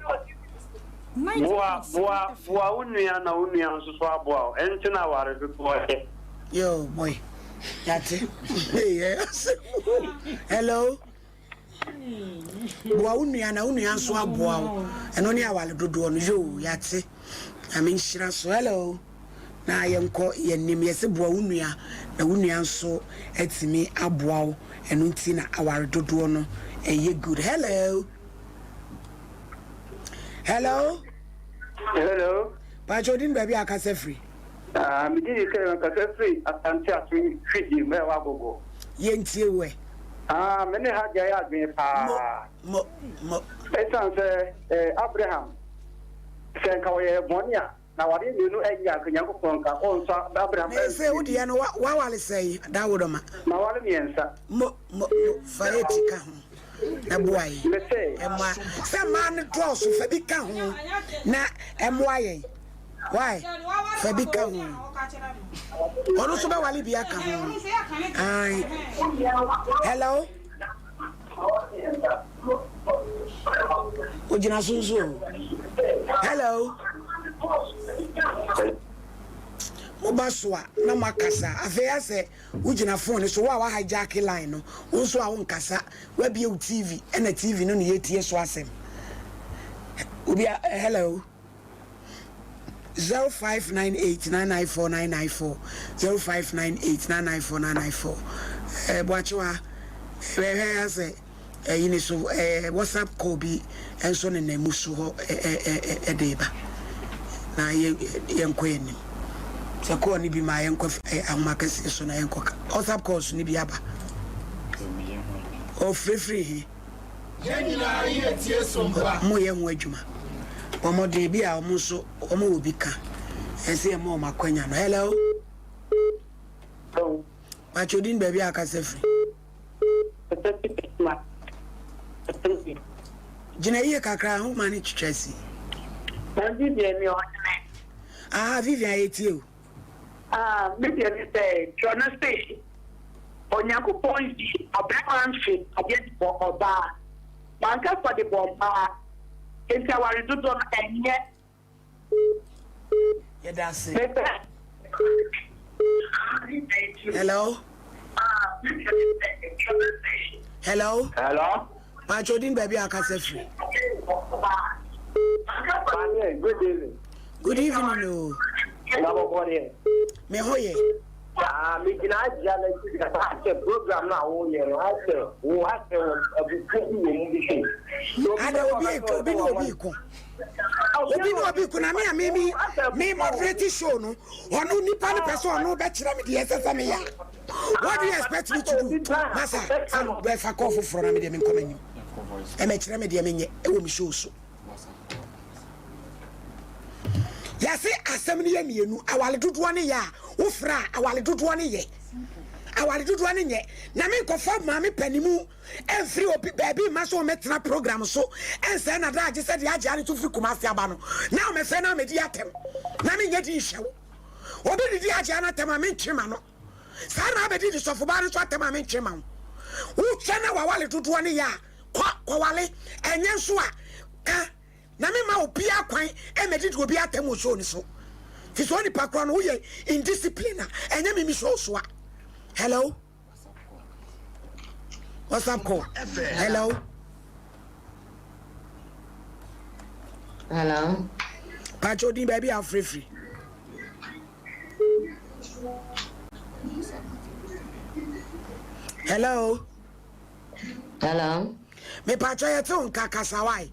Speaker 16: boa boa wo nua na wo nua nso so aboa wo ɛnti na aware dodoɔ yɛ.
Speaker 1: Yo boy yate hello. Boa wo nua na wo nua nso aboa wo. Ɛno ne awale dodoɔ no. Yoo, yɛate. Nyame nhyira so. Hello. Na yɛnkɔ yɛnim. Yɛse boa wo nua na wo nua nso atumi aboa wo. Ɛno nti na aware dodoɔ no ɛyɛ good. Hello. Hello.
Speaker 16: Hello.
Speaker 1: Pacho din baabi a akasa firi.
Speaker 16: Ah, me din de Kevin, mekasa firi Asante Aso Hwidiem ɛwɔ Agogo.
Speaker 1: Yɛntie wo ɛ.
Speaker 16: Ah, me ne Hagya yɛ adwene paa.
Speaker 1: Mo, mo, mo.
Speaker 16: Ɛsiane sɛ eh, Abraham, sɛ nka ɔyɛɛ bɔne a, na awareɛ mmienu ɛnyɛ anka Nyankopɔn nka ɔnsɔ Abraham
Speaker 1: Na ɛsɛ wo deɛ no, wawale sɛn, Dawodoma?
Speaker 16: Mawale mmiɛnsa.
Speaker 1: Mo, mo, mo, fa eti ka ho na boa yɛn.
Speaker 16: Mese.
Speaker 1: Ɛmoa, sɛ mmaa no dɔɔso, fa bi ka ho na ɛmoa yɛn. Why? Fa bi ka ho. Ɔno nso bɛwale bi aka ho. Ae. Hello? Ogyina so nso o. Hello? Moba so a na moakasa. Afei asɛ wogyina phone so wo a wa hijack line no, wo nso a wonkasa, woabie wo TV ɛna TV no na yɛtie so asɛm. Obi a, hello? 0598 994 994 0598 994 994 ɛɛ Boakyewa hwɛhwɛ ya sɛ ɛyi ne so ɛɛ WhatsApp call bi nso nenam mu so hɔ ɛɛ ɛde ba na yɛ yɛnkɔ yɛn anim sɛ call no bi ma yɛnkɔ ɛɛ ahoma kɛseɛ so na yɛnkɔ ka WhatsApp calls no bi aba ɔfirifiri he.
Speaker 5: Yɛn nyinaa yɛ tie so mpa.
Speaker 1: Wɔn yɛ ho adwuma. Bɔ mmɔden ebi a wɔn nso wɔn wɔ bi ka. Ɛsɛ yɛ ma wɔn akwanya no. Hello.
Speaker 16: Hello.
Speaker 1: Pacho din baabi a akasa firi. Gyina yie kakra ho ma ne twitwa si.
Speaker 17: Vivian ni ɔhene.
Speaker 1: Ah Vivian yɛ tie o.
Speaker 17: Ah, me deɛ ne sɛ, twerɛ no se, Onyankopɔn yi ɔbarima mfe adeɛ de bɔ ɔbaa. Wanka sɛ ɔde bɔ ɔbaa. Enti aware dodoɔ no, ɛnyɛ.
Speaker 1: Yɛda ase.
Speaker 17: Mepɛ.
Speaker 1: Hello. Hello.
Speaker 16: Hello.
Speaker 1: Pacho din baabi a akasa firi.
Speaker 16: Maame, good evening.
Speaker 1: Good evening o.
Speaker 16: Na bɔbɔ deɛ.
Speaker 1: Me ho yɛ.
Speaker 16: Ah, me gyina agyia na akyi kasa asɛ program na woyɛ no asɛ wo asɛ wɔ abufuo bi wɔ mu bi sei.
Speaker 1: Ada obi obi ne obi ko. Obi ne obi ko na me a me me me moderate show no. Ɔno nipa no pɛ sɛ ɔno bɛkyerɛ me deɛ ɛsɛ sɛ meyɛ. What do you expect me to do? Masa, sɛ bɛfa kɔɔ foforɔ na me deɛ menkɔ m'anim. Ɛmɛkyerɛ me deɛ menyɛ ɛwɔ me show so. Yɛse asɛm no yɛ mmienu, awale dodoɔ no yɛ a wofrɛ a awale dodoɔ no yɛ. Awale dodoɔ no nyɛ. Na menkɔfa maame panimu ɛmfiri obi baabi mma sɛ ɔmmɛtena program so ɛnsɛe n'adaagye sɛ deɛ agye ane to firi Kumasi aba no na ɔmmɛfrɛ na ɔmmɛdi atɛm na menyɛ di nhyɛ wo. Obi didi agye no atɛm a mentwe ma no. Saa na abɛdidi sɔfobaa no nso atɛm a mentwe ma wo. Wohwɛ na wawale dodoɔ no yɛ a kɔ kɔwale, ɛnyɛ nso a ka na memma obiara kwan mmɛdidi obi atɛm wɔ show no so. Fi sɛ onipa korɔ no woyɛ indiscipline a ɛnyɛ me me show so a. Hello. WhatsApp call. Hello.
Speaker 18: Hello.
Speaker 1: Pacho din baabi a wofrɛfiri. Hello.
Speaker 18: Hello.
Speaker 1: Me pacho yɛte wo nka kasa wae.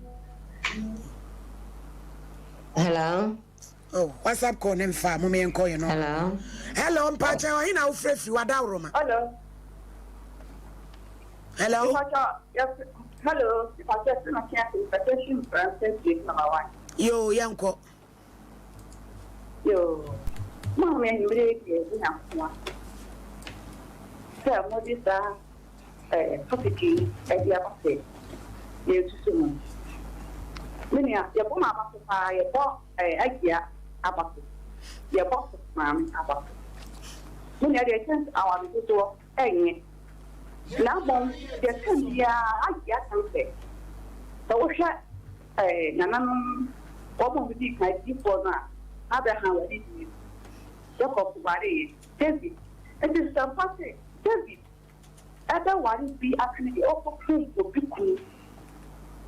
Speaker 18: Hello.
Speaker 1: Oh, WhatsApp call ne mfa mo me nkɔ yɛ no.
Speaker 18: Hello.
Speaker 1: Hello, mpakyɛ ɔhe na wofrɛ firi wadaworoma.
Speaker 17: Hello.
Speaker 1: Hello.
Speaker 17: Hello, mpakyɛ sɛ na kia mpakyɛ si mfransa tie number one.
Speaker 1: Yo, yɛnkɔ.
Speaker 17: Yo, maame anwummere deɛ bi na nkoa. Sɛ mode saa eh, topic yi ɛde aba sɛ yɛnsusu ho. Me nua, yɛbɔ m'aba so paa, yɛbɔ eh, agia aba so. Yɛbɔ so maame aba so. Me nua deɛ kyɛn sɛ aware dodoɔ ɛnyɛ. Na mmom deɛ kyɛn biara agye atam sɛ sɛ wohwɛ ɛɛ nananom wɔn a wɔdii kan adiyifoɔ no a Abraham ware mmienu, Jacob wareeɛ, David. Nti sɛ mpa sɛ David ɛbɛware bi atene deɛ ɔkɔkum obi kunu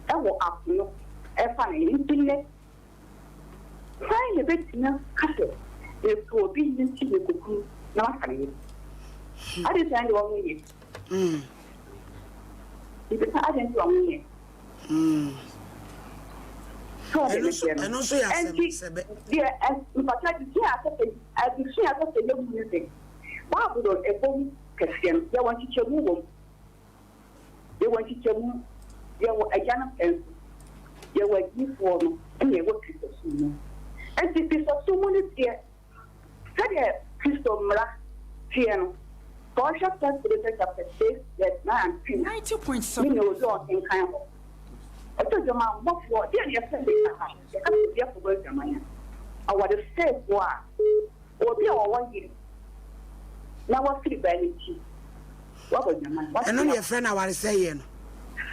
Speaker 17: ɛwɔ akono ɛfa ne nti nnɛ Hwan na ebetumi aka sɛ, Mepɛ obi nti mekoku no na mafa ne yere? Adɛn nti na ɛnde wɔnyɛ? Mibisa, adɛn nti na wɔnyɛ? So ɔde ne deɛ no.
Speaker 1: Ɛno nso yɛ asɛm
Speaker 17: Enti,
Speaker 1: sɛ bɛ.
Speaker 17: deɛ mpata adesua a ɛsɛ sɛ adesua a ɛsɛ sɛ yɛhu ne sɛ, Bible ɛbɔ mu kɛseɛ no, yɛwɔ nkyekyɛmu wɔ mu. Yɛwɔ nkyekyɛmu, yɛwɔ Agya no pɛ nso, yɛwɔ adiyifoɔ no, ɛna yɛwɔ Kristosom mu. Enti Kristosom mu no teɛ sɛdeɛ Kristo mmara teɛ no. Sɛ wohwɛ First Corinthians chapter 6 verse 9 and 10 a, me nua obi a ɔkenkan hɔ. Ɔsɛ adwamammɔfoɔ, deɛ na yɛfrɛ no ha, yɛka sɛ obi akɔbɔ adwaman a, awaresɛefoɔ a, Obi a ɔwɔ yere na wafiri baa no nti, wabɔ adwaman. Wate
Speaker 1: Ɛno na yɛfrɛ no awaresɛeɛ no.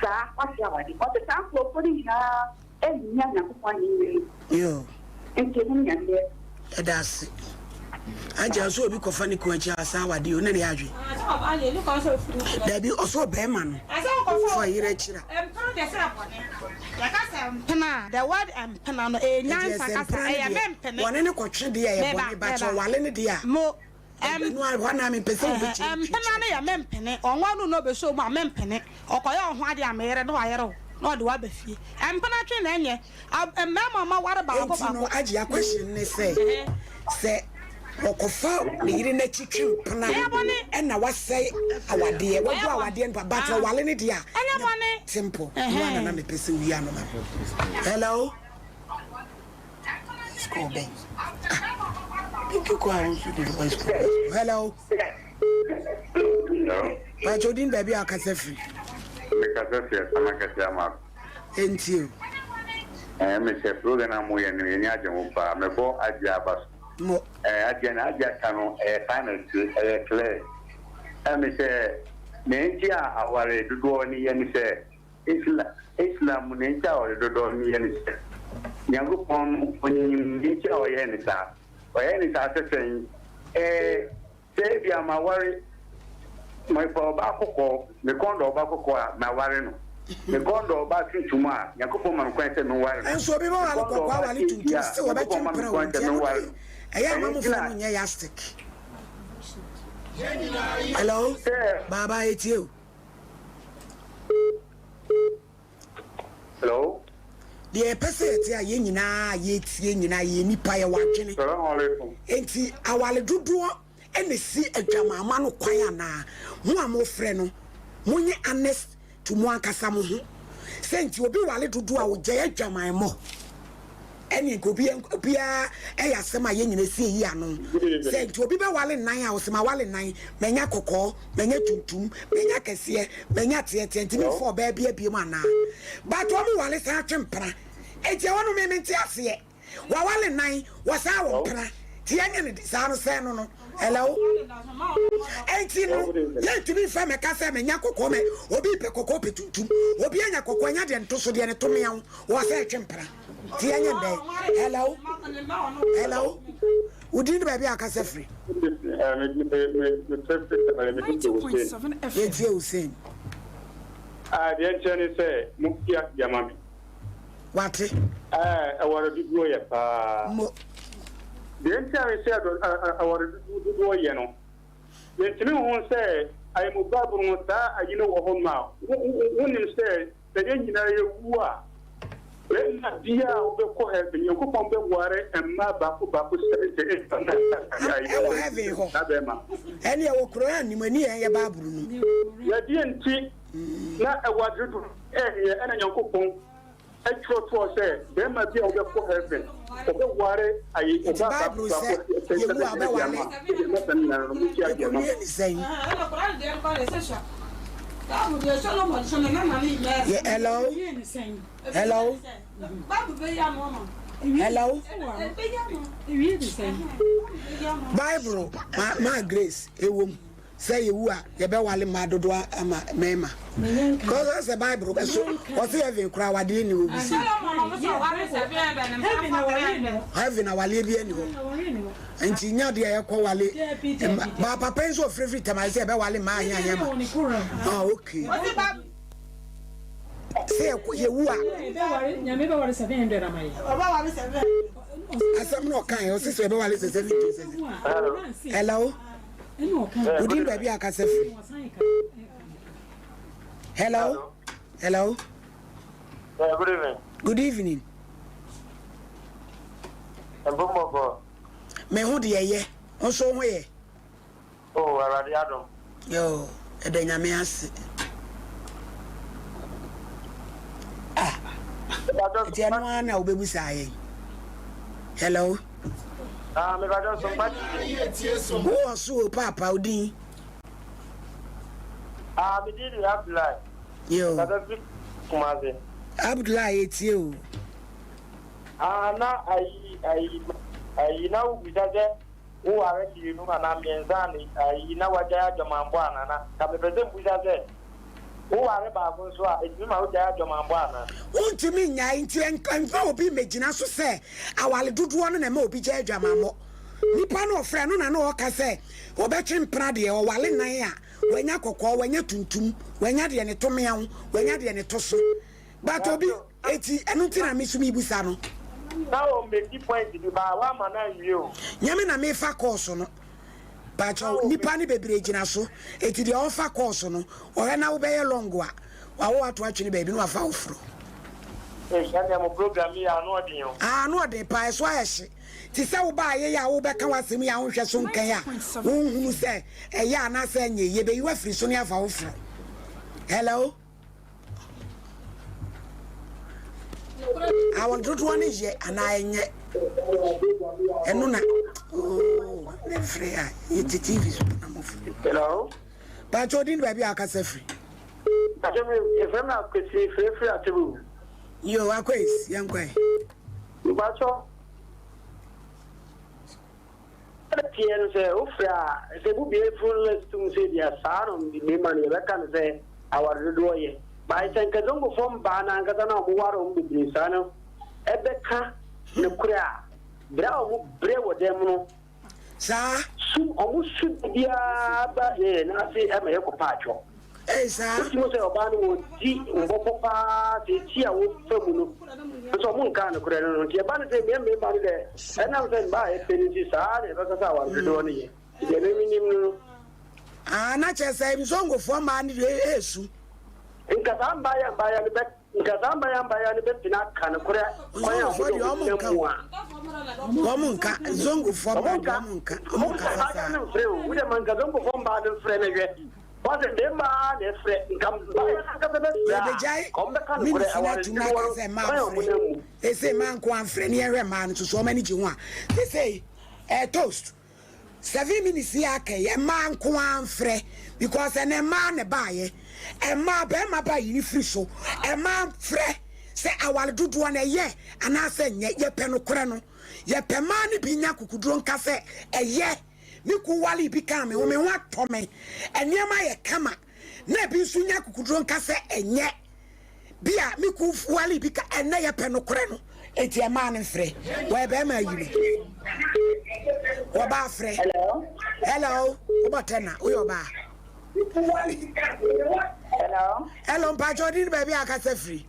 Speaker 17: Saa, wate awade. Ɔse saa nkorɔfoɔ no nyinaa nnya Nyankopɔn ahennie no.
Speaker 1: Yoo.
Speaker 17: Nti ɛno ne Nyame yɛ.
Speaker 1: Yɛda ase. Agya ɔsɛ obi kɔfa ne kun akyi a ɔsan awade o na ne yɛ adwene. Dabi ɔsɛ ɔbɛrima no fa yere akyiri a.
Speaker 2: Mpena deɛ sɛ bɔne. Yɛka sɛ mpena a, the word mpena no, ɛyɛ
Speaker 1: Nti
Speaker 2: nyansa
Speaker 1: ɛsɛ
Speaker 2: kasa,
Speaker 1: mpena no
Speaker 2: ɛyɛ
Speaker 1: deɛ
Speaker 2: mempene.
Speaker 1: wɔne no kɔtwe deɛ ɛyɛ
Speaker 2: Meba,
Speaker 1: bɔne but
Speaker 2: meba.
Speaker 1: ɔwale no deɛ a
Speaker 2: Mo, ɛm,
Speaker 1: ɛno a hɔ na mempɛ sɛ
Speaker 2: ɛhɛ,
Speaker 1: wobɛkyerɛ mu
Speaker 2: mpena
Speaker 1: twitwi.
Speaker 2: no yɛ mempene. Ɔnwa no na ɔbɛsɔ mu a, mempene. Ɔkɔyɛ ɔho adeɛ a, meyere na wayere wo, na ɔde wo aba fie. Mpena twe na ɛnyɛ. Ab, mmarima a wɔaware baako
Speaker 1: Enti no
Speaker 2: baako.
Speaker 1: Agye question ne sɛ
Speaker 2: Ɛhɛ.
Speaker 1: sɛ ɔkɔfa ne yere n'akyi twe mpena
Speaker 2: Ɛyɛ bɔne.
Speaker 1: ɛna wasɛe awadeɛ
Speaker 2: Ɛyɛ
Speaker 1: wagu
Speaker 2: bɔne.
Speaker 1: awadeɛ no pa but
Speaker 2: Ah.
Speaker 1: ɔwale no deɛ a
Speaker 2: Ɛnyɛ
Speaker 1: ne
Speaker 2: bɔne.
Speaker 1: simple no ana na
Speaker 2: Ɛhɛn.
Speaker 1: mepɛ sɛ woyi ano ma me. Hello. School bɛn? Ah, pinky kɔ a wo nso de voice kɔ. Hello.
Speaker 19: Hello.
Speaker 1: Pakyɛ odin baabi a akasa firi.
Speaker 19: Mekasa firi Asama kɛse ama.
Speaker 1: Ɛntie o.
Speaker 19: Ɛɛ me sɛ program a moyɛ no yɛni agye ho paa mebɔ agye aba so.
Speaker 1: Mo.
Speaker 19: Ɛɛ agye na agye aka no ɛyɛ saa na ɛte ɛyɛ clear. Ɛɛ me sɛ nea nti a aware dodoɔ no yɛ ne sɛ Isla Islam mu nea nti a aware dodoɔ no yɛ ne sɛ Nyankopɔn no ɔnim nea nti a ɔyɛɛ ne saa. Ɔyɛɛ ne saa sɛ sɛn? Ɛɛ. Sɛ ebia maware, mepɛ ɔbaa kɔkɔɔ, me kɔn dɔ ɔbaa kɔkɔɔ a, maware no. Me kɔn dɔ ɔbaa tuntum a, Nyankopɔn ma me kwan sɛ menware no.
Speaker 1: Nso obi
Speaker 19: Me
Speaker 1: bɛware
Speaker 19: kɔn dɔ
Speaker 1: kɔkɔɔ
Speaker 19: ɔbaa
Speaker 1: aware
Speaker 19: tuntum
Speaker 1: tuntum
Speaker 19: a,
Speaker 1: still wɔbɛtwe
Speaker 19: Nyankopɔn ma me
Speaker 1: mpena
Speaker 19: kwan
Speaker 1: wɔ
Speaker 19: sɛ
Speaker 1: nti ɛno
Speaker 19: menware
Speaker 1: deɛ
Speaker 19: no.
Speaker 1: ɛyɛ
Speaker 19: Ɛno
Speaker 1: ama
Speaker 19: nti
Speaker 1: mofra
Speaker 19: na.
Speaker 1: no nyɛ yastic. Hello,
Speaker 19: Sɛ.
Speaker 1: Baaba yɛtie o.
Speaker 19: Hello.
Speaker 1: Deɛ yɛpɛ sɛ yɛte a yɛn nyinaa a yɛtie nyinaa yɛyɛ nnipa yɛwɔ adwene.
Speaker 19: Salaam alaikum.
Speaker 1: Enti aware dodoɔ na ɛsi adwamaama no kwan anaa? Mo a mofrɛ no monyɛ honest to mo ankasa mo ho sɛ nti obi ware dodoɔ a ɔgyae adwaman mmɔ ɛne nka obi obiara ɛyɛ asɛm a yɛn nyinaa si eyi ano sɛ nti obi bɛwale nnan a ɔsɛ mawale nnan manya kɔkɔɔ manya tuntum manya kɛseɛ manya teɛteɛ nti memfa ɔbaa bi abiem anaa but wɔn wale san atwe mpena enti ɛhɔ no me mente aseɛ Wawale nan, wɔsan wɔ mpena. Nti yɛnyɛ no saa no sɛn no no. Hello? Enti no, yɛntumi mfa mɛka sɛ menya kɔkɔɔ mɛ obi pɛ kɔkɔɔ pɛ tuntum. Obi anya kɔkɔɔ anya deɛ nto so deɛ ne to meaw. Wɔ sɛ ɛtwe mpena. Nti yɛnyɛ no dɛn? Hello? Hello? Wo din ne baabi a akasa firi? Yɛntie Hussein.
Speaker 20: Deɛ nkyerɛ ne sɛ mo fi aseɛ ama me.
Speaker 1: Wate?
Speaker 20: Ɛɛ, aware dodoɔ yɛ paa.
Speaker 1: Mo.
Speaker 20: Deɛ nti a mesɛ aware dodoɔ yɛ no, mentumi nhu sɛ ayɛ mo Bible no saa ayi no wɔ hɔ nom a, wonim sɛ sɛ yɛn nyinaa yɛwu a, bɛrima biara a wobɛkɔ heaven, Nyankopɔn bɛware mmaa baako baako 70
Speaker 1: Ɛwɔ heaven hɔ.
Speaker 20: saa bɛrima.
Speaker 1: Ɛne ɛwɔ Koran no mu, ɛne yɛn yɛ Bible no mu.
Speaker 20: Yɛdeɛ nti na aware dodoɔ ɛnyɛ ɛna Nyankopɔn twerɛ toɔ sɛ bɛrima bi a ɔbɛkɔ heaven ɔbɛware ayi
Speaker 1: Nti
Speaker 20: ɔbaa baako
Speaker 1: Bible sɛ
Speaker 20: baako sɛ
Speaker 1: yɛwu a
Speaker 20: sɛ bɛdi
Speaker 1: ɔbɛwale
Speaker 20: ama ɛdi ɛma sɛm nyinaa no mo ti adeɛ ma.
Speaker 1: yɛkɔwie ne sɛn? Yɛ hello hello. Hello. Bible ma ma Grace ewom sɛ yewu a yɛbɛwale mmaa dodoɔ ama mmarima. Kɔsɛ sɛ Bible ɛso ɔsɛ heaven koraa awadeɛ ni hɔ bi se. Heaven awaleɛ bi ani hɔ. Nti nya deɛ yɛkɔ wale ba papa yi nso ɔfirifiri tɛm ayɛ sɛ yɛbɛwale mmaa ahia ahia ma. Ah okay. Sɛ yɛwu a. Asɛm na ɔka yɛ ɔsɛ sɛ yɛbɛwale sɛ 70 Hello. Wodin baabi a akasa firi. Hello. Hello.
Speaker 12: Yeah, good evening.
Speaker 1: Good evening.
Speaker 12: Mpombɔkɔ.
Speaker 1: Me ho deɛ yɛ. Nso ho yɛ.
Speaker 12: Oh, Awurade adom.
Speaker 1: Yo, ɛda Nyame ase. Ah. Nti ɛno ara na wobɛbusaa yɛn. Hello.
Speaker 12: Ah, me ba so mpa TV.
Speaker 1: Wo wɔ so o paapa wo din.
Speaker 12: Ah, me din de Abdullahi.
Speaker 1: Yo.
Speaker 12: Kasa fi Kumasi.
Speaker 1: Abdullahi etie o.
Speaker 12: Ah, na ayi ayi ayi na wo bisa sɛ wo ware mmienu anaa mmiɛnsa ne ayi na wagyae adwamanbɔ anaa na ka mepɛ sɛ mbusa sɛ wo ware baako nso a etumi ma wogyae adwamanbɔ anaa.
Speaker 1: Wontumi nnyae nti ɛmfa obi mmegyina so sɛ aware dodoɔ no na ɛma obi gyae adwamammɔ. Nipa no ɔfrɛ no na na ɔka sɛ ɔbɛtwe mpena deɛ ɔware nan a wanya kɔkɔɔ, wanya tuntum, wanya deɛ ne to meaw, wanya deɛ ne to so. But obi eti ɛno nti na me nso mebusa no.
Speaker 12: Na ɔmmɛdi point bi baa wamma no anwie o.
Speaker 1: Nyame na mefa course no. Pakyɛw nipa no bebree gyina so eti deɛ ɔfa course no ɔhwɛ na wobɛyɛ long a wawo ato atwene baabi na wafa wo foro.
Speaker 12: Eish ɛnneɛ mo program yi ano ɔden o.
Speaker 1: Aa ano ɔden paa ɛso ayɛ hye te sɛ wo baa yei a wobɛka w'asɛm yi a wonhwɛ so nkan a wonhunu sɛ ɛyɛ anaasɛ ɛnyɛ yɛbɛyi wo afiri so ne afa wo foro. Hello. Awɔ dodoɔ no yɛ anaa ɛnyɛ ɛno na ooo ne mfiri a yɛte tv so na mo firi.
Speaker 12: Hello.
Speaker 1: Pàtó odi ní baabi a akasa firi.
Speaker 12: Pàtó mi efirɛ mi akwesi firifiri atebu.
Speaker 1: Yo akwesi yɛn kɔ yi.
Speaker 12: Mpàtó. Teɛ no sɛ wofrɛ a, sɛ bubue phone list tom sɛ ebia saa no mmarima no yɛbɛka no sɛ aware dodoɔ yɛ. But sɛ nka Zongofoɔ mbaa no ankasa no a wɔware wɔn bebree saa no ɛbɛka nokorɛ a, berɛ a wɔn brɛ wɔ dan mu no,
Speaker 1: Saa.
Speaker 16: Su, wɔn su da biara ba yɛn nan ase ma yɛkɔ paatwɔ.
Speaker 1: Ei saa.
Speaker 16: Wotumi hu sɛ ɔbaa no wɔdi mbɔbɔ paa sɛ eti a wɔfa mu no nso wɔn nkaa nokorɛ no no nti ɛba no sɛ mmea mmarima no dɛ ɛnam sɛ mmaa a yɛpɛ no nti saa na yɛbɛka sɛ aware dodoɔ no yɛ nti deɛ mɛmi nim no no.
Speaker 1: Ah na kyerɛ sɛ Nzongofoɔ mmaa no deɛ ɛɛsu.
Speaker 16: Nka saa mmaayɛ mmaayɛ no bɛ Nka saa mmayewa no bɛtumi aka nokorɛ kwan a
Speaker 1: Zongofoɔ
Speaker 16: wɔde
Speaker 1: deɛ
Speaker 16: wɔn
Speaker 1: wɔn
Speaker 16: nam
Speaker 1: nka
Speaker 16: mu
Speaker 1: o.
Speaker 16: a.
Speaker 1: Wɔn nka. Zongofoɔ
Speaker 16: Wɔn
Speaker 1: mmaa
Speaker 16: nka.
Speaker 1: deɛ wɔn nka.
Speaker 16: Wɔn
Speaker 1: Wɔn
Speaker 16: nka
Speaker 1: nkasa
Speaker 16: mmayewa
Speaker 1: saa.
Speaker 16: no mfrɛ o. Wo deɛ ma nka Zongofoɔ mmaa no mfrɛ na hwɛ. Wɔn sɛ mmarima ara na ɛfrɛ. Nka mmayewa no ankasa bɛfrɛ a,
Speaker 1: Yɛbɛgyae
Speaker 16: nka wɔn bɛka nokorɛ
Speaker 1: minutes no
Speaker 16: aware
Speaker 1: atom na
Speaker 16: dodoɔ
Speaker 1: aka
Speaker 16: no
Speaker 1: sɛ mmaa
Speaker 16: kwan a wɔn
Speaker 1: mfrɛ.
Speaker 16: nam mu.
Speaker 1: Seesei mmaa nko ara mfrɛ na yɛnhwɛ mmaa no nso so wɔn ani gye ho a. Seesei ɛɛ toast. 7 minutes yi aka yi mmaa nko ara mfrɛ because ɛnɛ mmaa na ɛbaayɛ mmaa bɛrima ba yi ne firi so mmaa mfrɛ sɛ awale dodoɔ no ɛyɛ anaasɛ nyɛ yɛpɛ no korɛ no yɛpɛ mmaa no bi nya kukuduro nka sɛ ɛyɛ me ku wale bi kaa me ho me ho atɔ me nneɛma yɛ kama na ebi nso nya kukuduro nka sɛ ɛnyɛ bi a me ku wale bi ka ɛnɛ yɛpɛ nokorɛ no eti ɛmaa no mfrɛ wɔyɛ bɛrima ayi no wɔba afrɛ hello wobɔ tɛ na woyɛ ɔbaa
Speaker 17: hello
Speaker 1: hello mpakyɛ ɔde ne baabi a akasa firi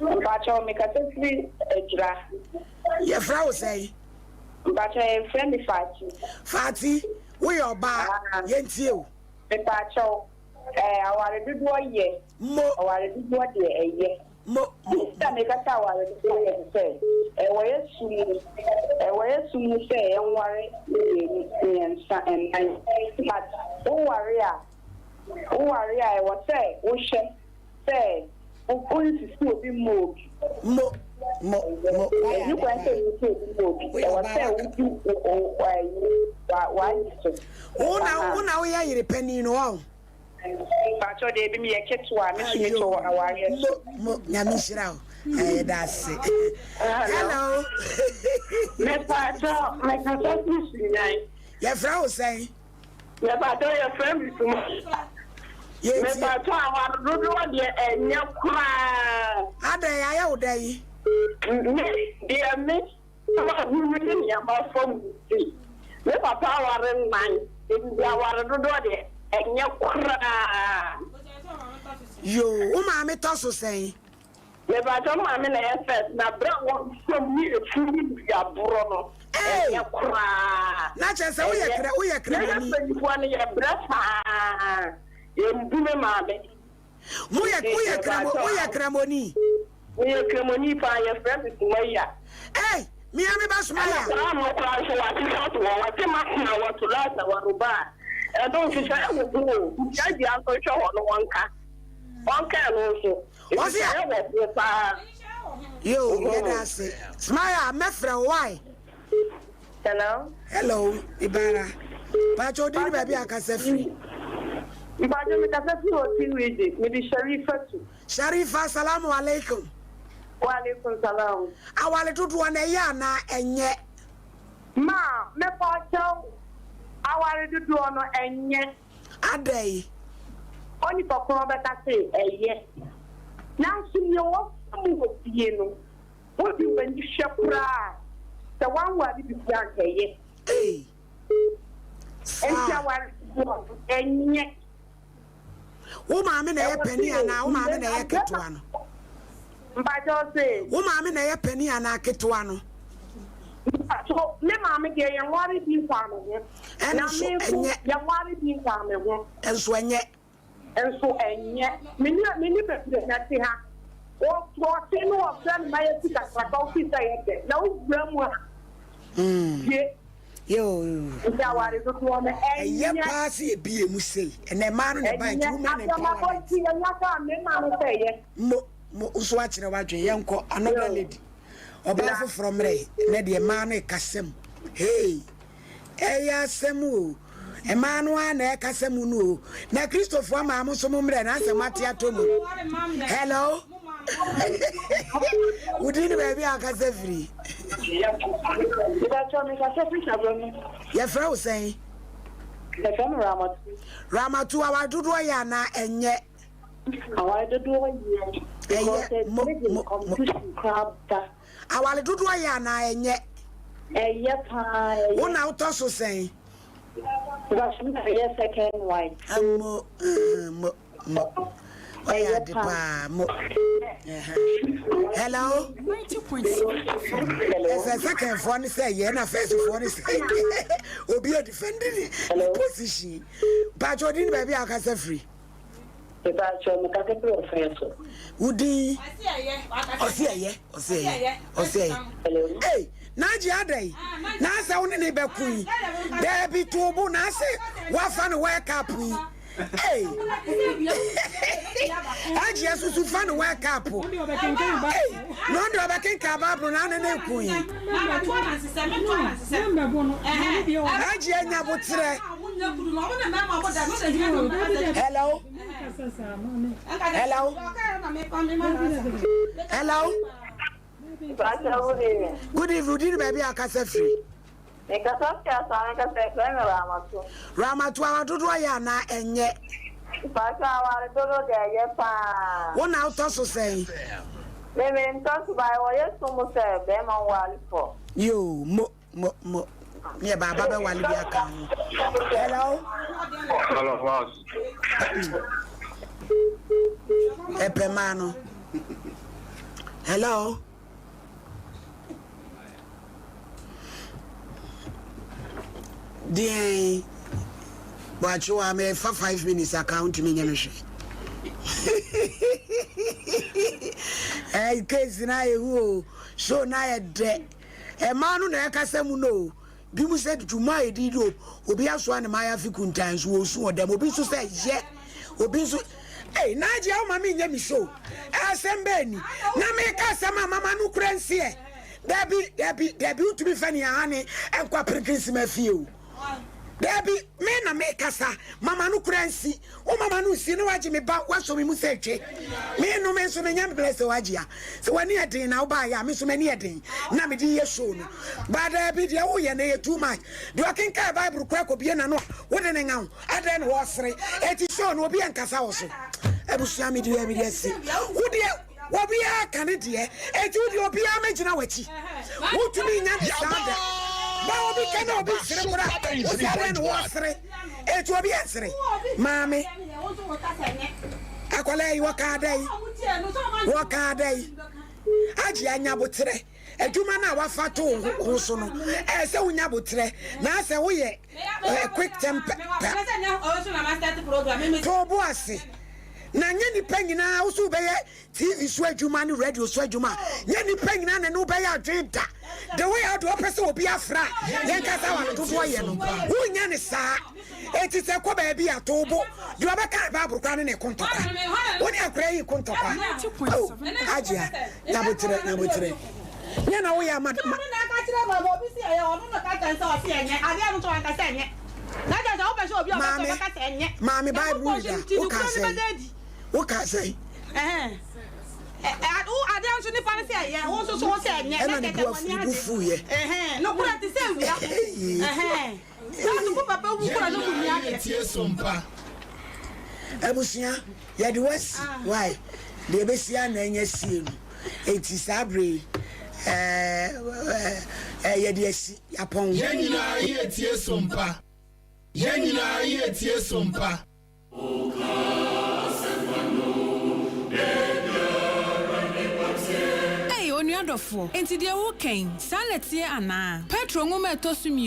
Speaker 17: mpakyɛ mekasa firi adwira
Speaker 1: yɛfrɛ wo sɛn
Speaker 17: mpakyɛ yɛfrɛ me Fati
Speaker 1: Fati woyɛ ɔbaa yɛntie o
Speaker 17: Mepaakyɛw, ɛɛ aware dodoɔ yɛ.
Speaker 1: Mo.
Speaker 17: Aware dodoɔ deɛ ɛyɛ.
Speaker 1: Mo.
Speaker 17: Mo. Nti a meka sɛ aware dodoɔ yɛ ne sɛ, ɛwɔ yɛ som mu, ɛwɔ yɛ som mu sɛ yɛnware mmienu, mmiɛnsa, nnan. But woware a, woware a ɛwɔ sɛ wohwɛ sɛ wonsisi obi mmɔ obi.
Speaker 1: Mo. Mo. Mo.
Speaker 17: Ɛnni kwan sɛ wosisi obi mmɔ obi. Ɛwɔ sɛ wodi wo ayi w'ayi so.
Speaker 1: Wo na wo na woyɛ yere panin no ɔn.
Speaker 17: Mpakyɛw deɛ ebi meyɛ ketewa me so metɔ awareɛ so.
Speaker 1: Mo mo nyame nhyira wo. Ɛyɛ da ase. Hello.
Speaker 17: Mepatɔ, mekasa firi Sunyani.
Speaker 1: Yɛfrɛ wo sɛn?
Speaker 17: Mepatɔ, yɛfrɛ me Suma. Mepatɔ, aware dodoɔ deɛ ɛnyɛ koraa.
Speaker 1: Adɛn, ayɛ wo dɛn?
Speaker 17: Me deɛ me mahunu ne nea mafa mu nti, me papa aware nnan, nti aware dodoɔ deɛ ɛnyɛ koraa.
Speaker 1: Yoo, wo maame tɔ so sɛn?
Speaker 17: Mepakyɛw me maame na ɛyɛ first na bere a wɔsɔ mu ne efunu ne duaborɔ no ɛnyɛ koraa.
Speaker 1: Na kyerɛ sɛ woyɛ kra woyɛ kramoni.
Speaker 17: Yɛn mpanyinfoɔ no yɛ brɛ paa yɛn bu me maame.
Speaker 1: Mo yɛ woyɛ kramo woyɛ kramoni.
Speaker 17: Meyɛ kramoni paa yɛfrɛ me Sumaya.
Speaker 1: Ei mia me ba Sumaya.
Speaker 17: Ɛna saa no koraa nso wɔahyehyɛ ato hɔ wɔte Masna wɔto Lasa wɔroba a ɛno nhyehyɛ ɛwɔ ho o nti agya nso nhwɛ hɔ no wɔnka wɔnka ɛno nso.
Speaker 1: Ɔse
Speaker 17: a. Ɛwɔ ho paa.
Speaker 1: Yo, yɛda ase. Smile, mɛfrɛ wo why?
Speaker 17: Hello.
Speaker 1: Hello, Ibara. Pacho odi ni baabi a kasa firi.
Speaker 17: Mpacho me kasa firi Oti region. Me di Sharifa tu.
Speaker 1: Sharifa, salamu alaikum.
Speaker 17: Wa alaikum salam.
Speaker 1: Awale dodoɔ na ɛyɛ anaa ɛnyɛ?
Speaker 17: Ma, me pacho, awale dodoɔ no ɛnyɛ.
Speaker 1: Adɛn?
Speaker 17: Onipa korɔ bɛka se, Ɛyɛ. Nanso nea wɔfa mu wɔ fie no, wode w'ani hwɛ koraa a, sɛ woanware bi koraa anka ɛyɛ.
Speaker 1: Ei! Saa.
Speaker 17: Enti aware dodoɔ no, ɛnyɛ.
Speaker 1: Wo maame na ɛyɛ panin anaa wo maame na ɛyɛ ketewa no?
Speaker 17: Mpakyɛw se.
Speaker 1: Wo maame na ɛyɛ panin anaa ketewa no?
Speaker 17: Mpakyɛw, me maame deɛ yɛn ware bi nkaa me ho.
Speaker 1: Ɛno
Speaker 17: Na
Speaker 1: nso
Speaker 17: me nso
Speaker 1: ɛnyɛ.
Speaker 17: yɛn ware bi nkaa me ho.
Speaker 1: Nso ɛnyɛ.
Speaker 17: Nso ɛnyɛ. Me ne me ne bebree na ɛte ha. Wɔte no wɔfrɛ no ma yɛsi kakraka wofi sɛ yɛ dɛ na wowura mu a. Ye.
Speaker 1: Yoo.
Speaker 17: Nti aware dodoɔ no ɛnyɛ.
Speaker 1: Ɛyɛ paa sɛ yɛbie mu sei. Ɛnɛ mmaa no na ɛbae nti women
Speaker 17: Ɛnyɛ. Asɛm abɔ
Speaker 1: empowerment.
Speaker 17: nti yɛnya sɛ mmarima no sɛ ɛyɛ.
Speaker 1: Mo. Mo nso akyerɛ w'adwene yɛnkɔ another lady ɔbaa foforɔ mmerɛ nɛ deɛ mmaa no rekasa mu hey ɛyɛ asɛm o mmaa no ara na ɛkasa mu no o na kristofoɔ amaa mo nso mo mmerɛ na asɛm ate atɔ mu hello wodin ne baabi a akasa firi yɛfrɛ wo sɛn Ramatu aware dodoɔ yɛ anaa ɛnyɛ
Speaker 17: Aware dodoɔ yɛ because
Speaker 1: Ɛyɛ mo
Speaker 17: ɛtumi de
Speaker 1: mo mo.
Speaker 17: competition koraa ba.
Speaker 1: Aware dodoɔ yɛ anaa ɛnyɛ?
Speaker 17: Ɛyɛ paa ɛyɛ.
Speaker 1: Wo na wotɔ so sɛn?
Speaker 17: Because me na meyɛ second wife.
Speaker 1: Mo mo mo. Wayɛ ade paa mo. Hello. Ɛsɛ second foɔ no sɛ yɛ na first foɔ no sɛ yɛ. Obi a defend ne position. Mpakyɛ odi ne baabi a akasa firi.
Speaker 17: Mepakyɛw me kasa firi ɔfɛn so.
Speaker 1: Wo din? Ɔse ɛyɛ, ɔse ɛyɛ, ɔse ɛyɛ.
Speaker 17: Hello.
Speaker 1: Ei, Naagye adɛn? Naasɛ wo ne ne bɛko yi? Daabi to bo naase wafa no World Cup yi. Ei, Agye asusu fa no World Cup. Ei, na ɔde ɔbɛkenkan Bible na ne ne ko yi. Agye anya boterɛ. Hello. Hello. Hello. Good evening. Udi ni baabi a akasa firi.
Speaker 21: Mekasa fi asa mekasa efrɛ me Ramatu.
Speaker 1: Ramatu aware dodoɔ yɛ anaa ɛnyɛ?
Speaker 21: Mpatsɔ aware dodoɔ deɛ ɛyɛ paa.
Speaker 1: Wo na wotɔ so sɛn?
Speaker 21: Me me ntɔ so ba wɔyɛ som sɛ bɛrima nware fɔ.
Speaker 1: Yoo mo. Mo mo ne yɛ baaba bɛ wale bi aka ho. Hello.
Speaker 22: Hello boss.
Speaker 1: Ɛpɛ maa no. Hello. Deɛn wakyewa mefa 5 minutes aka wontumi nyɛ me hwee. Ɛɛ case na ayɛ hu o show na ayɛ dɛ. Mmaa no na ɛkasa mu no o. Bi mu sɛ dwuma a yɛde di o, obi asoa ne maayafi kuntan nso wɔresu wɔ dɛm, obi nso sɛ yɛ, obi nso Ei, Naagye a woma menyɛ me show. Asɛm bɛɛ ni. Na meka asɛm a mama no kura nseɛ. Dabi, dabi, dabi, wotumi fa ni ahane nkɔ aperekinsima fie o. Daabi, me na mekasa, ma m'ano koraa nsi. Woma m'ano nsi na woagye me ba, woasɔ me mu sɛ twe. Me no, me nso menya me blɛ sɛ woagye a. Sɛ w'ani yɛ den na wobaeɛ a, me nso m'ani yɛ den na mede yɛ show no. But daabi, deɛ woyɛ no ɛyɛ too much. Deɛ ɔkenkan Bible koraa kɔbue n'ano a, wode no ŋa wo. Adɛn na wɔresere? Enti show no obi ankasa wɔ so. Abusua me deɛ mede asi. Wo deɛ obiara ka ne deɛ. Enti wo deɛ obiara mɛgyina w'akyi. Wontumi nya ne saa da. Ba obi ka na obi sere koraa. Wo sɛ adɛn na wɔresere? Enti obi ansere. Maame, akwadaa yi wɔkaa dɛn? Wɔkaa dɛn? Agye anya boterɛ. Adwuma no a wafa to wo ho so no, ɛyɛ sɛ wonya boterɛ. Na asɛ woyɛ quick temper. To wo bo ase. Na nyɛ nnipa nyinaa wo so wobɛyɛ TV so adwuma ne radio so adwuma a, nyɛ nnipa nyinaa na ne wo bɛyɛ adwene da. The way a wode wopɛ sɛ obi afra a yɛnkasa wɔ ano dodoɔ yɛ no, wonyɛ no saa. Enti sɛ ɛkɔ baabi a, to wo bo. Deɛ ɔbɛka Bible koraa ne ne ko ntɔkwa. Wo ne akwadaa yi ko ntɔkwa. Oh, Agyea, nyaboterɛ, nyaboterɛ. Nyɛ na woyɛ ama. Ma. Maame, maame Bible reader, wokaa sɛn? Wokaa sɛn?
Speaker 2: Adeɛ nso nipa no sɛ ɛyɛ, wo nso so wo sɛ ɛnyɛ.
Speaker 1: Ɛna ne bu afu, ne bu fuiɛ.
Speaker 2: Nokorɛ te sɛ awia.
Speaker 1: Abusua yɛde wo asi why deɛ ɛbɛsi a na ɛnyɛ sie no enti saa berɛ yi ɛɛ yɛde asi yapɔn.
Speaker 5: Yɛn nyinaa yɛ tie sompa. Yɛn nyinaa yɛ tie sompa.
Speaker 6: Ei, onua dɔfoɔ, enti deɛ woreka yi, saa na ɛteɛ anaa? Petro nwoma a ɛtɔ so mmienu.